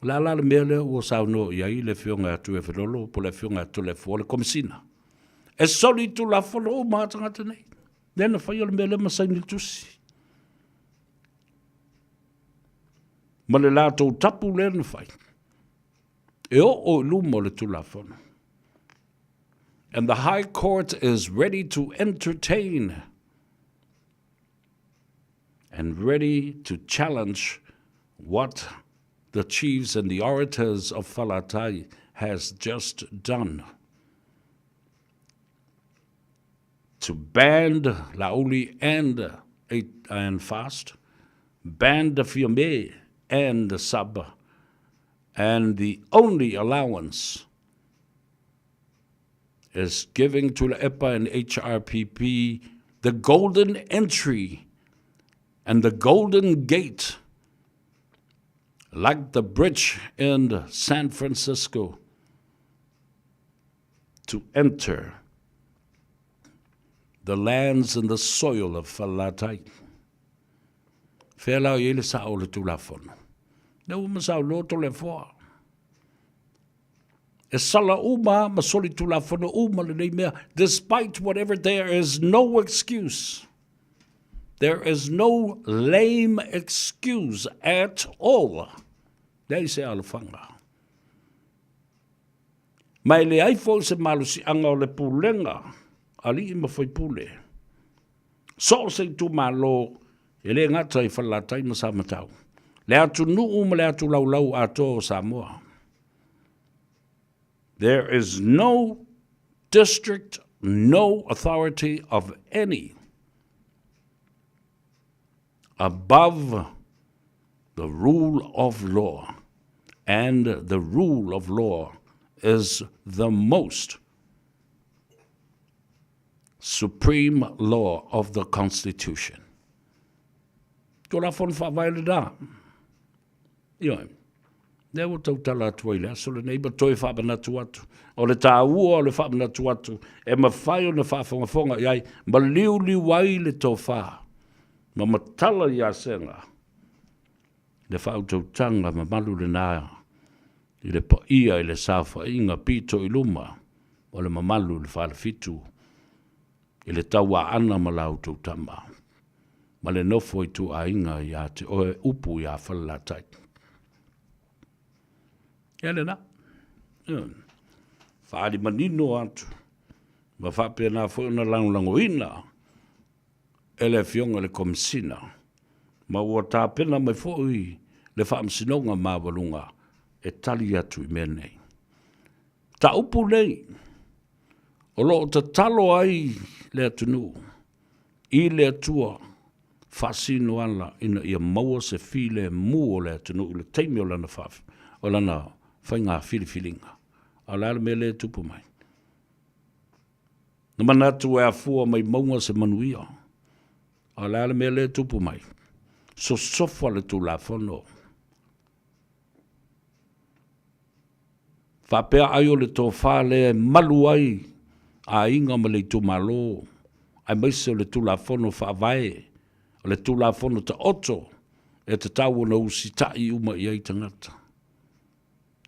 O le a la le mea lea ua saunoa i ai le Afioga ia Tuiafelolo po o le Afioga ia Toleafoa le Komesina? E soli tulafono uma a tagata nei. Lea na faia le mea lea ma saini le tusi. Ma le latou tapu lea na fai. E oo i luma o le Tulafono. And the High Court is ready to entertain and ready to challenge what the chiefs and the orators of Falatai has just done to ban Lauli and, and fast, ban the Fiame and the Sub, and the only allowance is giving Tuilaepa and HRPP the golden entry and the golden gate. Like the bridge in San Francisco to enter the lands and the soil of Falelatai. Fea la o i ai le sao o le Tulafono? Lea ua masauloa Toleafoa. E sala uma ma soli Tulafono uma lenei mea. Despite whatever, there is no excuse. There is no lame excuse at all. Leai se alofaga. Ma e leai foi se malosiaga o le pulega alii ma faipule. So o se itumalo e le gata i Falelatai ma Samatau, le atunuu ma le atulaulau atoa o Samoa. There is no district, no authority of any above the rule of law. And the rule of law is the most supreme law of the Constitution. Tulafono faavae lena. Ioe. Lea ua tautala atu ai le aso lenei ma toe faamanatu atu. O le tāua o le faamanatu atu e mafai ona faafogafoga i ai ma liuliu ai le tofā ma matala i asega le faautautaga mamalu lena i le paia i le saofaiga pito i luma o le mamalu i le falefitu i le tauaana ma la outou tama ma le nofo ituaiga ia te oe upu iā Falelatai. Ia lena. Faaali manino atu ma faapena foi ona lagolagoina e le Afioga i le Komesina ma ua tapena mai foi le Faamasinoga Maualuga e tali atu i mea nei. Mataupu nei o lo o tatalo ai le atunuu i le Atua faasino ala ina ia maua se filemu o le atunuu i le taimi o lana, o lana faiga filifiliga. A o le a le mea lea e tupu mai? Na manatu e afua mai mauga se manuia. A o le a le mea lea e tupu mai? Sosofa le Tulafono. Faapea ai o le tofa lea e malu ai aiga ma le itumalo, aemaise o le Tulafono Faavae, o le Tulafono taoto e tatau ona usitai uma i ai tagata.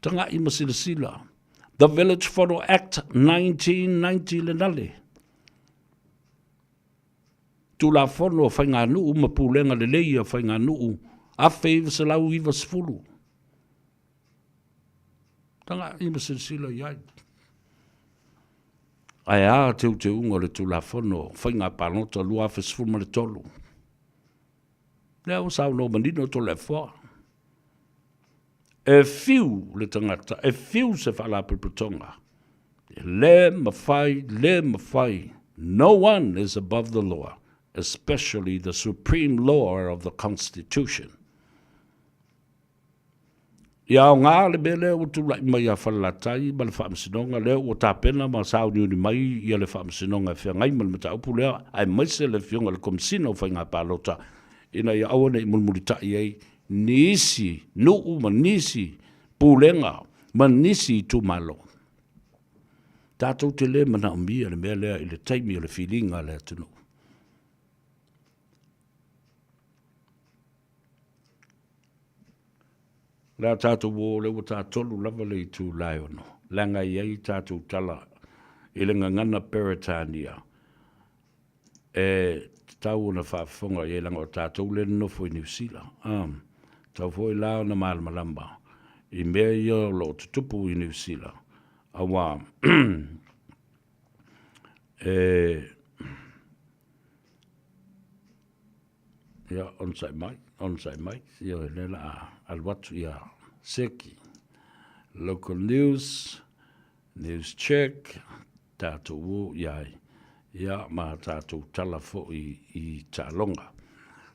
Tagai ma silasila. The Village Fono Act 1990 le nale. Tulafono o Faiganuu ma Pulega Lelei a Faiganuu 1990. Tagai ma silasila i ai. Ae a teuteuga o le Tulafono Faiga Palota 2013. Lea ua saunoa manino Toleafoa. E fiu le tagata, e fiu se faalapotopotoga. E le mafai, le mafai. No one is above the law, especially the supreme law of the Constitution. Ia aoga le mea lea ua tulai mai ia Falelatai ma le Faamasinoga lea ua tapena ma sauniuni mai ia le Faamasinoga e feagai ma le mataupu lea, aemaise le Afioga i le Komesina o Faiga Palota, ina ia aua ne i mulimulitai ai nisi nuu ma nisi pulega ma nisi itumalo. Tatou te le manaomia le mea lea i le taimi o le filiga a le atunuu. O le a tatou o, lea ua tatolu lava le itula e ono, leaga e i ai tatou tala i le gagana Peretania e tatau ona faafofoga i ai leaga o tatou lea e nonofo i Niu Sila. Tatau foi la ona malamalama i mea ia o lo o tutupu i Niu Sila, aua e Ia, onosai mai, onosai mai, ia o lea la a alu atu ia Seki. Local news, news check, tātou o i ai, ia ma tātou tala foi i taaloga.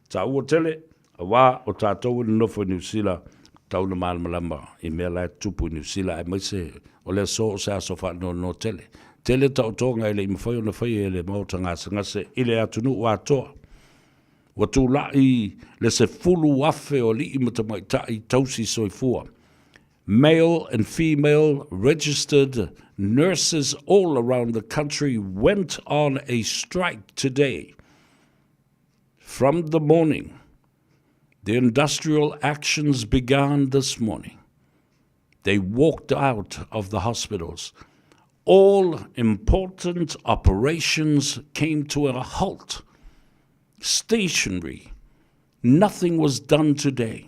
Tāua tele, auā o tātou e nonofo i Niu Sila, tau na malamalama i mea la e tutupu i Niu Sila, aemaise o le aso o se aso faanoanoa tele. Tele taotoga e le i mafai ona faia e le Maota gasegase i le atunuu atoa. Ua tulaʻi le 10,000 o alii ma tamaitai tausi soifua, male and female registered nurses all around the country went on a strike today from the morning. The industrial actions began this morning. They walked out of the hospitals. All important operations came to a halt. Stationary. Nothing was done today.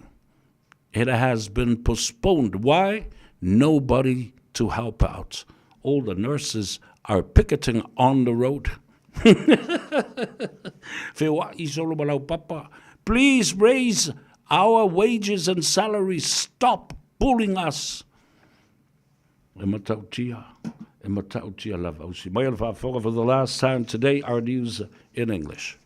It has been postponed. Why? Nobody to help out. All the nurses are picketing on the road. Wheoaʻi solo ma lau papa. Please raise our wages and salaries. Stop bullying us. E matautia, e matautia lava. Usi mai o le faafofoga for the last time today, our news in English.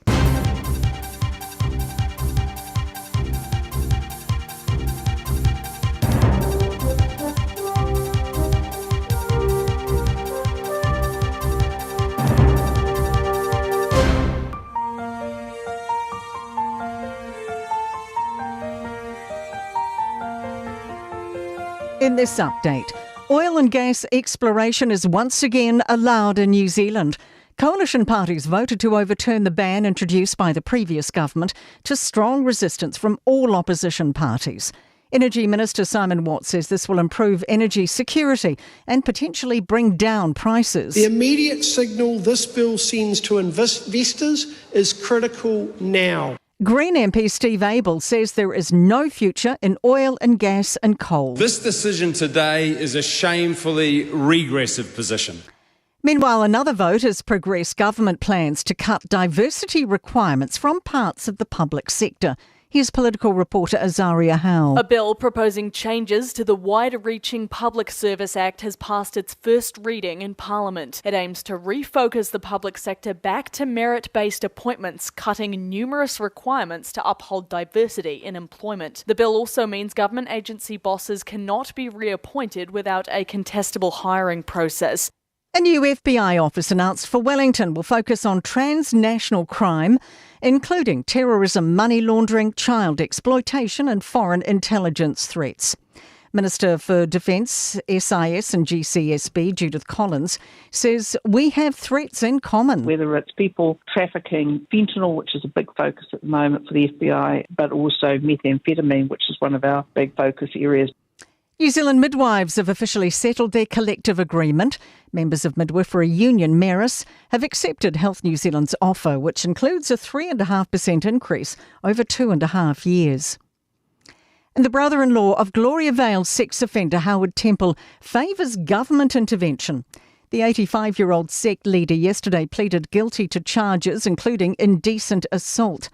In this update, oil and gas exploration is once again allowed in New Zealand. Coalition parties voted to overturn the ban introduced by the previous government to strong resistance from all opposition parties. Energy Minister Simon Watt says this will improve energy security and potentially bring down prices. The immediate signal this bill sends to investors is critical now. Green MP Steve Abel says there is no future in oil and gas and coal. This decision today is a shamefully regressive position. Meanwhile, another vote has progressed government plans to cut diversity requirements from parts of the public sector. Here's political reporter Azaria Howell. A bill proposing changes to the wide reaching Public Service Act has passed its first reading in Parliament. It aims to refocus the public sector back to merit based appointments, cutting numerous requirements to uphold diversity in employment. The bill also means government agency bosses cannot be reappointed without a contestable hiring process. A new FBI office announced for Wellington will focus on transnational crime, including terrorism, money laundering, child exploitation, and foreign intelligence threats. Minister for Defence, SIS and GCSB, Judith Collins, says we have threats in common. Whether it's people trafficking fentanyl, which is a big focus at the moment for the FBI, but also methamphetamine, which is one of our big focus areas. New Zealand midwives have officially settled their collective agreement. Members of Midwifery Union Meris have accepted Health New Zealand's offer, which includes a 3.5% increase over 2.5 years. And the brother in law of Gloriavale sex offender Howard Temple favours government intervention. The 85 year old sect leader yesterday pleaded guilty to charges including indecent assault.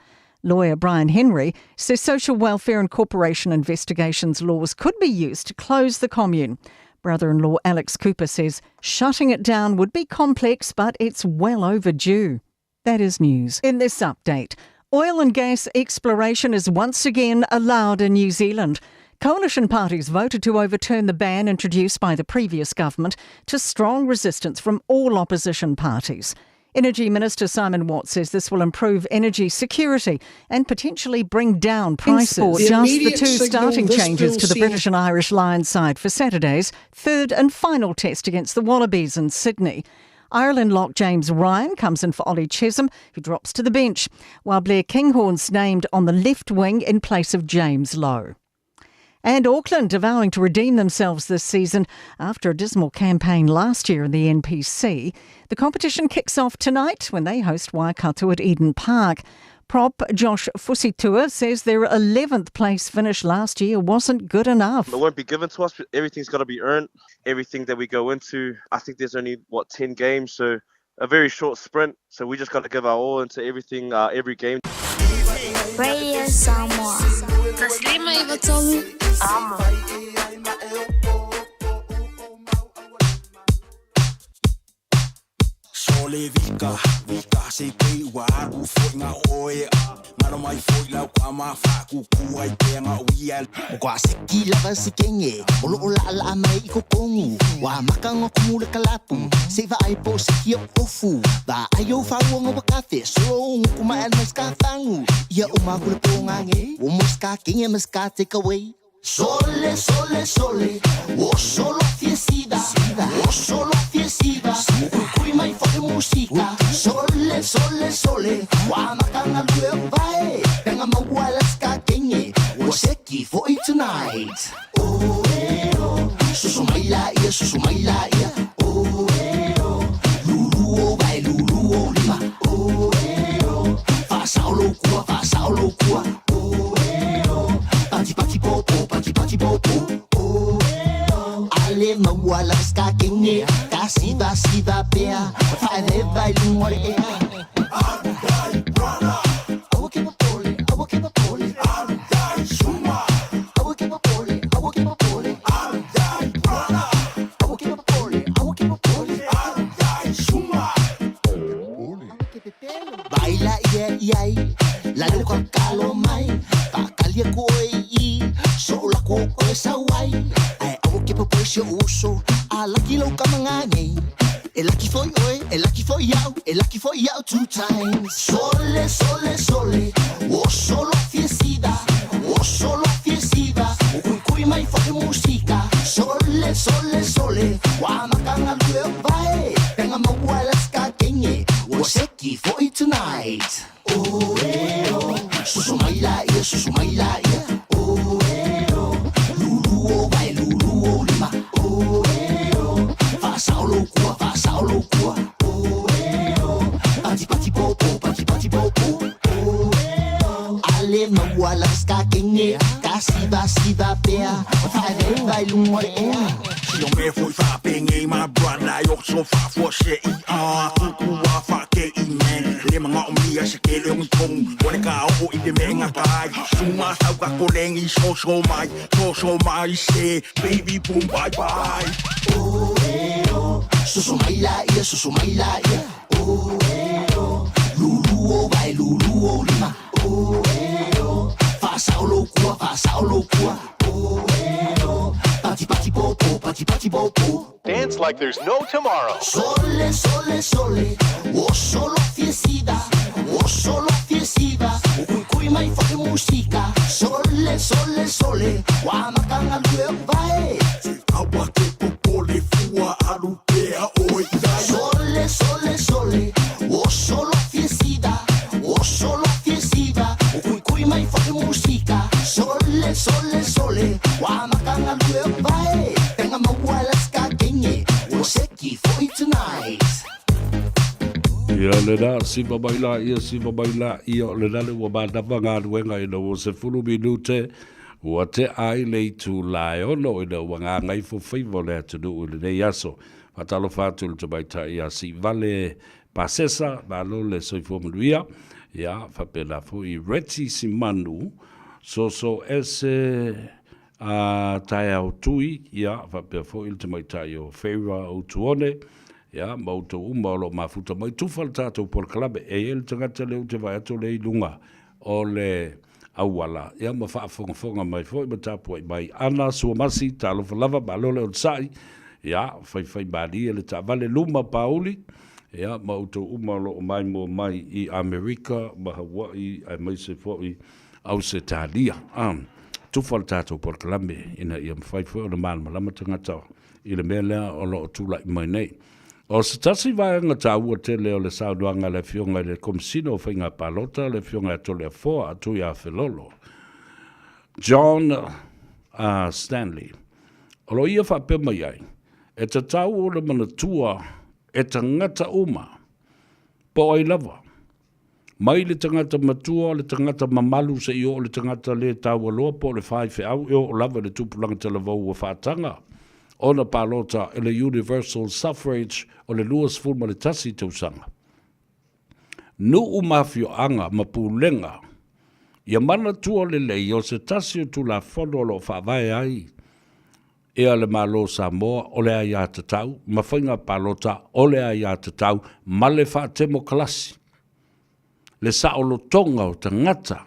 Lawyer Brian Henry says social welfare and corporation investigations laws could be used to close the commune. Brother in law Alex Cooper says shutting it down would be complex, but it's well overdue. That is news. In this update, oil and gas exploration is once again allowed in New Zealand. Coalition parties voted to overturn the ban introduced by the previous government to strong resistance from all opposition parties. Energy Minister Simon Watt says this will improve energy security and potentially bring down prices. In sport, the just the two starting changes to the British and Irish Lions side for Saturday's third and final test against the Wallabies in Sydney. Ireland lock James Ryan comes in for Ollie Chessum, who drops to the bench, while Blair Kinghorn's named on the left wing in place of James Lowe. And Auckland are vowing to redeem themselves this season after a dismal campaign last year in the NPC. The competition kicks off tonight when they host Waikato at Eden Park. Prop Josh Fusitua says their 11th place finish last year wasn't good enough. It won't be given to us. Everything's got to be earned. Everything that we go into, I think there's only, what, 10 games. So a very short sprint. So we just got to give our all into everything, every game. Radio Samoa. Taslima Ivatolu. Amo. O le vika, vika se pei ua alu foi nga oe Ngalo mai foi lau ka ma fa ku ku ai te nga uia O ka seki lava si kenge O loo la la mai i kokongu Wa maka ngo kumu le kalapu Se va ai po seki o ofu Va ai o fa uongo wa kafe Solo ungu kuma el mas ka fangu Ia o maku le pongange O moska kenge mas ka take away Sole, sole, sole, o solo fiesida, o solo fiesida, kui mai foi musika. Sole, sole, sole, wa makanga lue vai, penga mawala ska kenye, o seki foi tonight. Oh, eh, oh, susu mai la ia, susu mai la ia, oh, eh, oh, lulu o vai, lulu o lima, oh, eh, oh, fa sao kua, fa sao kua, oh, eh, oh, pati pati popo, pati pati popo, oh, eh, oh. Ale mawala ska kenye, ka siva siva pea, fa le vai lungo le ea. Baila ia iai, la le ka kalo mai, pa kalia ko e i, so la ko ko e sawai. Ai awo ke po se uso, a lucky lo ka mangane. E lucky for oi, e lucky for you, e lucky for you two times. Sole, sole, sole, o solo fiesida, o solo fiesida, o kui kui mai foi musika. Sole, sole, sole, wa makanga lue vai, penga mawala ska kenye, o seki foi tonight. Oh, eh, oh, susu mai la ia, susu mai la ia, oh, eh, oh, lulu o vai, lulu o lima, oh, eh, oh, fa sao lo kua, fa sao lo kua, oh, eh, oh, pati pati popo, pati pati popo, oh, eh, oh, ale mawala ska kenye, ka siva siva pea, fa ve vai lungo le ea. Sio me foi fa penge my brother yok so fa fo se i a ku ku wa fa ke i men le manga o mia se ke le un tong o le ka o i le menga kai suma sa ka ko lengi so so mai so so mai se baby boom bye bye. Oh, eh, oh, susu mai la ia, susu mai la ia, oh, eh, oh, lulu o vai, lulu o lima, oh, eh, oh, fa sao lo kua, fa sao lo kua, oh, eh, oh, pati pati popo, pati pati popo. Dance like there's no tomorrow. Sole, sole, sole, o solo fiesida, o solo fiesida, o kui kui mai foi musika. Sole, sole, sole, wa makanga lue vai. Awa ke popole fua alu pea o i dai. Sole, sole, sole, o solo fiesida, o solo fiesida, o kui kui mai foi musika. Sole, sole, sole, wa makanga lue vai. Penga mawala ska kenye, o seki foi tonight. Ia le na, siva mai la ia, siva mai la ia, o le nale ua manava galuega ina ua 10 minute, ua te ai le itu la e ono ina ua gagaifo faiva o le atunuu i lenei aso. Faatalofa atu i le tamaitai ia Siivale Pasesa, malo le soifua manuia, ia faapena foi Reti Simanu, soso ese a taeao tui, ia faapea foi le tamaitai o Feira o Tuone, ia ma outou uma o loo mafuta mai tufa le tatou polokalame. E i ai le tagata lea ou te vaai atu o lea i luga o le auala, ia ma faafogafoga mai foi ma tapuai mai. Ana Suamasi, talofa lava, malo le onosai, ia faifai malie le taavale luma pauli, ia ma outou uma o loo maimoa mai i Amerika ma Hawaii aemaise foi Ausetalia. Tufa le tatou polokalame ina ia mafai foi ona malamalama tagata i le mea lea o loo tulai mai nei. O se tasi vaega taua tele o le saunoaga a le Afioga i le Komesina o Faiga Palota, le Afioga ia Toleafoa Tuiafelolo, John Stanley, o lo ia faapea mai ai, e tatau ona manatua e tagata uma, po o ai lava, mai le tagata matua, le tagata mamalu seia oo le tagata le taualoa po o le faifeau e oo lava i le tupulaga talavou ua faataga ona palota i le Universal Suffrage o le 21 tausaga. Nuu ma afioaga ma pulega ia manatua lelei o se tasi o Tulafono o lo o faavae ai ea le Malo o Samoa o le aiatatau ma faiga palota o le aiatatau ma le faatemokalasi, le saolotoga o tagata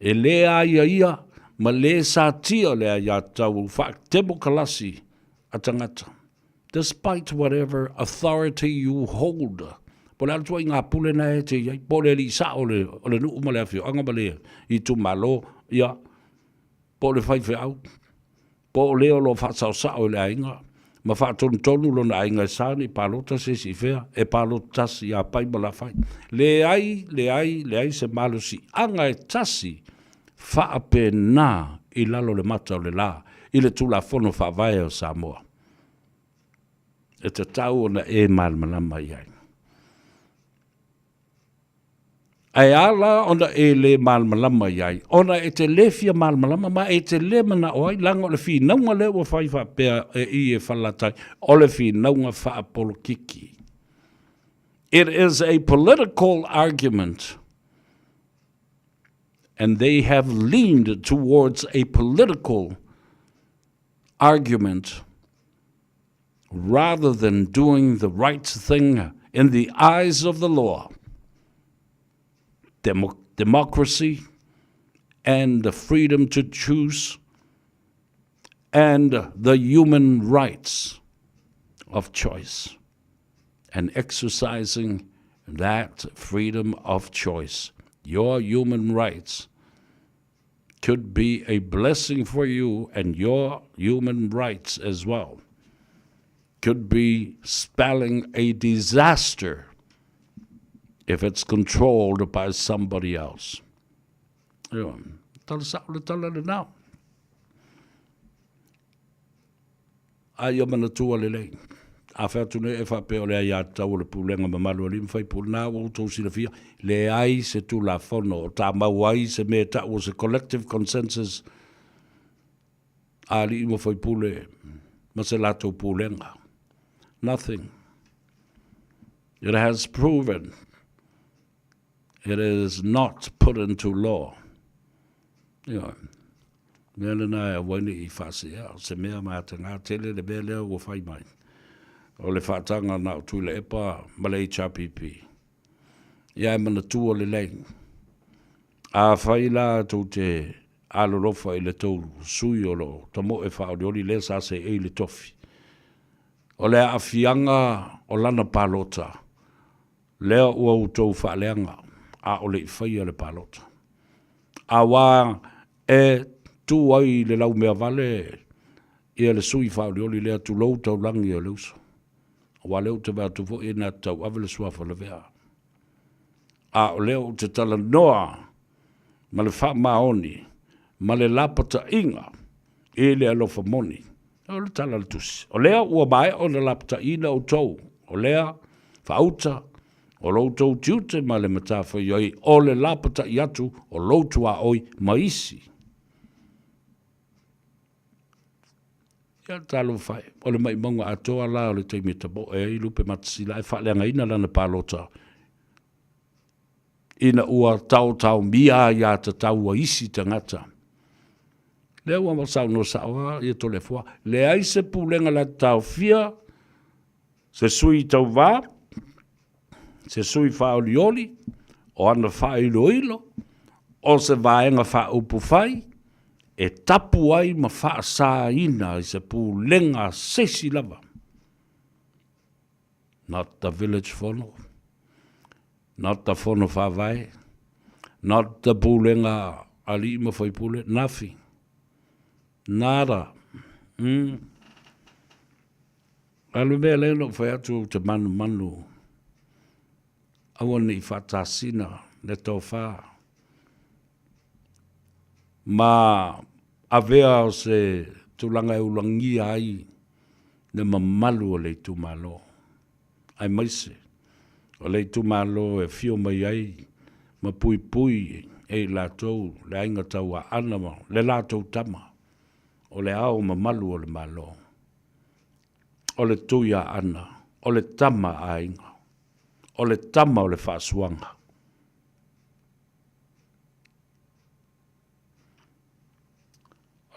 e le aiaia ma le satia le aiatatau faatemokalasi a tagata. Despite whatever authority you hold, po o le a le ituaiga pule na e te i ai, po o le alii sao o le nuu ma le afioaga ma le itumalo, ia, po o le faifeau, po o le o lo o faasaosao i le aiga ma faatonutonu lona aiga e sa ne i palota se isi i fea, e palota tasi ia Pai ma Lafai. Leai, leai, leai se malosiaga e tasi faapena i lalo o le mata o le la i le Tulafono Faavae o Samoa. E tatau ona e malamalama i ai. Ae a la ona e lē malamalama i ai, ona e te lē fia malamalama ma e te lē manao ai, leaga o le finauga lea ua fai faapea e i e Falelatai, o le finauga faapolokiki. It is a political argument and they have leaned towards a political argument rather than doing the right thing in the eyes of the law, Demo democracy, and the freedom to choose, and the human rights of choice, and exercising that freedom of choice, your human rights, could be a blessing for you and your human rights as well. Could be spelling a disaster if it's controlled by somebody else. Ioe, tala sao le tala lenā. A ia manatua lelei. A fai atu nei e faapea o le aiatatau o le pulega mamalu a alii ma faipule, na ua outou silafia, leai se Tulafono o tamau ai se mea e tau o se collective consensus a alii ma faipule ma se latou pulega. Nothing. It has proven It is not put into law. Ioe. Mea lena e aua ai ne i faasea, o se mea mataga tele le mea lea ua fai mai. O le faataga na o Tuilaepa ma le HRPP. Ia e manatua lelei. Afai la tou te alolofa i le tou sui o lo o tamoe faaolioli lea sa seei i le tofi, o le aafiaga o lana palota, Lea ua outou faaleaga, a o le i faia le palota. Auā e tu ai i le laumeavale ia le sui faaolioli lea, tulou taulagi o le uso. Auā lea ou te vaai atu foi e na te tauave le suafa lavea. A o lea ou te talanoa ma le faamaoni ma le lapataiga i le alofa moni. O le tala a le Tusi, o lea ua maea ona lapataiina outou, o lea faauta o lo outou tiute ma le matafaioi o le lapatai atu o lou tuaoi ma isi. Ia, talofa e, o le maimauga atoa la o le taimi e tamoe ai Lupematasila e faaleagaina lana palota ina ua taotaomia aiatatau a isi tagata. Lea ua saunoa sao lava ia Toleafoa, leai se pulega la te taofia se sui tauva, se sui faaolioli, o ana faailoilo, o se vaega faaupufai, e tapu ai ma faasaina i se pulega a se isi lava. Not the village fono, not the fono faavae, not the pulega alii ma faipule, nothing. Nada. Mm. A le mea lea na ou fai atu ou te manumanu, aua ne i faatasina le tofa ma avea o se tulaga e ulagia ai le mamalu o le itumalo, aemaise o le itumalo e afio mai ai ma puipui e i latou le aiga Tauaana ma le latou tama, o le Ao mamalu o le Malo, o le Tuiaana, o le tama a aiga, o le tama o le faasuaga.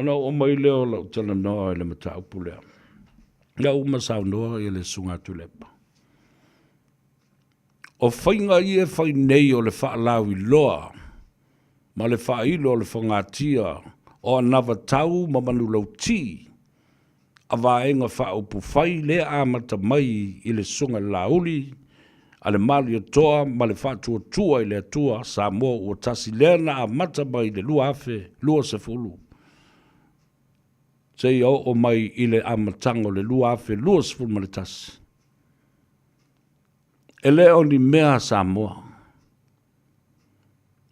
Ona oo mai lea o lau talanoa i le mataupu lea. Ia uma saunoa ia le Susuga Tuilaepa. O faiga ia e fai nei o le faalauiloa ma le faailo o le fogatia o anavatau ma manulauti a Vaega Faaupufai lea amata mai i le Susuga i le Laauli a le Malietoa ma le Faatuatua i le Atua Samoa ua Tasi lea na amata mai i le 2020 seia oo mai i le amataga o le 2021. E le o ni mea a Samoa.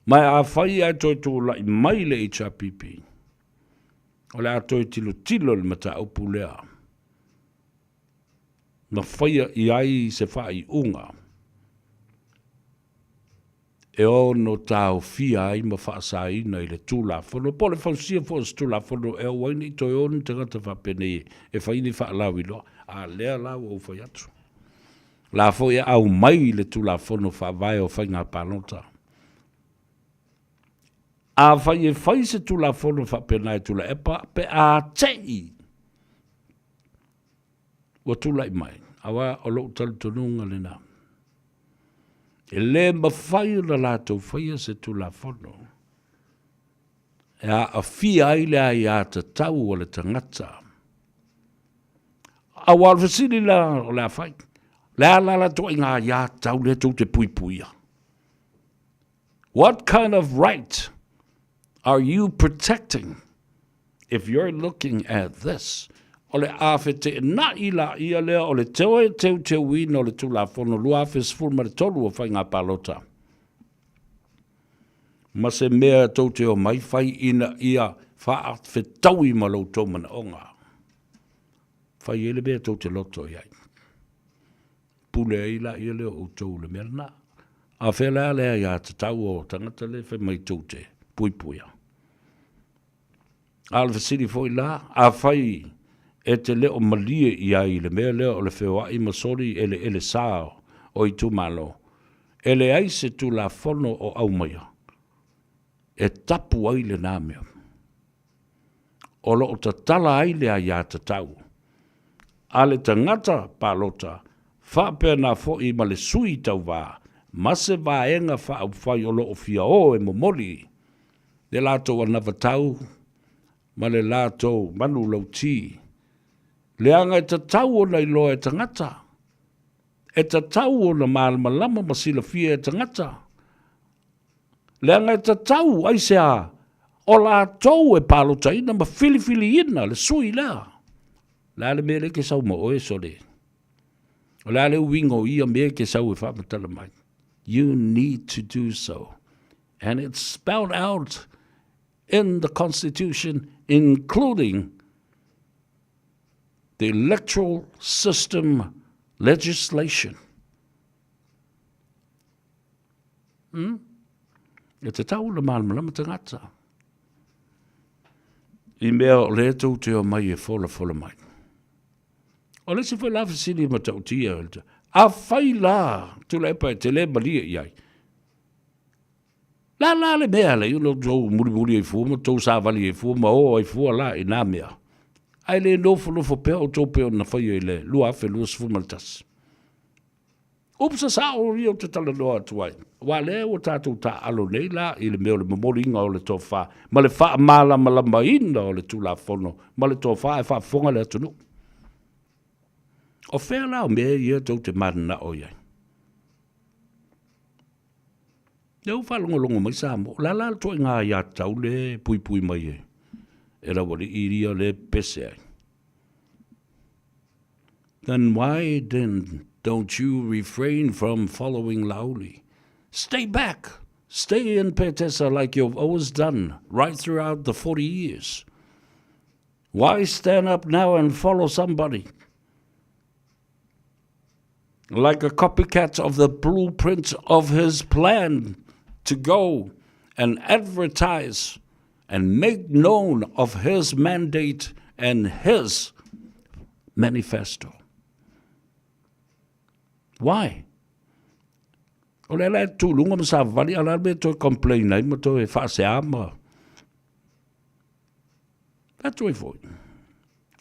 Ma afai ae toe tulai mai le HRPP, o le a toe tilotilo i le mataupu lea na faia i ai se faaiuga e ono taofia ai ma faasaina i le Tulafono, po o le fausia foi o se Tulafono e aua ai ne i toe o ni tagata faapenei e fai ni faalauiloa. A lea la ua ou fai atu. O la foi e aumai i le Tulafono Faavae o Faiga Palota. Afai e fai se Tulafono faapena e Tuilaepa pe a te i ua tulai mai, aua o lou talitonuga lena, e le mafai ona latou faia se Tulafono e aafia ai le aiatatau a le tagata. Aua o le fesili la o le a fai, o le a la la ituaiga aiatatau lea tou te puipuia? What kind of right are you protecting if you're looking at this? O le a feteenai laia lea o le toe teuteuina o le Tulafono 2013 o Faiga Palota ma se mea tou te omai fai ina ia faafetaui ma lo outou manaoga. Fai ai le mea tou te loto i ai. Pule ai laia lea o outou i le mea lena. A o fea la le aiatatau o tagata lea e fai mai tou te puipuia? A o le fesili foi la, afai e te le o malie i ai i le mea lea o le feoai ma soli eleele sa o itumalo, e leai se Tulafono o aumaia e tapu ai lena mea. O lo o tatala ai le aiatatau a le tagata palota faapena foi ma le sui tauva ma se vaega faaupufai o lo o fia o e momoli le latou anavatau ma le latou manulauti, leaga e tatau ona iloa e tagata, e tatau ona malamalama ma silafia e tagata. Leaga e tatau aisea o latou e palotaina ma filifiliina le sui lea. O le a le mea lea e te sau ma oe, sole? O le a le uiga o ia mea e te sau e faamatala mai? You need to do so. And it's spelled out in the Constitution, including the electoral system legislation. Hmm? E tatau ona malamalama tagata. I mea o lea tou te omai e folafola mai. O le isi foi la fesili matautia, afai la Tuilaepa e te le malie i ai, la la le mea le i lo tou mulimuli ai fua ma tou savali ai fua ma o ai fua la i nā mea. Ae le nofonofo pea outou pei ona faia i le 2021. Upu sasao ia ou te talanoa atu ai, aua lea ua tatou taaalo nei la i le mea o le momoliga o le tofa ma le faamalamalamaina o le Tulafono ma le tofa ae faafofoga le atunuu. O fea la o mea ia tou te mananao i ai? Lea ua faalogologo mai Samoa, o le a la le ituaiga aiatatau lea e puipui mai e, e le aualii ia lea e pepese ai? Then why then don't you refrain from following Laauli? Stay back! Stay in Petesa like you've always done right throughout the 40 years. Why stand up now and follow somebody? Like a copycat of the blueprint of his plan to go and advertise and make known of his mandate and his manifesto. Why? O le ala e tūlunga ma savavali, a o le a le mea e toe complain ai ma toe faasea ma... Fai atu ai foi.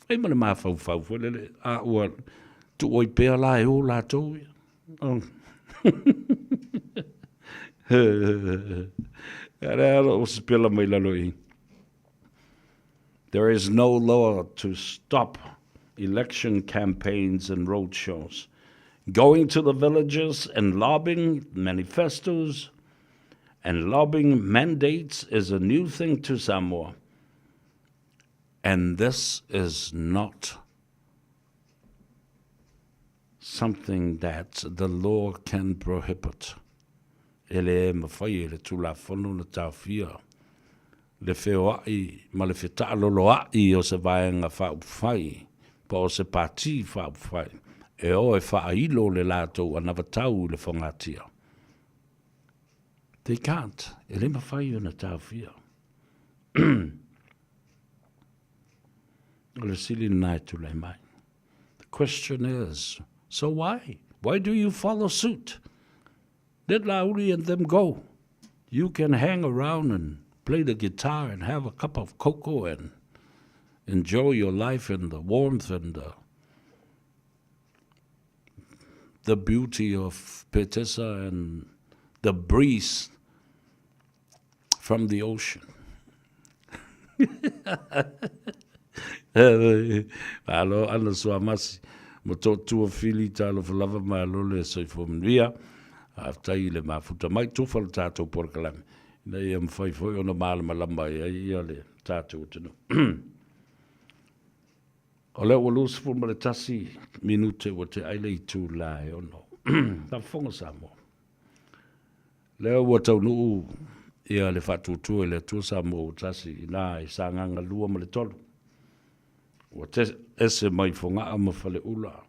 Fai ma le mafaufau foi lele, a ua tuu ai pea la e o latou ia. Oh. Ia lea o sipela mai lalo i. There is no law to stop election campaigns and roadshows. Going to the villages and lobbying manifestos and lobbying mandates is a new thing to Samoa. And this is not something that the law can prohibit. E le mawhai e le tūlafono na tāwhia le feoa'i ma le feta'aloloa'i o se vaega faaupufai po o se pati faaupufai e o e faailo le latou anavatau i le fogatia. They can't. E le mafai ona taofia. O le sili lena e tulai mai. The question is, so why? Why do you follow suit? Let Lauli and them go. You can hang around and play the guitar and have a cup of cocoa and enjoy your life in the warmth and the, the beauty of Petesa and the breeze from the ocean. Malo ana suamasi mo tō tua fili talofa lava malo le soifua manuia. Faafetai i le mafuta mai tufa le tātou polokalame ina ia mafai foi ona malamalama ai ai ia le tātou atunuu. O lea ua 21 minute ua te ai le itu la e ono. Faafofoga Samoa. Lea ua taunuu ia le faatuatua i le Atua Samoa ua tasi ina i Sagaga 2 ma le 3. Ua te ese mai Fogaa ma Faleula.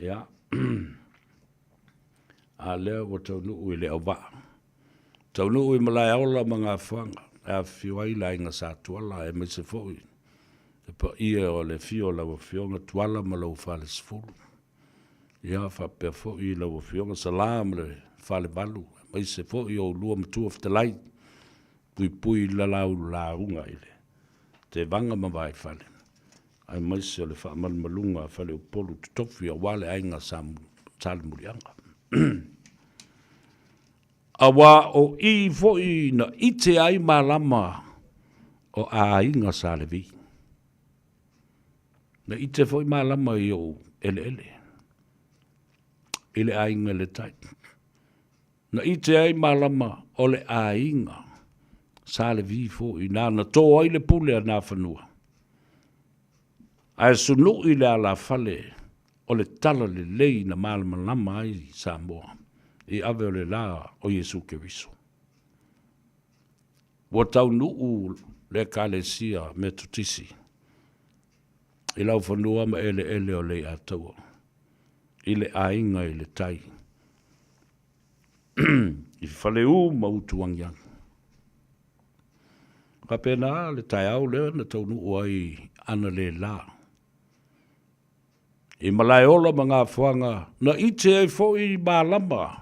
Ia. A lea ua taunuu i Leauvaa. Taunuu i Malaeola ma Gafuaga e afifio ai le aiga Sa Tuala aemaise foi le paia o le afio o lau Afioga Tuala ma lou Falesefulu. Ia faapea foi lau Afioga Sala ma le Falevalu aemaise foi o oulua matua fetalai, puipui lalau lauga i le Tevaga ma Vaifale, aemaise o le faamalumaluga a Faleupolu Totofi aua le aiga Salemuliaga. Aua o i foi na ite ai malama o aiga Sa Levi. Na ite foi malama i ou eleele, i le aiga i le tai. Na ite ai malama o le aiga Sa Levi foi nāna tō ai le pule a Nafanua. Ae sunu'i le alafale o le tala lelei na malamalama ai Samoa i ave o le la o Iesu Keriso. Ua taunuu le Ekalesia Metotisi i laufanua ma eleele o Leiataua i le aiga i le tai i Faleu ma Utuagiagi. Faapena le taeao lea na taunuu ai analeila i Malaeola ma Gafoaga na ite ai foi malama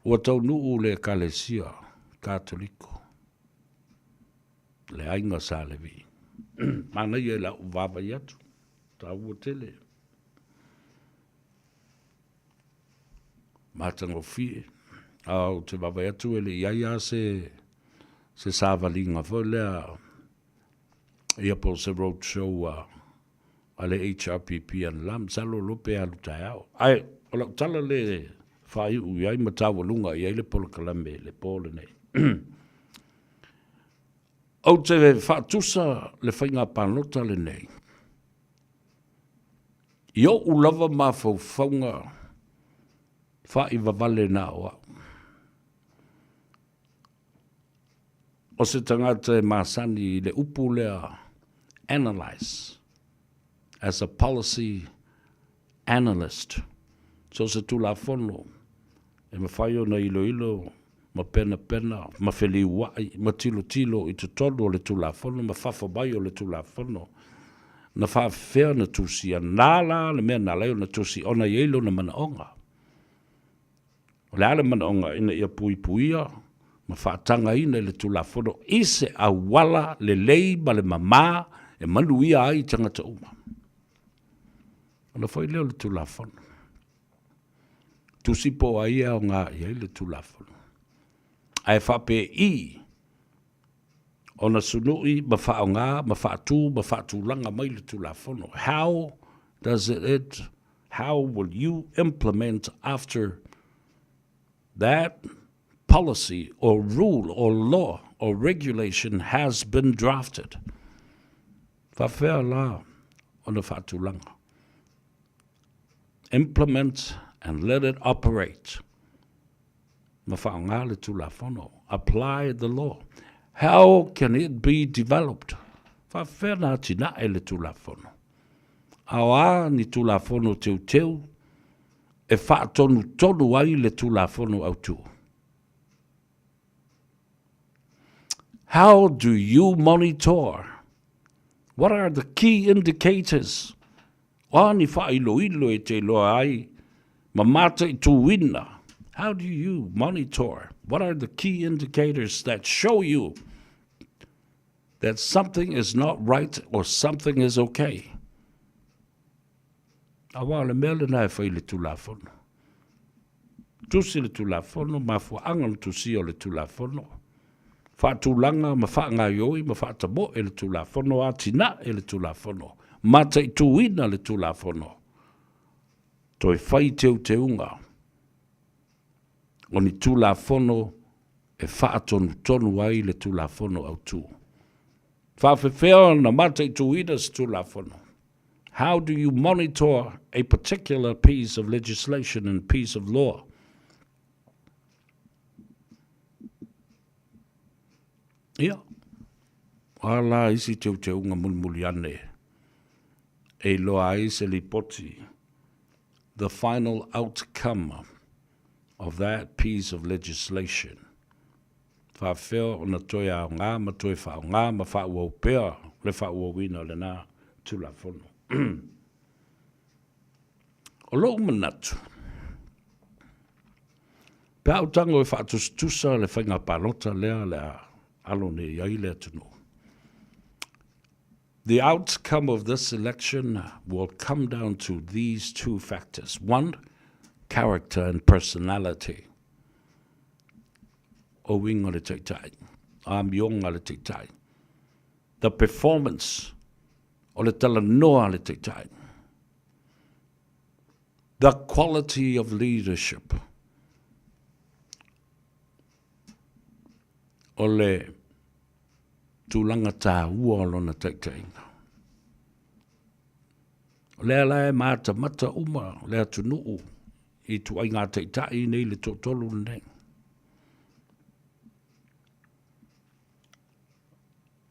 ua taunuu le Ekalesia Katoliko, le aiga Sa Levi. Manaia i lau vaavaai atu, taua tele. Matagofie. A ou te vaavaai atu e le i ai lava se, se savaliga foi lea ia po o se road show a, a le HRPP anala, masalo loa pe alu taeao. Ae o lau tala le faaiu i ai ma taualuga i ai le polokalame i le po lenei. Ou te faatusa le faiga palota lenei i ou lava mafaufauga faaivavale na o au. O se tagata e masani i le upu lea analyse as a policy analyst. So se Tulafono e mafai ona iloilo ma penapena ma feliua'i ma tilotilo i totonu o le Tulafono ma fafo mai o le Tulafono na faafefea ona tusia. Na la le mea na ala ai ona tusi ona e i ai lona manaoga. O le a le manaoga ina ia puipuia ma faatagaina i le Tulafono i se auala lelei ma le mamā e manuia ai tagata uma. Ona fai lea o le Tulafono. Tusi po o ai e aoga i ai le Tulafono. Ae faapei ona sunu'i ma faaaoga ma faatu ma faatulaga mai le Tulafono. How does it, how will you implement after that policy or rule or law or regulation has been drafted? Faafefea la ona faatulaga? Implement and let it operate. Ma faaaoga le Tulafono. Apply the law. How can it be developed? Faafefea na atinae le Tulafono? A o a ni Tulafono teuteu e faatonutonu ai le Tulafono Autu? How do you monitor? What are the key indicators? O a ni faailoilo e te iloa ai ma mataituina? How do you monitor? What are the key indicators that show you that something is not right or something is okay? Aua o le mea lena e fai i le Tulafono. Tusi le Tulafono, mafuaaga o le tusia o le Tulafono, faatulaga ma faagaioi ma faatamoe le Tulafono, atinae le Tulafono, mataituina le Tulafono, toe fai teuteuga o ni Tulafono e faatonutonu ai le Tulafono Autu. Faafefea ona mataituina se Tulafono? How do you monitor a particular piece of legislation and piece of law? Ia, a la isi teuteuga mulimuli ane e iloa ai se lipoti, the final outcome of that piece of legislation. Faafefea ona toe aoga ma toe faaaoga ma faaauau pea le faaauauina o lena Tulafono. O lou manatu, pe a ou tago e faatusatusa le faiga palota lea o le a alo nei i ai le atunuu, The outcome of this election will come down to these two factors. One, character and personality. O uiga o le taitai, amioga a le taitai. The performance, o le talanoa a le taitai. The quality of leadership, o le tulaga taua o lona taitaiga. O lea la e matamata uma le atunuu i ituaiga taitai nei le toatolu lenei.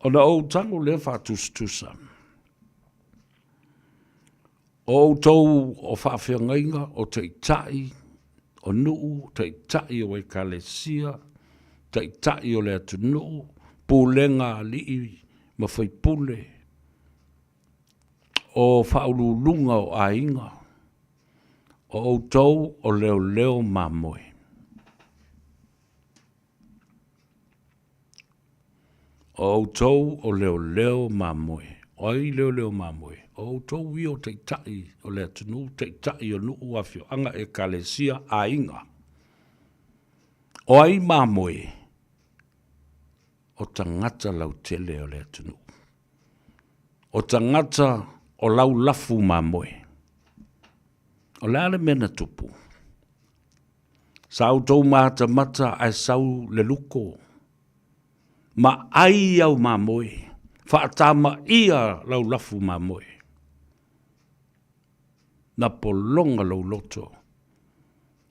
Ona ou tago lea faatusatusa, o outou o faafeagaiga, o taitai, o nuu, taitai o ekalesia, taitai o le atunuu, pulega a alii ma faipule, o faauluuluga o aiga, o outou o leoleo mamoe. O outou o leoleo mamoe. O ai leoleo mamoe? O outou ia o taitai o le atunuu, taitai o nuu, afioaga, ekalesia, aiga. O ai mamoe? O tagata lautele o le atunuu. O tagata o lau lafu mamoe. O le a le mea na tupu? Sa outou matamata ae sau le luko, ma ai au mamoe, faatamaia lau lafu mamoe. Na pologa lou loto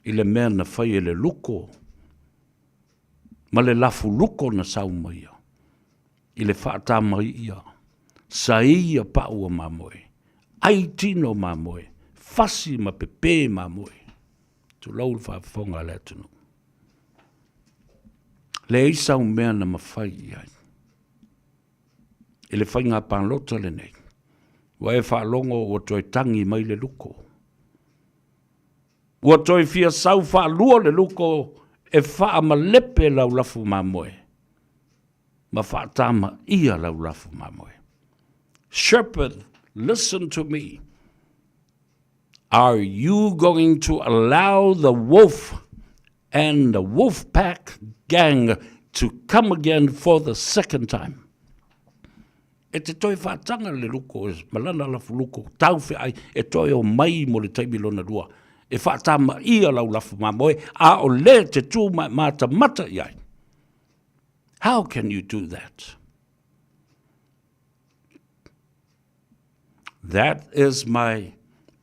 i le mea na fai e le luko ma le lafu luko na sau maia i le faatamaia, saia pau o mamoe, ai tino mamoe, fasi ma pepe mamoe. Tulou le faafofoga a le atunuu. Leai sau mea na mafai i ai. I le faiga palota lenei, ua e faalogo ua toe tagi mai le luko. Ua toe fia sau faalua le luko E faamalepe lau lafu mamoe ma faatamaia lau lafu mamoe. Shepherd, listen to me. Are you going to allow the wolf and the wolf pack gang to come again for the second time? E te toe whaatanga le luko, e malana lafu luko, tau wheai, e toe o mai mo le taimi lona lua. E whaatama ia lau lafu mamoe, a o le te tū mata mata i ai. How can you do that? That is my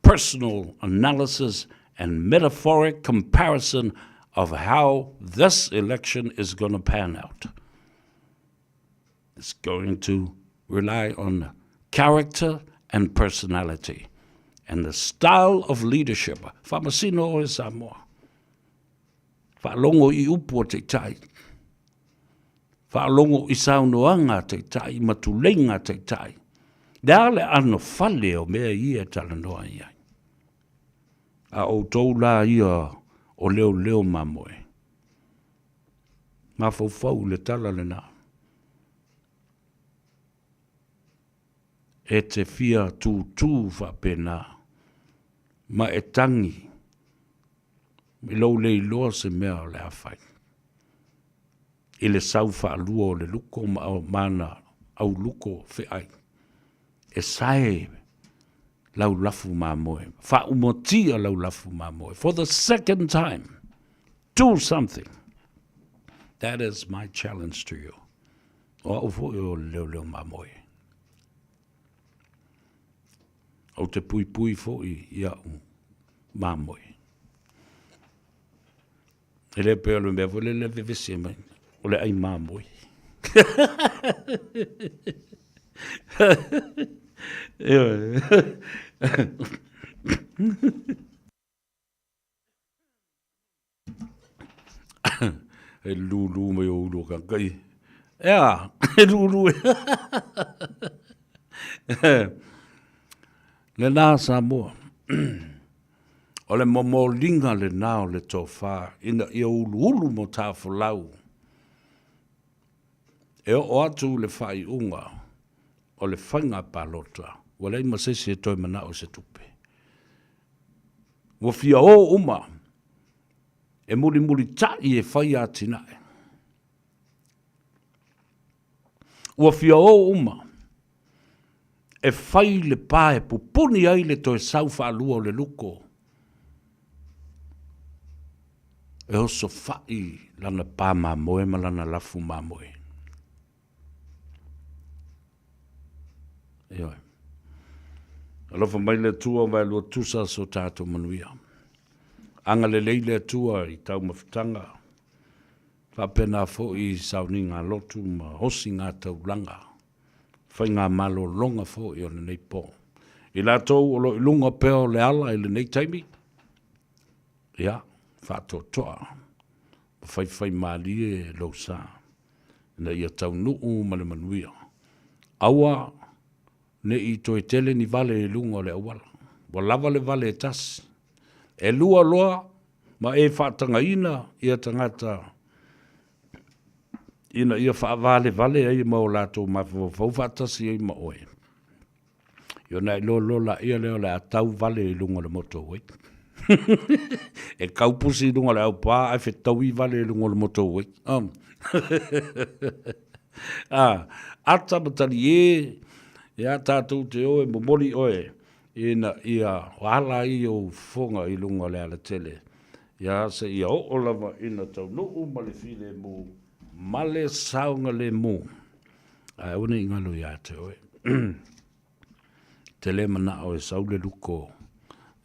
personal analysis and metaphoric comparison of how this election is going to pan out. It's going to rely on character and personality and the style of leadership. Faamasino oe Samoa. Faalogo i upu a Taitai. Faalogo i saunoaga a Taitai ma tuleiga a Taitai. Le a le ʻano fale o mea ia e talanoa i ai. A ʻoutou lā ia o leoleo mamoe. Mafaufau i le tala lenā. E te fia tūtū faapena ma e tagi i lou le iloa se mea o le a fai. I le sau faalua o le luko ma mana au luko feai. E sae lau lafu mamoe. Faaumatia lau lafu mamoe. For the second time, do something. That is my challenge to you. O au foi o le leoleo mamoe. Ou te puipui foi i au mamoe. E le pei o le mea foi lele vevesi mai, o le ai mamoe. E lūlū mai o ulu o kakai. Ea, e lūlū e. Lena Samoa. O le momoliga lena o le tofa ina ia uluulu mo tafolau. E oo atu le faaiuga o le faiga palota, ua leai ma se isi e toe manao i se tupe. Ua fia o uma e mulimulitai e fai atinae. Ua fia o uma e fai le pa e pupuni ai le toe sau faalua o le luko e osofai lana pa mamoe ma lana lafu mamoe. Ioe. Alofa mai le Atua waelua tusa so tātou manuia. Agalelei le Atua i taumafataga, faapena foi i sauniga lotu ma osiga taulaga, faigamalologa foi o lenei po. I latou o lo o i luga pea o le ala i lenei taimi, ia, faatoatoa ma faifaimalie lou sa, ina ia taunuu ma le manuia. Aua ne i toe tele ni vale i luga o le auala. Ua lava le vale e tasi. E lua loa ma e faatagaina ia tagata ina ia faavalevale ai ma o latou mafaufau faatasi ai ma oe. Ia ona e iloa loa laia lea o le a tau vale i luga o le motorway. e kau pusi i luga o le aupā ae fetaui vale i luga o le motorway. Um. ah, ata ma talie, ia tātou te o e momoli oe, ina ia ala ai ou fofoga i luga o le alatele. Ia se ia oo lava ina taunuu ma le filemu ma le saogalemu. Ae aua ne i galo ia te oe. Te le manao e sau le luko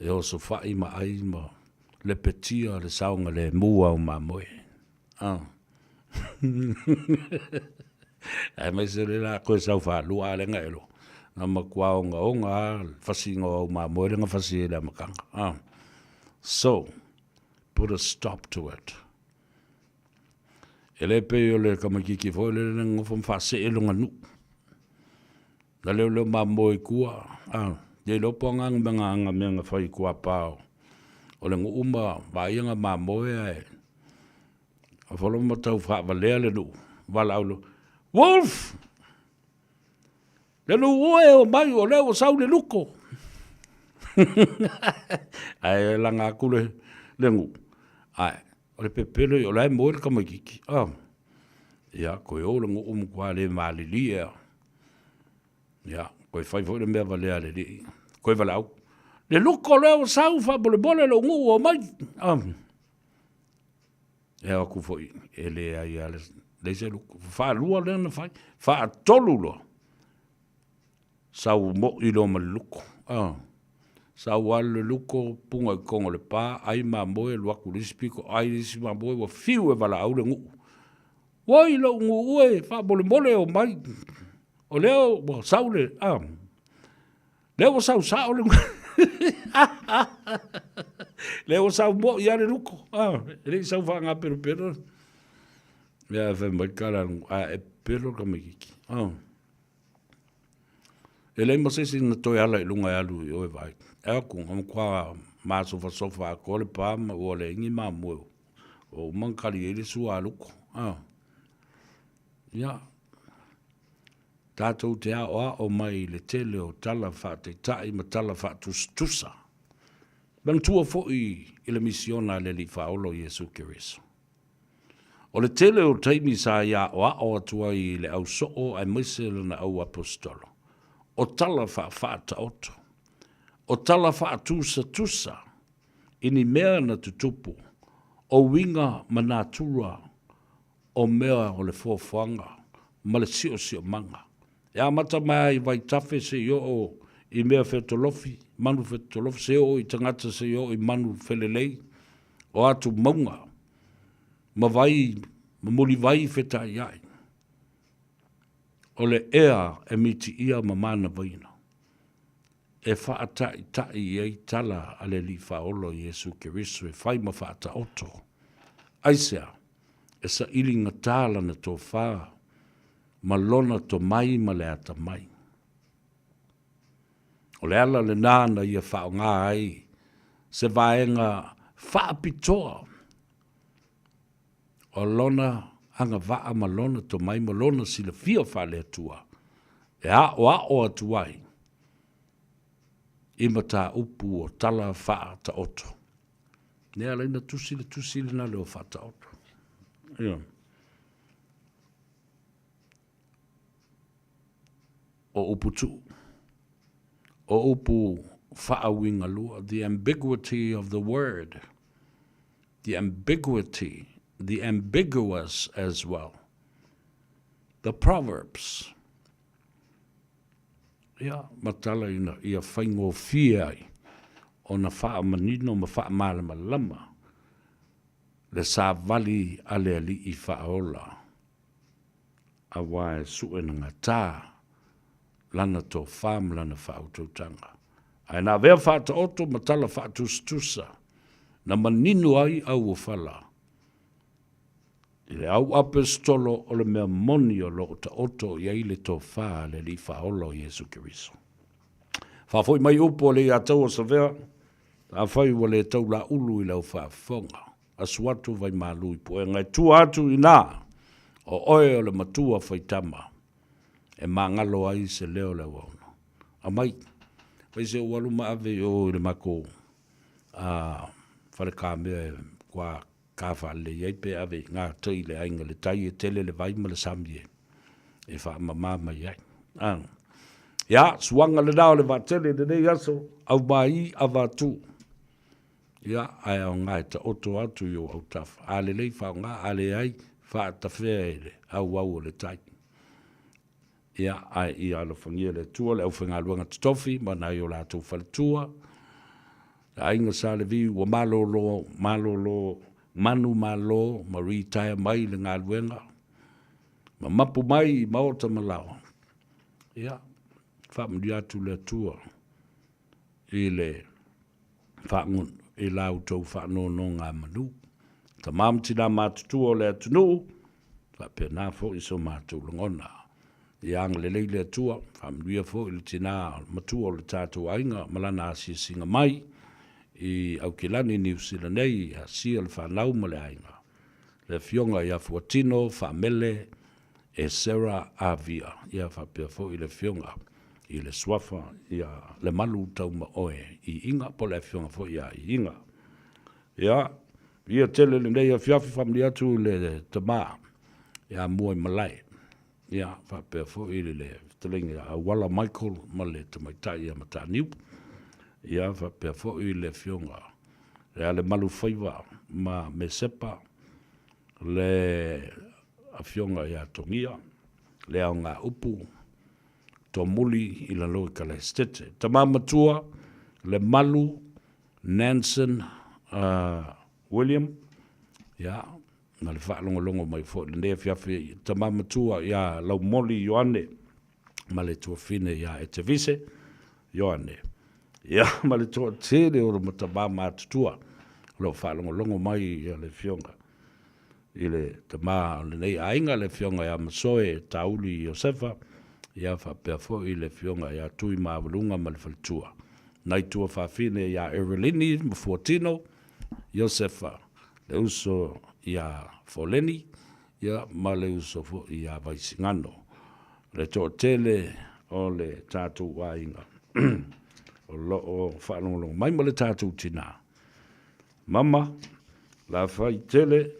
e osofai ma ai ma lepetia le saogalemu ao mamoe. Ah. Aemaise le la koe sau faalua a le nga elo. Na matua ogaoga a le fasiga o au mamoe le na fasi ai le amataga. Ah. So, put a stop to it. E le pei o le tamaititi foi lele na nonofo ma faasee lona nuu. Na leoleo mamoe i tua, a, le iloa po o a nga mea na fai i tua pao o le nuu ma vaaia na mamoe ae. Folo ma tau faavalea le nuu, valaau loa, Wolf! Le nuu e o mai o lea ua sau le luko. Ae laga atu le, le nuu. Ae, o le pepelo o la e moe le tamaititi. Ah. Ia, koe o le nuu matua le malilie a. Ia, koe fai foi le mea valea a le alii. Koe valaau. Le luko lea ua sau faamolemole lou nuu o mai. Ah. E ao atu foi, e leai lava le, leai se luko. Faalua lea na fai, faatolu loa, sau moi loa ma le luko. Ah. Sau alu le luko, puga i totonu o le pa, ai mamoe, alu atu i le isi pito, ai le isi mamoe, ua fiu e valaau le nuu. Oi lou nuu e, faamolemole o mai. O lea ua sau le, ah. Lea ua sau sao le Lea ua sau moi lava le luko. Ah, e le i sau faagapelopelo. Ia fai mai tala a e pelo le tamaititi. Ah. E leai ma se isi na toe ala i luga e alu i o e vaai. E atu, na matua masofasofa atoa le pa ma ua leai ni mamoe ua uma ona kali ai le sua a luko. Ah. Ia, Tatou te aoao mai i le tele o tala faataitai ma tala faatusatusa. Manatua foi i le misiona a le Alii Faaola o Iesu Keriso. O le tele o taimi sa ia aoao atu ai i le au soo aemaise lana au aposetolo, o tala faafaataoto, o tala faatusatusa i ni mea na tutupu, o uiga ma natura o mea o le foafoaga ma le siosiomaga. E amata mai lava i vaitafe seia oo i mea fetolofi, manu fetolofi, seia oo i tagata seia oo i manu felelei, o atu mauga ma vai ma mulivai fetaiai. O le ea e mitiia ma manavaina e faataitai i ai tala a le Alii Faaola o Iesu Keriso e fai ma faataoto. Aisea? E saili gata lana tofa ma lona tomai ma le atamai. O le ala lena na ia faaaoga ai se vaega faapitoa o lona agavaa ma lona tomai ma lona silafia faale-Atua e aoao atu ai i mataupu o tala faataoto. Lea ala ai na tusi le tusi lena leo faataoto. Ia. O upu tuu. O upu faauigalua. The ambiguity of the word. The ambiguity. The ambiguous as well. The proverbs. Ia, ma tala ina ia faigofie ai ona faamanino ma faamalamalama le savali a le Alii Faaola, aua e suenagata lana tofa ma lana faautautaga. Ae na avea faataoto ma tala faatusatusa na manino ai auofala I le au aposetolo o le mea moni o lo o taoto i ai le tofa a le Alii Faaola o Iesu Keriso. Faafoi mai upu a le Iataua Savea, afai ua le tau laulu i lau faafofoga, asu atu vaimalu i puega e tua atu i ina, o oe o le matua faitama, e magalo ai se leo o le auauna. Aumai, fai se ou alu ma ave i o i le matou falekamea e matua Ka faalelei ai pe ave i gā tai le aiga le tai e tele le vai ma le sami e e faamamā mai ai. A. Ia, suaga lenā o le vaatele i lenei aso, aumai avatu. Ia, ae aoga e taoto atu i ou autafa. A lelei faaaoga, a leai, faatafea i le auau o le tai. Ia, ae ia alofagia le Atua le aufaigaluega totofi ma nai o latou faletua, le aiga Sa Levi ua malolo, malolo, manu malo ma retire mai le galuega, ma mapu mai i maota ma laoa. Ia, faamanuia atu le Atua i le faagunu, i la outou faanonogamanu. Tama ma tina matutua o le atunuu, faapena foi so matou lagona. Ia agalelei le Atua, faamanuia foi i le tina matua o le tatou aiga ma lana asiasiga mai i Aukilani, Niu Sila nei, asia le fanau ma le aiga. Le Afioga ia Fuatino Faamele Esera Avia, ia faapea foi le Afioga i le Suafa ia Lemalu Taumaoe Iiga, po o le Afioga foi ia Iiga. Ia, ia tele lenei afiafi faamalie atu i le tama ia Muaimalae, ia faapea foi le fetalaiga ia Auala Michael ma le tamaitai ia Mataniu, ia faapea foi le Afioga ia Lemalufaiva ma Mesepa, le Afioga ia Togia, le Aogaupu, Tomuli i lalo i Kalaestete. Tama matua, Lemalu Nansen William, ia, na le faalogologo mai foi i lenei afiafi, tama matua ia Laumoli Ioane ma le tuafine ia Etevise Ioane, ia, ma le toatele o tama matutua o lo o faalogologo mai i le afioga i le tama o lenei aiga, le afioga ia Masoe Tauli Iosefa, ia faapea foi le afioga ia Tuimaualuga ma le faletua. Nai tuafafine ia Erelini ma Fuatino, Iosefa, le uso ia Foleni, ia ma le uso foi ia Vaisigano. Le toatele o le tatou aiga o lo o faalogologo mai ma le tatou tina. Mama, Lafai tele,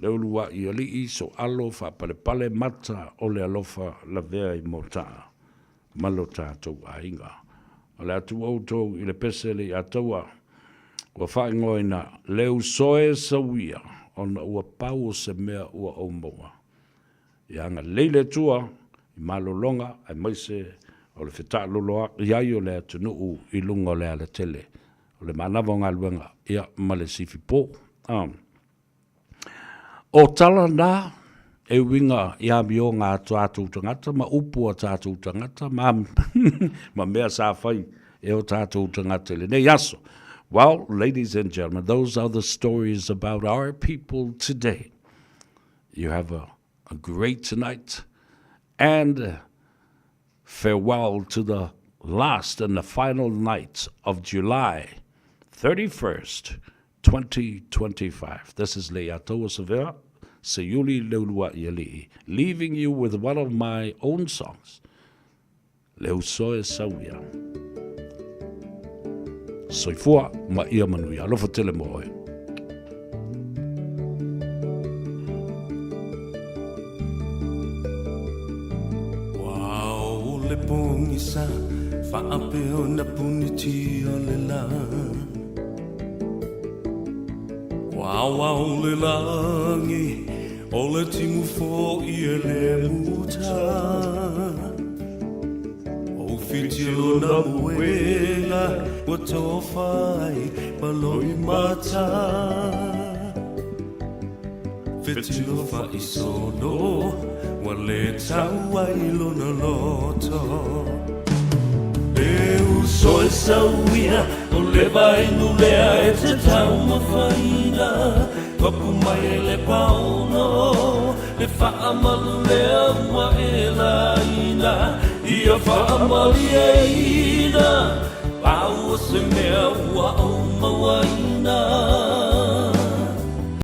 le uluai alii, soalo, faapalepale mata o le alofa lavea i motaa ma lo tatou aiga. O le atu outou i le pese le Iataua ua faaigoaina Leusoe Sauia ona ua pau o se mea ua ou maua. Ia agalelei le Atua i malologa aemaise o le fetaaloloai ai o le atunuu i luga o le alatele o le manava o galuega ia ma le sifipo. O tala na e uiga i amioga a tatou tagata ma upu a tatou tagata ma, ma mea sa fai e o tatou tagata i lenei aso. Well, ladies and gentlemen, those are the stories about our people today. You have a, a great night and farewell to the last and the final night of July 31st, 2025. This is Leiataua Savea, Seiuli Leulua'iali'i, leaving you with one of my own songs, Leusoe Sauia. Soifua ma ia manuia. Alofa tele mo oe. Ua le pogisa faapea ona puniti o le lā. Ua ao le lagi o le timu fo'i e le muta. O whiti lona muenga ua tofa ai ma loi mata. Fetilo faaisono ua le tau ai lona loto. E uso e sauia o le vainu lea e te taumafaina Papu mai e le paono le faamalu lea ua e laina Ia faamalieina pau o se mea ua ou mauaina.